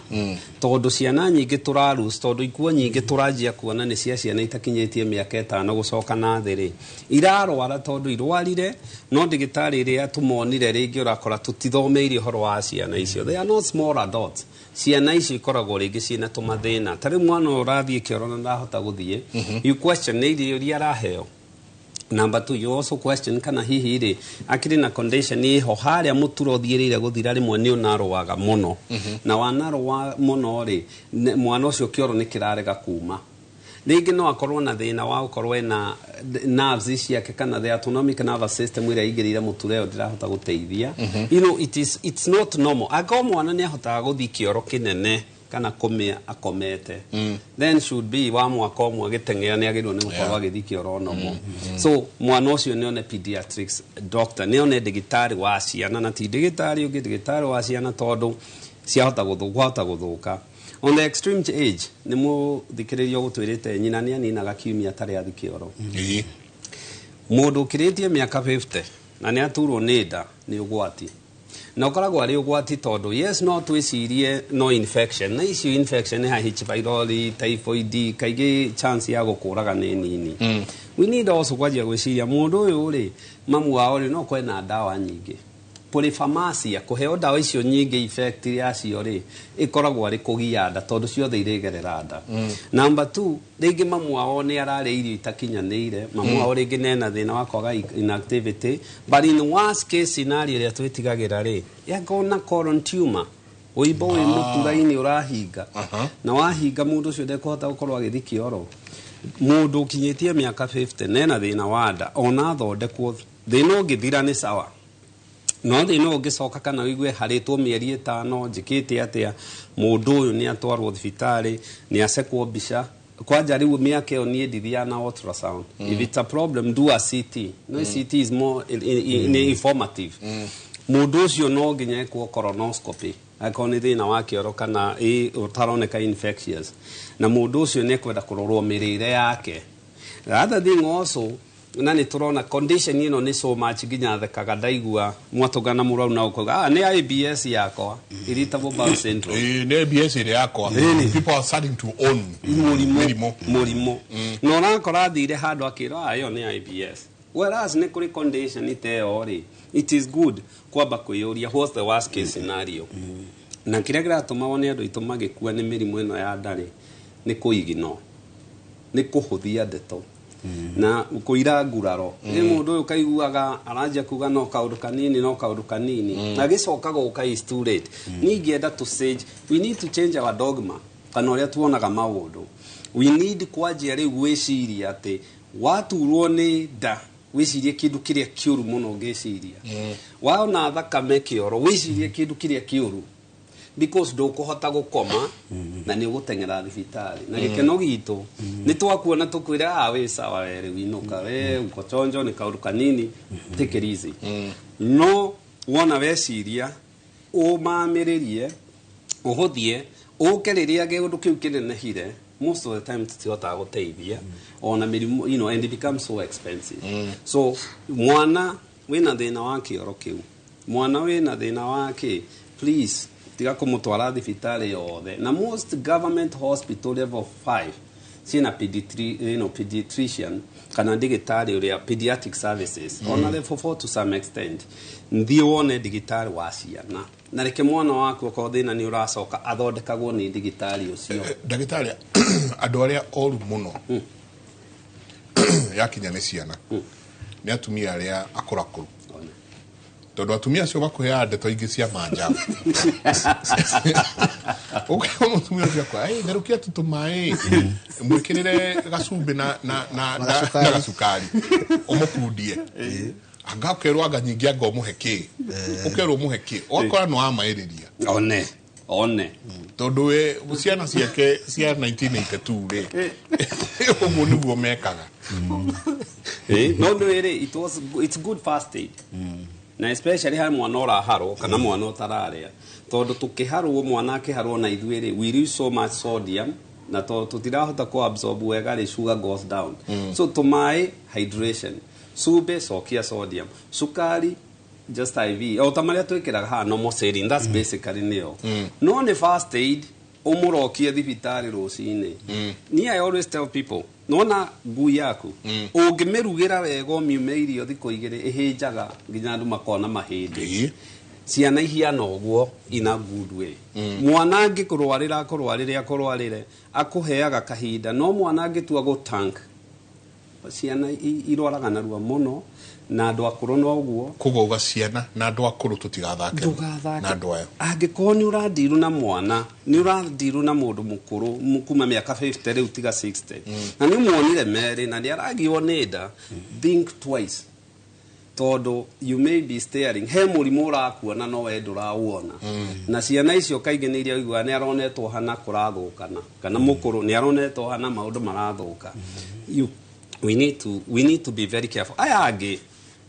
tondũ ciana nyingĩ tũrarus, tondũ ikuo nyingĩ tũranjia kuona nĩ cia ciana itakinyĩtie mĩaka 5 gũcoka na thĩ rĩ, irarwara tondũ irwarire, no ndagĩtarĩ ĩrĩa tũmonire rĩngĩ ũrakora tũtithomeire ũhoro wa ciana icio. They are not small adults. Ciana icio ikoragwo rĩngĩ ciĩna tũmathĩna. Ta rĩu mwana ũyũ ũrathiĩ kĩoro na ndahota gũthiĩ, you question nĩ irio iria araheo. Number two, you also question kana hihi rĩ akĩrĩ na condition ĩho harĩa mũtura ũthiĩrĩire gũthira. Rĩmwe nĩ ũnarũaga mũno na wanarũa mũno rĩ, mwana ũcio kĩoro nĩ kĩrarega kuma. Rĩngĩ no akorwo na thĩna wa gũkorwo ena nerves ciake kana the autonomic nervous system ĩrĩa ĩingĩrĩire mũtura ĩyo ndĩrahota gũteithia. It's not normal. Angĩkorwo mwana nĩ ahotaga gũthiĩ kĩoro kĩnene kana kũmĩa akomete, then should be wa mwaka ũmwe agĩteng'era nĩ agĩrĩirwo nĩ gũkorwo agĩthiĩ kĩoro normal. So mwana ũcio nĩ one pediatrics doctor, nĩ one ndagĩtarĩ wa ciana, na ti ndagĩtarĩ ũngĩ, ndagĩtarĩ wa ciana, tondũ ciahota kwahota gũthũka. On the extreme age, nĩ mũthikĩrĩria ũgũtwĩrĩte nyina nĩ aninaga kiumia atarĩ athi kĩoro. Mũndũ ũkĩrĩtie mĩaka 50 na nĩ aturwo nĩ nda nĩ ũgwati, na ũkoragwo arĩ ũgwati tondũ yes, no twĩcirie no infection, na icio infection nĩ ha H pylori, typhoid, kaingĩ chance ya gũkũraga nĩ nini. We need also kwanjia gwĩciria mũndũ ũyũ rĩ, mamu wao rĩ, no kwena ndawa nyingĩ, polypharmacia, kũheo ndawa icio nyingĩ, effect yacio rĩ ĩkoragwo arĩ kũgia nda tondũ ciothe irĩgerera nda. Number two, rĩngĩ mamu wao nĩ ararĩa irio itakinyanĩire, mamu wao rĩngĩ nena thĩna wa kwaga inactivity. But in worst case scenario ĩrĩa twĩtigagĩra rĩ, yakorwo na colon tumor, ũimbo wĩ mũtura-inĩ ũrahinga, na wahinga mũndũ ũcio ndekũhota gũkorwo agĩthiĩ kĩoro. Mũndũ ũkinyĩtie mĩaka 50 nena thĩna wa nda, ona athondekwo thĩna ũngĩthira nĩ sawa, no thĩna ũngĩcoka kana ũigue harĩtwo mĩeri 5 njĩkĩte atĩa, mũndũ ũyũ nĩ atwarwo thibitarĩ, nĩ acekwo mbica. Kwanja rĩu mĩaka ĩyo niĩ ndithiaga na ultrasound. If it's a problem, do a CT. No, CT is more nĩ informative. Mũndũ ũcio no nginya ekwo colonoscopy angĩkorwo nĩ thĩna wa kĩoro kana ũtaroneka infectious, na mũndũ ũcio nĩ ekwenda kũrorwo mĩrĩre yake. The other thing also, na nĩ tũrona condition ĩno nĩ so much nginya thekaga ndaigua mwatũngana mũrwaru na ũkauga, "Ah, nĩ IBS yakwa," irritable bowel syndrome. Nĩ IBS ĩrĩa yakwa. People are starting to own mũrimũ. Mĩrimũ. Mũrimũ, na ũrakora athire handũ akĩrwo, "Ah, ĩyo nĩ IBS," whereas nĩ kũrĩ condition ta ĩyo rĩ, it is good kwamba kwĩyũria what's the worst case scenario. Na kĩrĩa kĩratũma wone andũ aitũ magĩkua nĩ mĩrimũ ĩno ya ndarĩ nĩ kũignore, nĩ kũhũthia ndeto na kũira nguraro. Nĩ mũndũ ũyũ kaiguaga aranjia kuga no kaũndũ kanini, no kaũndũ kanini, na gĩcoka gũka is too late. Niĩ ingĩenda to change, we need to change our dogma kana ũrĩa tuonaga maũndũ. We need kwanjia rĩu gwĩciria atĩ waturwo nĩ nda, wĩcirie kĩndũ kĩrĩa kĩũru mũno ũngĩciria. Waona thakame kĩoro, wĩcirie kĩndũ kĩrĩa kĩũru, because ndũkũhota gũkoma na nĩ ũgũteng'era thibitarĩ. Na gĩkeno gitũ nĩ twakuona tũkwĩre, "Ah, wĩ sawa, we rĩu inũka, we uko chonjo, nĩ kaũndũ kanini, take it easy." No wona weciria ũmamĩrĩrie ũhũthie ũke rĩrĩa kĩũndũ kĩu kĩnenehire, most of the time tũtihotaga gũteithia ona mĩrimũ, and it becomes so expensive. So mwana wĩna thĩna wa kĩoro kĩu, mwana wĩna thĩna wa kĩ, please tiga kũmũtwara thibitarĩ yothe. Na most government hospital level 5 ciĩna pediatrician kana ndagĩtarĩ ũrĩa pediatric services, ona level 4 to some extent. Thiĩ wone ndagĩtarĩ wa ciana na reke mwana waku okorwo thĩna nĩ ũracoka athondekagwo nĩ ndagĩtarĩ ũcio. Ndagĩtarĩ, andũ arĩa oru mũno yakinya nĩ ciana nĩ atumia arĩa akũrakũru. Tondũ atumia acio makũheaga ndeto ingĩ cia manjabu. Ũkĩona mũtumia ũcio akwa, "Ĩ, therũkia tu tũmaĩ, mwĩkĩrĩre gacumbĩ na na na Na na gacukari." na gacukari, ũmũkundie. Anga ũkerwo anga nyingĩ anga ũmũhe kĩ, ũkerwo ũmũhe kĩ, ũgakora nĩ wamaĩrĩria. One one. Tondũ we ciana ciake cia 1982 rĩ, ũguo nĩguo mekaga. No nĩ rĩ, it's good first aid, na especially harĩ mwana ũraharwo kana mwana ũtararĩa, tondũ tũkĩharwo, mwana akĩharwo na ithuĩ rĩ, we lose so much sodium, na to tũtirahota kũ absorb wega rĩ, sugar goes down. So tũmaĩ, hydration, cumbĩ, cokia sodium, cukari just IV o ta marĩa twĩkĩraga haha, normal saline, that's basically nĩyo. No nĩ first aid ũmũrokie thibitarĩ rũcinĩ. Niĩ I always tell people, nona ngui yaku ũngĩmĩrugĩra wega, ũmiume irio thikũ 2, ĩhĩnjaga nginya andũ makona mahĩndĩ. Ciana ihiana ũguo in a good way. Mwana angĩkũrwarĩra, akũrwarĩre, akũrwarĩre, akũheaga kahinda, no mwana angĩtua gũtank, ciana irwaraga narua mũno, na andũ akũrũ no ũguo. Koguo uga ciana na andũ akũrũ tũtigathake Ndũgathake na andũ aya. Angĩkorwo nĩ ũrandiru na mwana, nĩ ũrandiru na mũndũ mũkũrũ, kuma mĩaka 50 rĩu tiga 60, na nĩ ũmuonire merĩ na nĩ aragio nĩ nda, think twice, tondũ you may be staring he mũrimũ ũrakuona no we ndũrawona. Na ciana icio kaingĩ nĩ iria ũiguaga nĩ aronetwo hana kũrathũkana, kana mũkũrũ nĩ aronetwo hana maũndũ marathũka. We need to be very careful. Aya angĩ,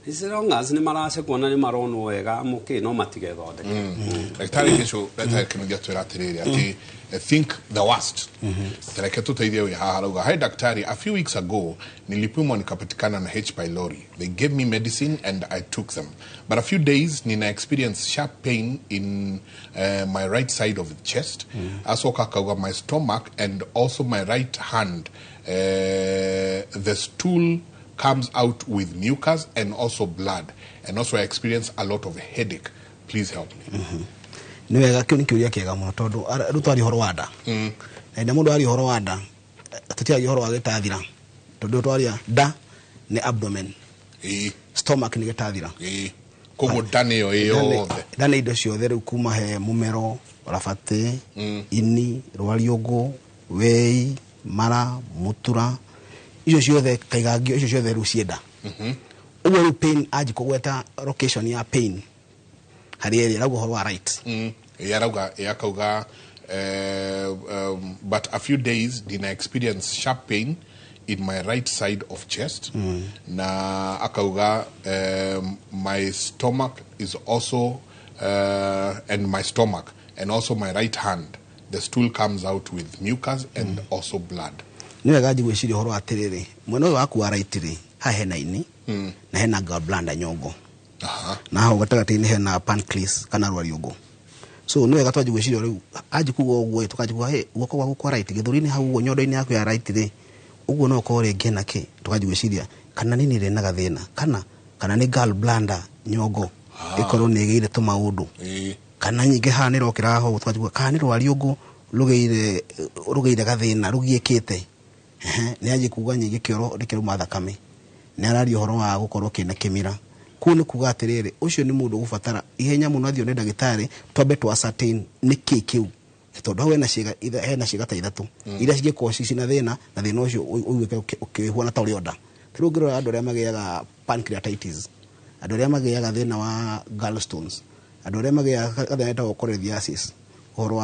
as long as nĩ maracekwo na nĩ maronwo wega mũkĩ, no matigethondeke. Ndagĩtarĩ Gĩcũ, ndagĩtarĩ Kĩnuthia twĩra atĩrĩrĩ atĩ think the worst. Tareke tũteithie wĩ haha, arauga, "Hi daktari, a few weeks ago nilipimwa nikapatikana na H pylori. They gave me medicine and I took them, but a few days nina experience sharp pain in my right side of the chest." Acoka akauga, "My stomach and also my right hand, the stool comes out with mucus and also blood, and also I experience a lot of headache. Please help me." Nĩ wega, kĩu nĩ kĩũria kĩega mũno, tondũ rĩu twaria ũhoro wa nda, na hĩndĩ mũndũ aria ũhoro wa nda, tũtiaria ũhoro wa gĩtathira, tondũ twaria nda nĩ abdomen, stomach nĩ gĩtathira. Ĩĩ, koguo nda nĩyo ĩ yothe. Nda nĩ indo ciothe rĩu, kuma he mũmero, rabatĩ, ini, rwariũngũ, wei, mara, mũtura, icio ciothe, kaigangio, icio ciothe rĩu cienda ũguo. Rĩu pain anji kũgweta location ya pain harĩa ĩrĩ, arauga ũhoro wa right. Ĩ, arauga, ĩ, akauga but a few days nina experience sharp pain in my right side of chest, na akauga my stomach is also and my stomach and also my right hand, the stool comes out with mucus and also blood. Nĩ wega nji gwĩciria ũhoro wa atĩrĩrĩ, mwena ũyũ waku wa right rĩ, haha hena ini na hena gallbladder, nyongo, na hau gatagatĩ-inĩ hena pancreas kana rwariũngũ. So nĩ wega twanji gwĩciria rĩu anji kuga ũguo ĩ, tũkanji kuga, "Hey, guoko gwaku kwa right, gĩthũri-inĩ hau ũguo, nyondo-inĩ yaku ya right rĩ, ũguo no ũkorwo rĩngĩ hena kĩ." Tũkanji gwĩciria kana nini rĩ na gathĩna, kana nĩ gallbladder, nyongo ĩkorwo nĩ ĩgĩire tũmaũndũ, kana nyingĩ haha nĩ rokĩra ho, tũkanji kuga kana nĩ rwariũngũ rũgĩire gathĩna rũgiĩkĩte. Ehe, nĩ anji kuga nyingĩ kĩoro nĩ kĩrauma thakame, nĩ araria ũhoro wa gũkorwo kĩna kĩmira kũu, nĩ kuga atĩrĩrĩ, ũcio nĩ mũndũ ũgũbatara ihenya mũno athiĩ one ndagĩtarĩ, twambe twa ascertain nĩ kĩ kĩu, tondũ hau hena ciĩga hena ciĩga ta ithatũ iria cingĩkorwo ci na thĩna, na thĩna ũcio ũiguĩke ũkĩhuana ta ũrĩ o nda. Ta rĩu ũngĩrora andũ arĩa magĩaga pancreatitis, andũ arĩa magĩaga thĩna wa gallstones, andũ arĩa magĩaga gathĩna getagwo cholelithiasis, ũhoro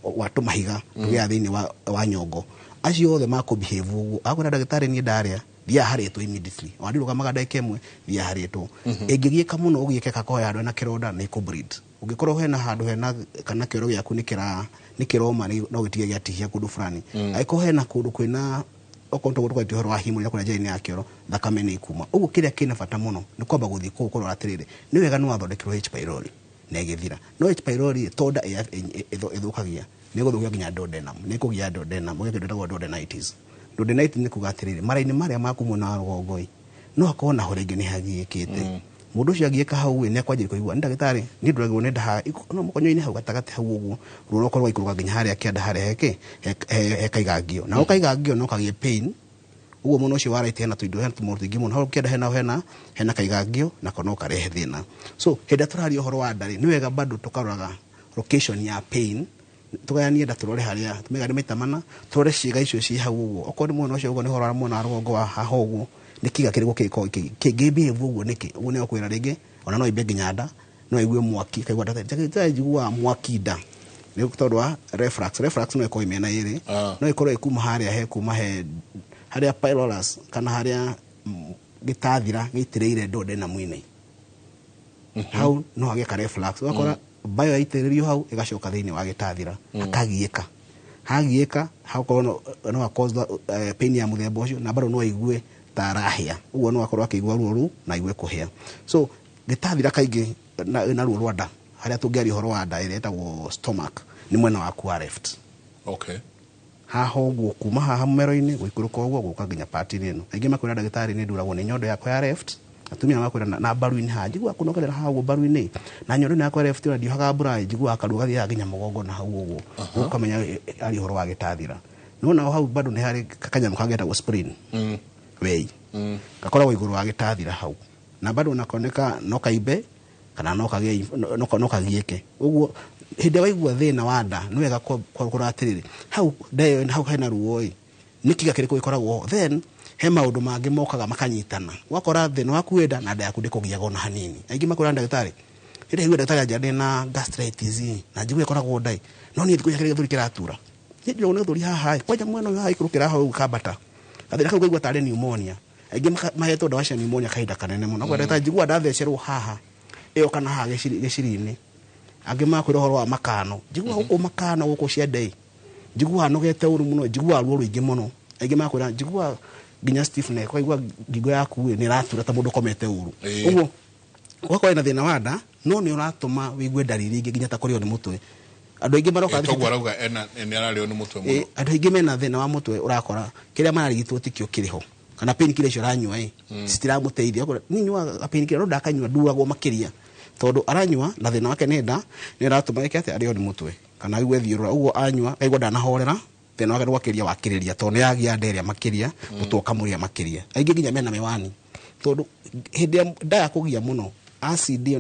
wa tũmahiga tũgĩaga thĩinĩ wa nyongo, acio othe makũ behave ũguo, akwĩra ndagĩtarĩ, "Niĩ ndarĩa," thiaga harĩtwo immediately, ona ndirũgamaga ndagĩka 1, thiaga harĩtwo. Ĩngĩgiĩka mũno, ũgiĩke kakohe handũ hena kĩronda, nĩ ĩkũ bleed. Ũngĩkorwo hena handũ hena kana kĩoro gĩaku nĩ kĩroma, no gĩtige gĩatihia kũndũ fulani. Angĩkorwo hena kũndũ kwĩna okorwo tũguo tũkwaria ũhoro wa hemorrhage kũrĩa njĩra-inĩ ya kĩoro, thakame nĩ ikuma ũguo. Kĩrĩa kĩna bata mũno nĩ kwamba gũthiĩ kũu kũrora atĩrĩrĩ, nĩ wega nĩ wathondekerwo H pylori na ĩgĩthira, no H pylori to nda ĩthũkagia, nĩ ĩgũthũkia nginya duodenum, nĩ ĩkũgia duodenum, ũgĩe kĩndũ gĩtagwo duodenitis. Duodenitis nĩ kuga atĩrĩrĩ, mara-inĩ marĩa maku mwena wa rũgongo ĩ, no hakorwo naho rĩngĩ nĩ hagiĩkĩte. Mũndũ ũcio agiĩka hau ĩ, nĩ akwanjia kũigua, "Nĩ ndagĩtarĩ, niĩ ndũragĩrwo nĩ nda haha." No mũkonyo-inĩ hau gatagatĩ hau ũguo, ruo rũkorwo rwaikũrũka nginya harĩa kĩanda, harĩa heke he kaigangio, na ũkaigangio no kagĩe pain. Ũguo mwena ũcio wa right hena tũindo, hena tũmaũndũ tũingĩ mũno hau kĩanda, hena kaigangio nako no karehe thĩna. So hĩndĩ ĩrĩa tũraria ũhoro wa nda rĩ, nĩ wega bado tũkaroraga location ya pain, tũgayanie nda, tũrore harĩa tũmĩgayanie maita mana, tũrore ciĩga icio ciĩ hau. Ũguo okorwo nĩ mwena ũcio, ũguo nĩ ũhoro wa mwena wa rũgongo wa haha, ũguo nĩ kĩga kĩrĩkũ kĩngĩkorwo kĩngĩ ũguo nĩkĩ. Ũguo nĩ ũkwĩra rĩngĩ ona no imbe nginya nda, no aigue mwaki, kaigua nda njiguaga mwaki nda, nĩ tondũ wa reflux. Reflux no ĩkorwo ĩ mĩena ĩrĩ. No ĩkorwo ĩ kuma harĩa he kuma he harĩa pylorus kana harĩa gĩtathira gĩitĩrĩire duodenum-inĩ hau, no hagĩe ka reflux, ũgakora bayo yaitĩrĩrio hau ĩgacoka thĩinĩ wa gĩtathira, hakagiĩka, hagiĩka hakorwo no cause pain ya mũthemba ũcio, na bado no aigue ta arahĩa. Ũguo no akorwo akĩigua ruo rũu na aigue kũhĩa. So gĩtathira kaingĩ na ruo rwa nda, harĩa tũngĩaria ũhoro wa nda ĩrĩa ĩtagwo stomach, nĩ mwena waku wa left. Haha ũguo, kuma haha mũmero-inĩ gũikũrũka ũguo gũka nginya part-inĩ ĩno. Aingĩ makwĩra, "Ndagĩtarĩ, nĩ nduragwo nĩ nyondo yakwa ya left." Atumia makwĩra na mbaru-inĩ haha, "Njiguaga kũnogerera haha ũguo mbaru-inĩ na nyondo ĩno yakwa ya left, ona ndiohaga mbura, njiguaga karuo gathiaga nginya mũgongo na hau ũguo." Ũkamenya ari ũhoro wa gĩtathira. No nao hau bado nĩ harĩ kanyamũ kangĩ getagwo spleen wei, gakoragwo igũrũ wa gĩtathira hau, na bado nakoneka no kaimbe kana no kagĩe no kagiĩke. Ũguo hĩndĩ ĩrĩa waigua thĩna wa nda, nĩ wega kũrora atĩrĩrĩ, hau nda ĩyo hau hena ruo ĩ, nĩ kĩga kĩrĩkũ gĩkoragwo ho. Then he maũndũ mangĩ mokaga makanyitana, ũgakora thĩna waku wĩ nda na nda yaku ndĩkũgiaga ona hanini. Aingĩ makwĩra, "Ndagĩtarĩ, hĩndĩ ĩyo ndagĩtarĩ anjĩra ndĩna gastritis ĩ, na njigua ĩkoragwo nda ĩ, no niĩ thikũ ici gĩthũri kĩratura, niĩ ndĩrona gĩthũri haha ĩ, kwanja mwena ũyũ haha ikũrũkĩra haha ũguo kambata, gathĩna kau ngaigua tarĩ pneumonia." Aingĩ mahetwo ndawa cia pneumonia kahinda kanene mũno. Mm. Ndagĩtarĩ, njiguaga ndathecerwo haha ĩyo kana haha gĩciri-inĩ. Angĩ makwĩra ũhoro wa makano, "Njiguaga gũkũ makano gũkũ ciande ĩ, njiguaga nogete ũru mũno, njiguaga ruo rũingĩ mũno." Aingĩ makwĩra, "Njiguaga nginya stiff neck," ũkaigua ngingo yaku ĩ nĩ ĩratura ta mũndũ ũkomete ũru. Ũguo ũgakorwo na thĩna wa nda, no nĩ ũratũma wĩigue ndariri ingĩ nginya ta kũrĩo nĩ mũtwe. Andũ aingĩ maroka Toguo arauga ena nĩ ararĩo nĩ mũtwe mũno. Andũ aingĩ mena thĩna wa mũtwe, ũrakora kĩrĩa mararigitwo tikĩo kĩrĩ ho, kana painkiller icio aranyua ĩ citiramũteithia. Ũgakora, "Niĩ nyuaga painkiller no ndakanyua nduragwo makĩria," tondũ aranyua na thĩna wake nĩ nda, nĩ ũratũma ĩke atĩ arĩo nĩ mũtwe kana aigue thiũrũra. Ũguo anyua akaigua ndanahorera, thĩna wake nĩ gwakĩria wakĩrĩria, tondũ nĩ yagia nda ĩrĩa makĩria, mũtwe ũkamũrĩa makĩria. Aingĩ nginya mena mĩwani, tondũ hĩndĩ ĩrĩa nda yakũgia mũno acid ĩyo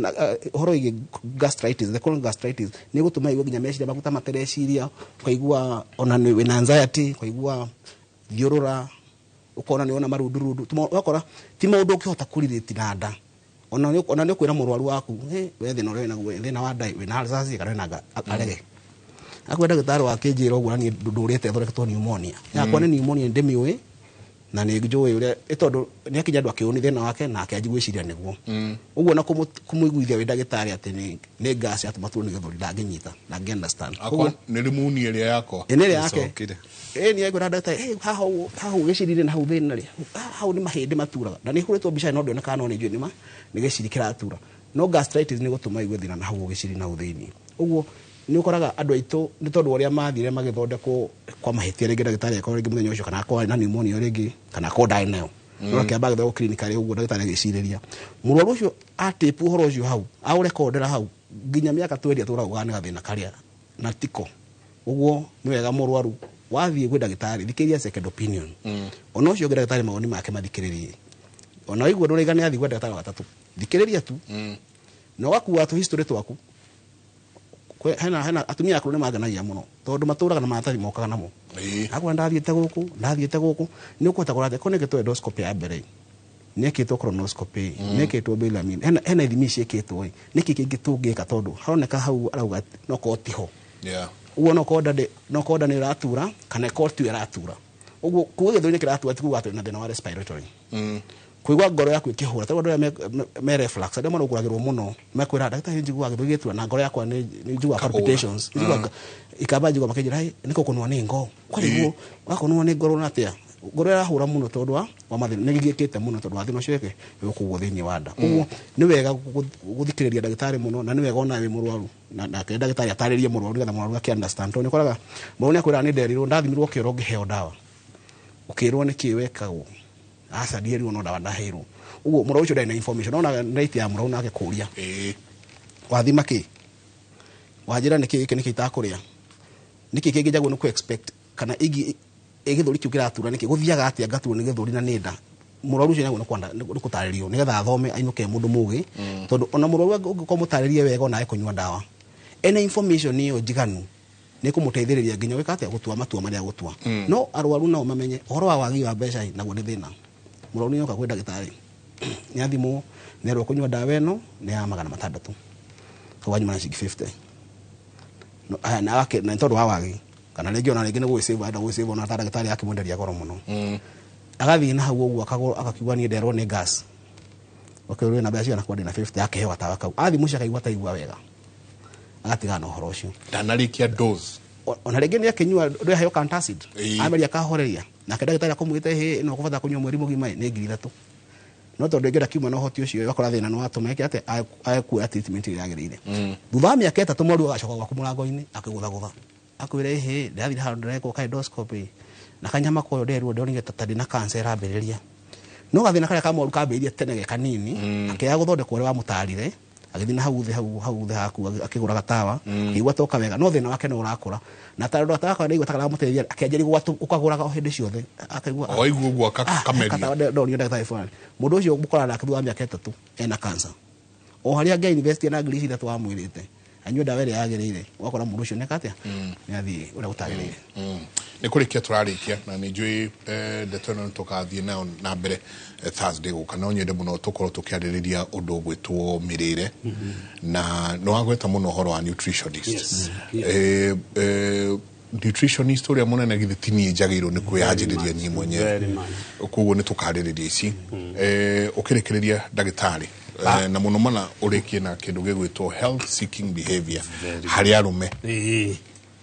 ũhoro wĩgiĩ gastritis, the chronic gastritis, nĩ ĩgũtũma igue nginya meciria maku ta matereciria, ũkaigua ona nĩ wĩna anxiety, ũkaigua thiũrũra, ũkona nĩ wona marundurundu. Ũgakora ti maũndũ ũngĩhota kũrelate na nda. Ona nĩ ũkwĩra mũrwaru waku, "Hey, we thĩna ũrĩa wĩnaguo, thĩna wa nda, wĩna ulcers kana wĩna arege akwĩ ndagĩtarĩ wakĩnjĩra ũguo, na niĩ ndũrĩte thondeketwo pneumonia yakwa nĩ pneumonia, ndĩmĩũĩ na nĩ njũĩ ũrĩa ĩ," tondũ nĩ akinya andũ akĩũni thĩna wake nake anji gwĩciria nĩguo ũguo, na kũmũiguithia wĩ ndagĩtarĩ atĩ nĩ gas yatũma tuo nĩ gĩthũri, ndangĩnyita, ndangĩ understand. Akwa nĩ rimuni ĩrĩa yakwa. Ĩ nĩ ĩrĩa yake. Ĩcokire. Ĩ nĩ akwĩra ndagĩtarĩ, "Hey, haha ũguo, haha ũguo gĩciri-inĩ na hau thĩna rĩ, hau nĩ mahĩndĩ maturaga," na nĩ hũrĩtwo mbica no ndĩonekaga, no nĩ njũĩ nĩ ma nĩ gĩciri kĩratura, no gastritis nĩ gũtũma igue thĩna na hau gĩciri na hau thĩinĩ. Ũguo nĩ ũkoraga andũ aitũ nĩ tondũ wa ũrĩa mathire magĩthondekwo kwa mahĩtia, rĩngĩ ndagĩtarĩ akorwo rĩngĩ mũthenya ũcio kana akorwo arĩ na pneumonia rĩngĩ kana akorwo ndarĩ nayo, no akĩamba agĩthondekwo clinically. Ũguo ndagĩtarĩ agĩcirĩria mũrwaru ũcio atĩpu ũhoro ũcio hau aũrekondera hau nginya mĩaka 20 atũraga nĩ gathĩna karĩa na tiko. Ũguo nĩ wega mũrwaru wathiĩ gwĩ ndagĩtarĩ, thikĩrĩria second opinion. Ona ũcio ũngĩ ndagĩtarĩ mawoni make mathikĩrĩrie, ona waigua ndũraigana, athiĩ gwa ndagĩtarĩ wa gatatũ, thikĩrĩria tu na ũgakua tũ history twaku. Hena atumia akũrũ nĩ mangenagia mũno tondũ matũraga na maratathi mokaga namo. Akwa ndathiĩte gũkũ, ndathiĩte gũkũ, nĩ ũkũhota kũrora atĩ korwo nĩkĩtwo endoscopy ya mbere, nĩekĩtwo colonoscopy, nĩekĩtwo bilamin, hena ithimi ciĩkĩtwo ĩ, nĩkĩ kĩngĩ tũngĩka, tondũ haroneka hau arauga no korwo tiho. Ũguo no korwo no korwo nda nĩ ĩratura kana korwo tiyo ĩratura. Ũguo kuga gĩthũri nĩ kĩratura ti kuga atĩ wĩna thĩna wa respiratory. Kũigua ngoro yaku ĩkĩhũra, tondũ andũ arĩa me reflux, arĩa marũngũragĩrwo mũno, mekwĩra, "Ndagĩtarĩ, njiguaga gĩthũri gĩtura na ngoro yakwa nĩ njiguaga Kahũra. palpitations, njiguaga ikamba, njigua makĩnjĩra, 'Hey, nĩ kũkũnwo nĩ ngo.'" Ũkarigwo wakonwo nĩ ngoro na atĩa, ngoro ĩrahũra mũno tondũ wa mathĩna nĩ gĩgĩkĩte mũno tondũ wa thĩna ũcio weke ũkũguo thĩinĩ wa nda. Ũguo nĩ wega gũthikĩrĩria ndagĩtarĩ mũno, na nĩ wega ona wĩ mũrwaru nake ndagĩtarĩ atarĩrie mũrwaru nĩgetha mũrwaru akĩ understand, tondũ nĩ ũkoraga mũrwaru nĩ akwĩraga, "Nĩ nderirwo ndathimirwo kĩoro ngĩheo ndawa." Ũkĩrwo nĩ kĩ wekagwo? "Aca, ndierirwo, no ndawa ndaheirwo." Ũguo mũrwaru ũcio ndarĩ na information, nona right ya mũrwaru nake kũria, "Wathima kĩ? Wanjĩra nĩkĩ gĩkĩ? Nĩkĩ itakũrĩa? Nĩkĩ kĩngĩ njagwo nĩ kũ expect kana Ĩ gĩthũri kĩu kĩratura nĩkĩ? Gũthiaga atĩa ngaturwo nĩ gĩthũri na nĩ nda? Mũrwaru ũcio nĩagĩrĩirwo nĩ gũtarĩrio nĩgetha athome ainũke e mũndũ mũgĩ, tondũ ona mũrwaru ũngĩkorwo mũtarĩrie wega ona kũnyua ndawa ena information ĩyo njiganu nĩ kũmũteithĩrĩria nginya gwĩka atĩa, gũtua matua marĩa gũtua. No arwaru nao mamenye ũhoro wa wagi wa mbeca ĩ, naguo nĩ thĩna. Mũrwaru nĩoka kwĩ ndagĩtarĩ, nĩ athimwo, nĩerwo kũnyua ndawa ĩno nĩ ya 600, kau anyuma na ciringi 50. No, aya, na nĩ tondũ wa wagi kana rĩngĩ ona rĩngĩ nĩ gwĩcĩva, enda gwĩcĩva ona ta ndagĩtarĩ akĩmwenderia goro mũno. Agathiĩ na hau ũguo akagũra, akakiuga niĩ nderwo nĩ gas. Ũkĩrwo na mbeca cigana? Kwa ndĩna 50. Akĩheo gatawa kau, athiĩ mũciĩ akaigua taigua wega, agatigana na ũhoro ũcio. Ndanarĩkia dose. Ona rĩngĩ nĩ akĩnyua ndĩaheo antacid. Ĩĩ. Ameria akahoreria nake ndagĩtarĩ akamwĩte hĩ ĩno ũkũbatara kũnyua mweri mũgima ĩ, nĩ 3,000, no tondũ ĩngĩ ndakiuma na ũhoti ũcio, wakora thĩna nĩ watũma eke atĩa, age kuoya treatment ĩrĩa yagĩrĩire. Thutha wa mĩaka 3 mwaru agacoka gwaku mũrango-inĩ akĩgũthagũtha, akwĩra ĩhĩ ndĩrathire handũ ndĩrekwo ka endoscopy na kanyama koyo nderwo ndonire ta ndĩna cancer ĩrambĩrĩria, no gathĩna karĩa ka mwaru kambĩrĩirie tene ge kanini, akĩaga gũthondekwo ũrĩa wamũtarire, agĩthiĩ na hau thĩ hau thĩ haku akĩgũra gatawa, akĩigua toka wega, no thĩna wake no ũrakũra na tondũ gatawa kau ndaigua ta karamũteithia, akĩanjĩrĩria gũkagũraga o hĩndĩ ciothe akaigua O waigua ũguo Ah, akameria. gatawa ndonio ndagĩtarĩ fulani. Mũndũ ũcio mũkorana nake thutha wa mĩaka 3 ena cancer o harĩa angĩa invest na 3,000 wamwĩrĩte anyue ndawa ĩrĩa yagĩrĩire, ũgakora mũndũ ũcio nĩeka atĩa, nĩ athiĩ ũrĩa gũtagĩrĩire. Nĩ kũrĩkia tũrarĩkia na nĩ njũĩ ndeto ĩno nĩ tũgathiĩ nayo na mbere Thursday gũka, no nyende mũno tũkorwo tũkĩarĩrĩria ũndũ ũgwĩtwo mĩrĩre na nĩ wagweta mũno ũhoro wa nutritionist. Nutritionist ũrĩa mũnene githĩ ti niĩ njagĩrĩirwo nĩ kwĩyanjĩrĩria niĩ mwenyewe? Very much. Koguo nĩ tũkarĩrĩria ici. Ũkĩrĩkĩrĩria ndagĩtarĩ, na mũno mana ũrĩkie na kĩndũ gĩgwĩtwo health seeking behavior harĩ arũme. Ĩĩ.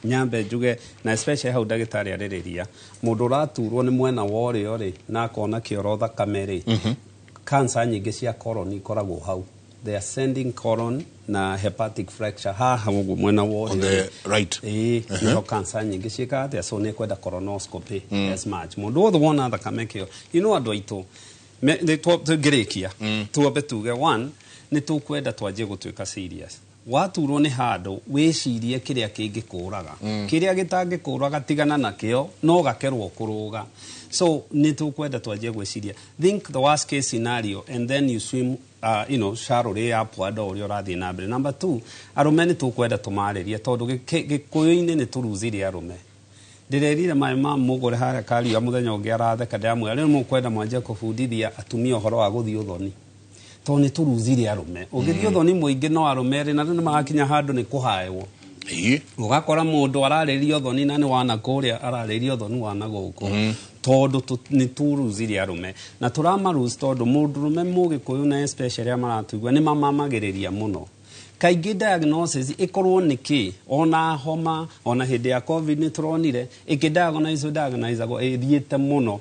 Nyambe njuge na especially hau ndagĩtarĩ arĩrĩria mũndũ ũraturwo nĩ mwena wa ũrĩo rĩ na akona kĩoro thakame rĩ, cancer nyingĩ cia colon ikoragwo hau, the ascending colon na hepatic flexure haha ũguo mwena wa On ũrĩo. the right. Ĩĩ, nĩho cancer nyingĩ ciĩkaga atĩa, so nĩ kwenda colonoscopy as much. Mũndũ wothe wona thakame kĩo, andũ aitũ tũngĩrĩkia tuambe tuge one nĩ tũkwenda twanjie gũtuĩka serious. Waturwo nĩ handũ wĩcirie kĩrĩa kĩngĩkũraga, kĩrĩa gĩtangĩkũraga tigana nakĩo, no gakerwo kũrũga. So nĩ tũkwenda twanjie gwĩciria, think the worst case scenario and then you swim sharũrĩ upward o ũrĩa ũrathiĩ na mbere. Number two, arũme nĩ tũkwenda tũmarĩrie tondũ gĩkũyũ-inĩ nĩ tũruzire arũme. Ndĩrerire maĩ ma mũgũre harĩa kariũa mũthenya ũngĩ aratheka, ndĩramwĩra rĩu mũkwenda mwanjie kũbundithia atumia ũhoro wa gũthiĩ ũthoni tondũ nĩ tũruzire arũme. Ũngĩthiĩ ũthoni mũingĩ no arũme erĩ na rĩu nĩ marakinya handũ nĩ kũhaĩwo. Ũgakora mũndũ ararĩria ũthoni na nĩ wana kũrĩa ararĩria ũthoni wana gũkũ tondũ nĩ tũruzire arũme na tũramaruz tondũ mũndũrũme mũgĩkũyũ na especially arĩa maratũigua nĩ mamamagĩrĩria mũno. Kaingĩ diagnosis ĩkorwo nĩ kĩ ona homa, ona hĩndĩ ya COVID nĩ tũronire ĩkĩ diagnose diagnosagwo ĩthiĩte mũno,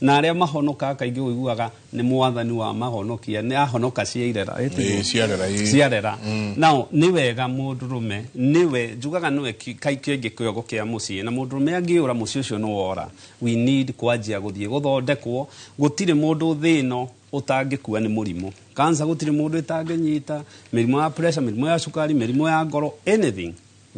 na arĩa mahonokaga kaingĩ ũiguaga nĩ mwathani wa mahonokia, nĩ ahonoka cia irera. Ĩtiguo? Ĩĩ, ciarera, ĩĩ. Ciarera. Now nĩ wega mũndũrũme nĩwe njugaga nĩwe kĩngĩ kĩogo kĩa mũciĩ, na mũndũrũme angĩũra mũciĩ ũcio nĩ wora. We need kwanjia gũthiĩ gũthondekwo. Gũtirĩ mũndũ thĩ ĩno ũtangĩkua nĩ mũrimũ kansa, gũtirĩ mũndũ ĩtangĩnyita mĩrimũ ya pressure, mĩrimũ ya cukari, mĩrimũ ya ngoro, anything.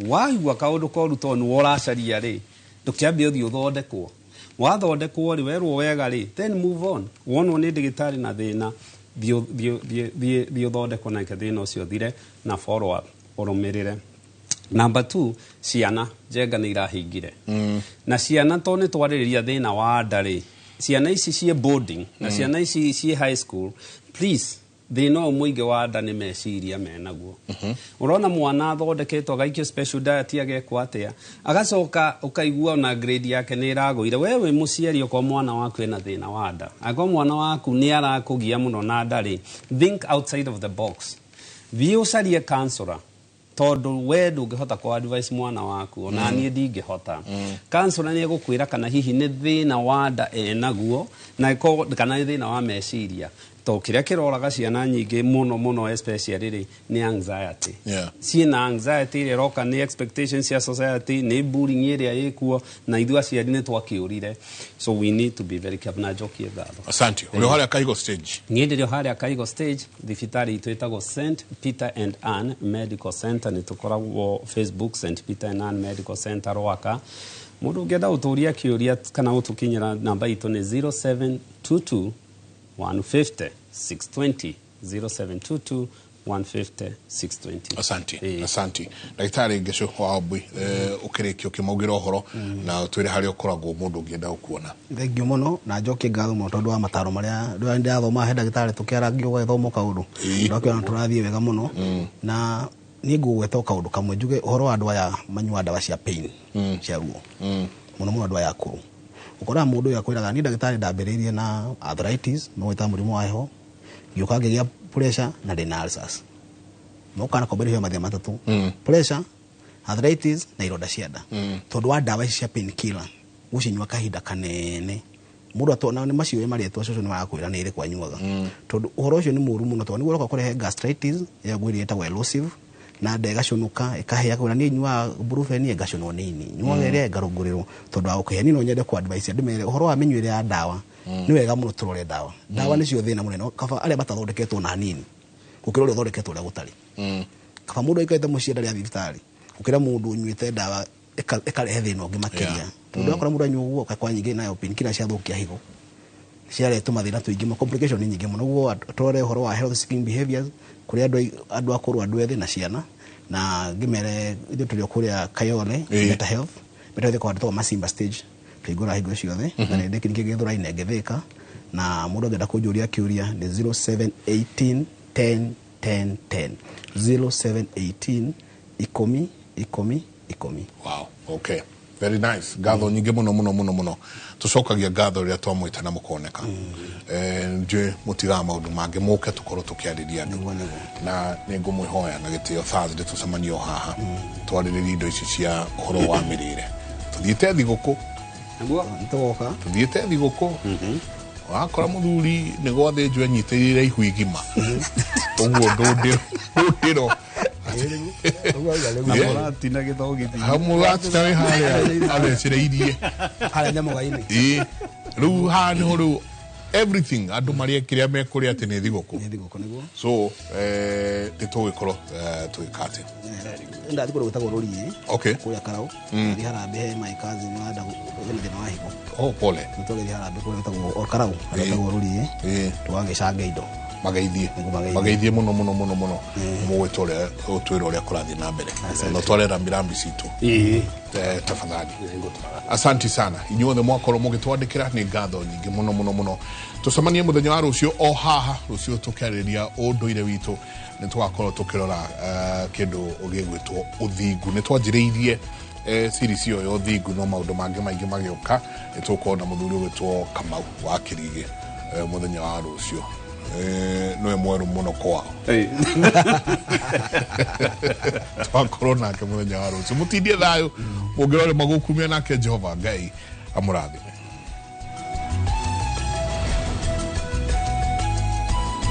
Waigua kaũndũ koru tondũ nĩwe ũracaria rĩ, ndũkĩambie ũthiĩ ũthondekwo. Wathondekwo rĩ, werwo wega rĩ, then move on. Wonwo nĩ ndagĩtarĩ na thĩna, thiĩ thiĩ thiĩ thiĩ thiĩ ũthondekwo nake thĩna ũcio ũthire na follow up ũrũmĩrĩre. Number two, ciana njenga nĩ irahingire na ciana to nĩ twarĩrĩria thĩna wa nda rĩ, ciana ici ciĩ boarding na ciana ici ciĩ high school, please, thĩna ũyũ mũingĩ wa nda nĩ meciria menaguo. Ũrona mwana athondeketwo agaikio special diet, agekwo atĩa, agacoka ũkaigua ona grade yake nĩ ĩragũire. We wĩ mũciari, okorwo mwana waku ena thĩna wa nda, angĩkorwo mwana waku nĩ arakũgia mũno na nda rĩ, think outside of the box, thiĩ ũcarie counselor tondũ we ndũngĩhota kũ advice mwana waku, ona niĩ ndingĩhota. Counselor nĩ egũkwĩra kana hihi nĩ thĩna wa nda enaguo na kana nĩ thĩna wa meciria. To kĩrĩa kĩroraga ciana nyingĩ mũno mũno especially rĩ nĩ anxiety. Yeah. Ciĩna anxiety ĩrĩa ĩroka nĩ expectations cia society, nĩ bullying ĩrĩa ĩkuo, na ithuĩ aciari nĩ twakĩũrire, so we need to be very careful. Na njokie ngatho. Asante. Uri haria Kahigo stage? Niĩ ndĩrĩ o harĩa Kaigo stage. Thibitarĩ itũ ĩtagwo St Peter and Ann Medical Center. Nĩ tũkoragwo Facebook, St Peter and Ann Medical Center Rwaka. Mũndũ ũngĩenda gũtũria kĩũria kana gũtũkinyĩra, namba itũ nĩ 0722 150 620, 0722 150 620. Asante. Ĩĩ. Asante, ndagĩtarĩ Ngeco wa Wambui. Ũkĩrĩkia ũkĩmaugĩra ũhoro na ũtwĩre harĩa ũkoragwo mũndũ ũngĩenda gũkuona. Thank you mũno, na njokie ngatho mũno tondũ wa mataro marĩa rĩrĩa ndĩrathoma he ndagĩtarĩ tũkĩarangia ũgagĩthoma kaũndũ. Ĩĩ. Ndakĩona tũrathiĩ wega mũno, na niĩ ngũgweta o kaũndũ kamwe njuge ũhoro wa andũ aya manyua ndawa cia pain, cia ruo, mũno mũno andũ aya akũrũ. Ũkoraga mũndũ ũyũ akwĩraga, niĩ ndagĩtarĩ ndambĩrĩirie na arthritis, no gwĩta mũrimũ wa heho, ngĩũka ngĩgĩa pressure na ndĩna ulcers. Mokaga na combination ya mathĩna matatũ: pressure, arthritis na ironda cia nda, tondũ wa ndawa ici cia painkiller gũcinyua kahinda kanene. Mũndũ atona nĩ maciũĩ marĩtwa, cũcũ nĩ marakwĩra nĩ ĩrĩkũ anyuaga, tondũ ũhoro ũcio nĩ mũru mũno, tondũ nĩguo ũroka kũrehe gastritis ĩyo ngwĩrire ĩtagwo erosive, na nda ĩgacũnũka ĩkahĩa. Kwĩra niĩ nyuaga Brufen, ngacũnwo nĩ ini, nyuaga ĩrĩa ngarũngũrĩrwo tondũ wa gũkĩhĩa. Niĩ no nyende ku advise andũ mere ũhoro wa mĩnyuĩre ya ndawa. Nĩ wega mũno tũrore ndawa. Ndawa nĩcio thĩna mũnene. Kaba arĩa matathondeketwo na hanini gũkĩra ũrĩa ũthondeketwo ũrĩa gũtarĩ. Kaba mũndũ aikarĩte mũciĩ ndarĩ athiĩ thibitarĩ gũkĩra mũndũ ũnyuĩte ndawa ĩkarehe thĩna ũngĩ makĩria, tondũ wakora mũndũ anyua ũguo kwa nyingĩ nayo painkiller ciathũkia higo, ciarehe tũmathĩna tũingĩ mũno, complication nĩ nyingĩ mũno. Ũguo tũrore ũhoro wa health seeking behaviors kũrĩ andũ andũ akũrũ, andũ ethĩ na ciana. Na ngĩmere ithuĩ tũrĩ o kũrĩa Kayole. Better Health, Better Health kwa Masimba stage, tũhingũra hingo ciothe, na nĩ ndĩ Gĩthũrai na Ngĩthĩka. Na mũndũ angĩenda kũnjũria kĩũria nĩ 0718 10 10 10, 0718 10 10 10. Wow, okay, very nice. Ngatho nyingĩ mũno mũno mũno mũno. Tũcokagia ngatho rĩrĩa twamwĩta na mũkoneka. Njũĩ mũtigaga maũndũ mangĩ mũke tũkorwo tũkĩarĩria andũ. Nĩguo, nĩguo. Na nĩ ngũmwĩhoya na gĩtĩo, Thursday tũcemanie o haha twarĩrĩrie indo ici cia ũhoro wa mĩrĩre. Tũthiĩte thigũkũ. Nĩguo. Nĩtũgoka. Tũthiĩte thigũkũ, wakora mũthuri nĩ gwathĩnjwo enyitĩrĩire ihu igima ũguo, ndũndĩro ndũndĩro. Na Yeah. mũratina gĩthogithi. Mũratina wĩ harĩa athecereirie. Harĩa nyamũga-inĩ. Ĩĩ, rĩu haha nĩho rĩu everything andũ marĩe kĩrĩa mekũrĩa atĩ nĩ thigũkũ. Nĩ thigũkũ, nĩguo. So nĩ tũgĩkorwo tũgĩka atĩ Ndathi kũndũ gwĩtagwo Rũriĩ, kũrĩa Karau. Ndathi harambĩ he my cousin wanda wĩna thĩna wa higo. Oh, pole. Nĩtũgĩthiĩ harambĩ kũrĩa gwĩtagwo o Karau, harĩa gwĩtagwo Rũriĩ, tũgagĩcanga indo. Mageithie. Nĩguo mageithie. Mageithie mũno mũno mũno mũno. Mũgwĩtwo ũrĩa ũtwĩre ũrĩa kũrathiĩ na mbere na tware rambirambi citũ. Ĩĩ. Tafadhali, asanti sana inyuothe mwakorwo mũgĩtwandĩkĩra. Nĩ ngatho nyingĩ mũno mũno mũno. Tũcemanie mũthenya wa rũciũ o haha. Rũciũ tũkĩarĩrĩria ũndũire witũ, nĩ tũgakorwo tũkĩrora kĩndũ gĩgwĩtwo ũthingu. Nĩ twanjĩrĩirie series ĩyo ya ũthingu, no maũndũ mangĩ maingĩ magĩũka. Nĩ tũgũkorwo na mũthuri ũgwĩtwo Kamau wa Kĩrigĩ mũthenya wa rũciũ. Nĩwe mwerũ mũno kwao. Twakorwo nake mũthenya wa rũciũ. Mũtindie thayũ, mũngĩrore magũkumia nake Jehova Ngai amũrathime.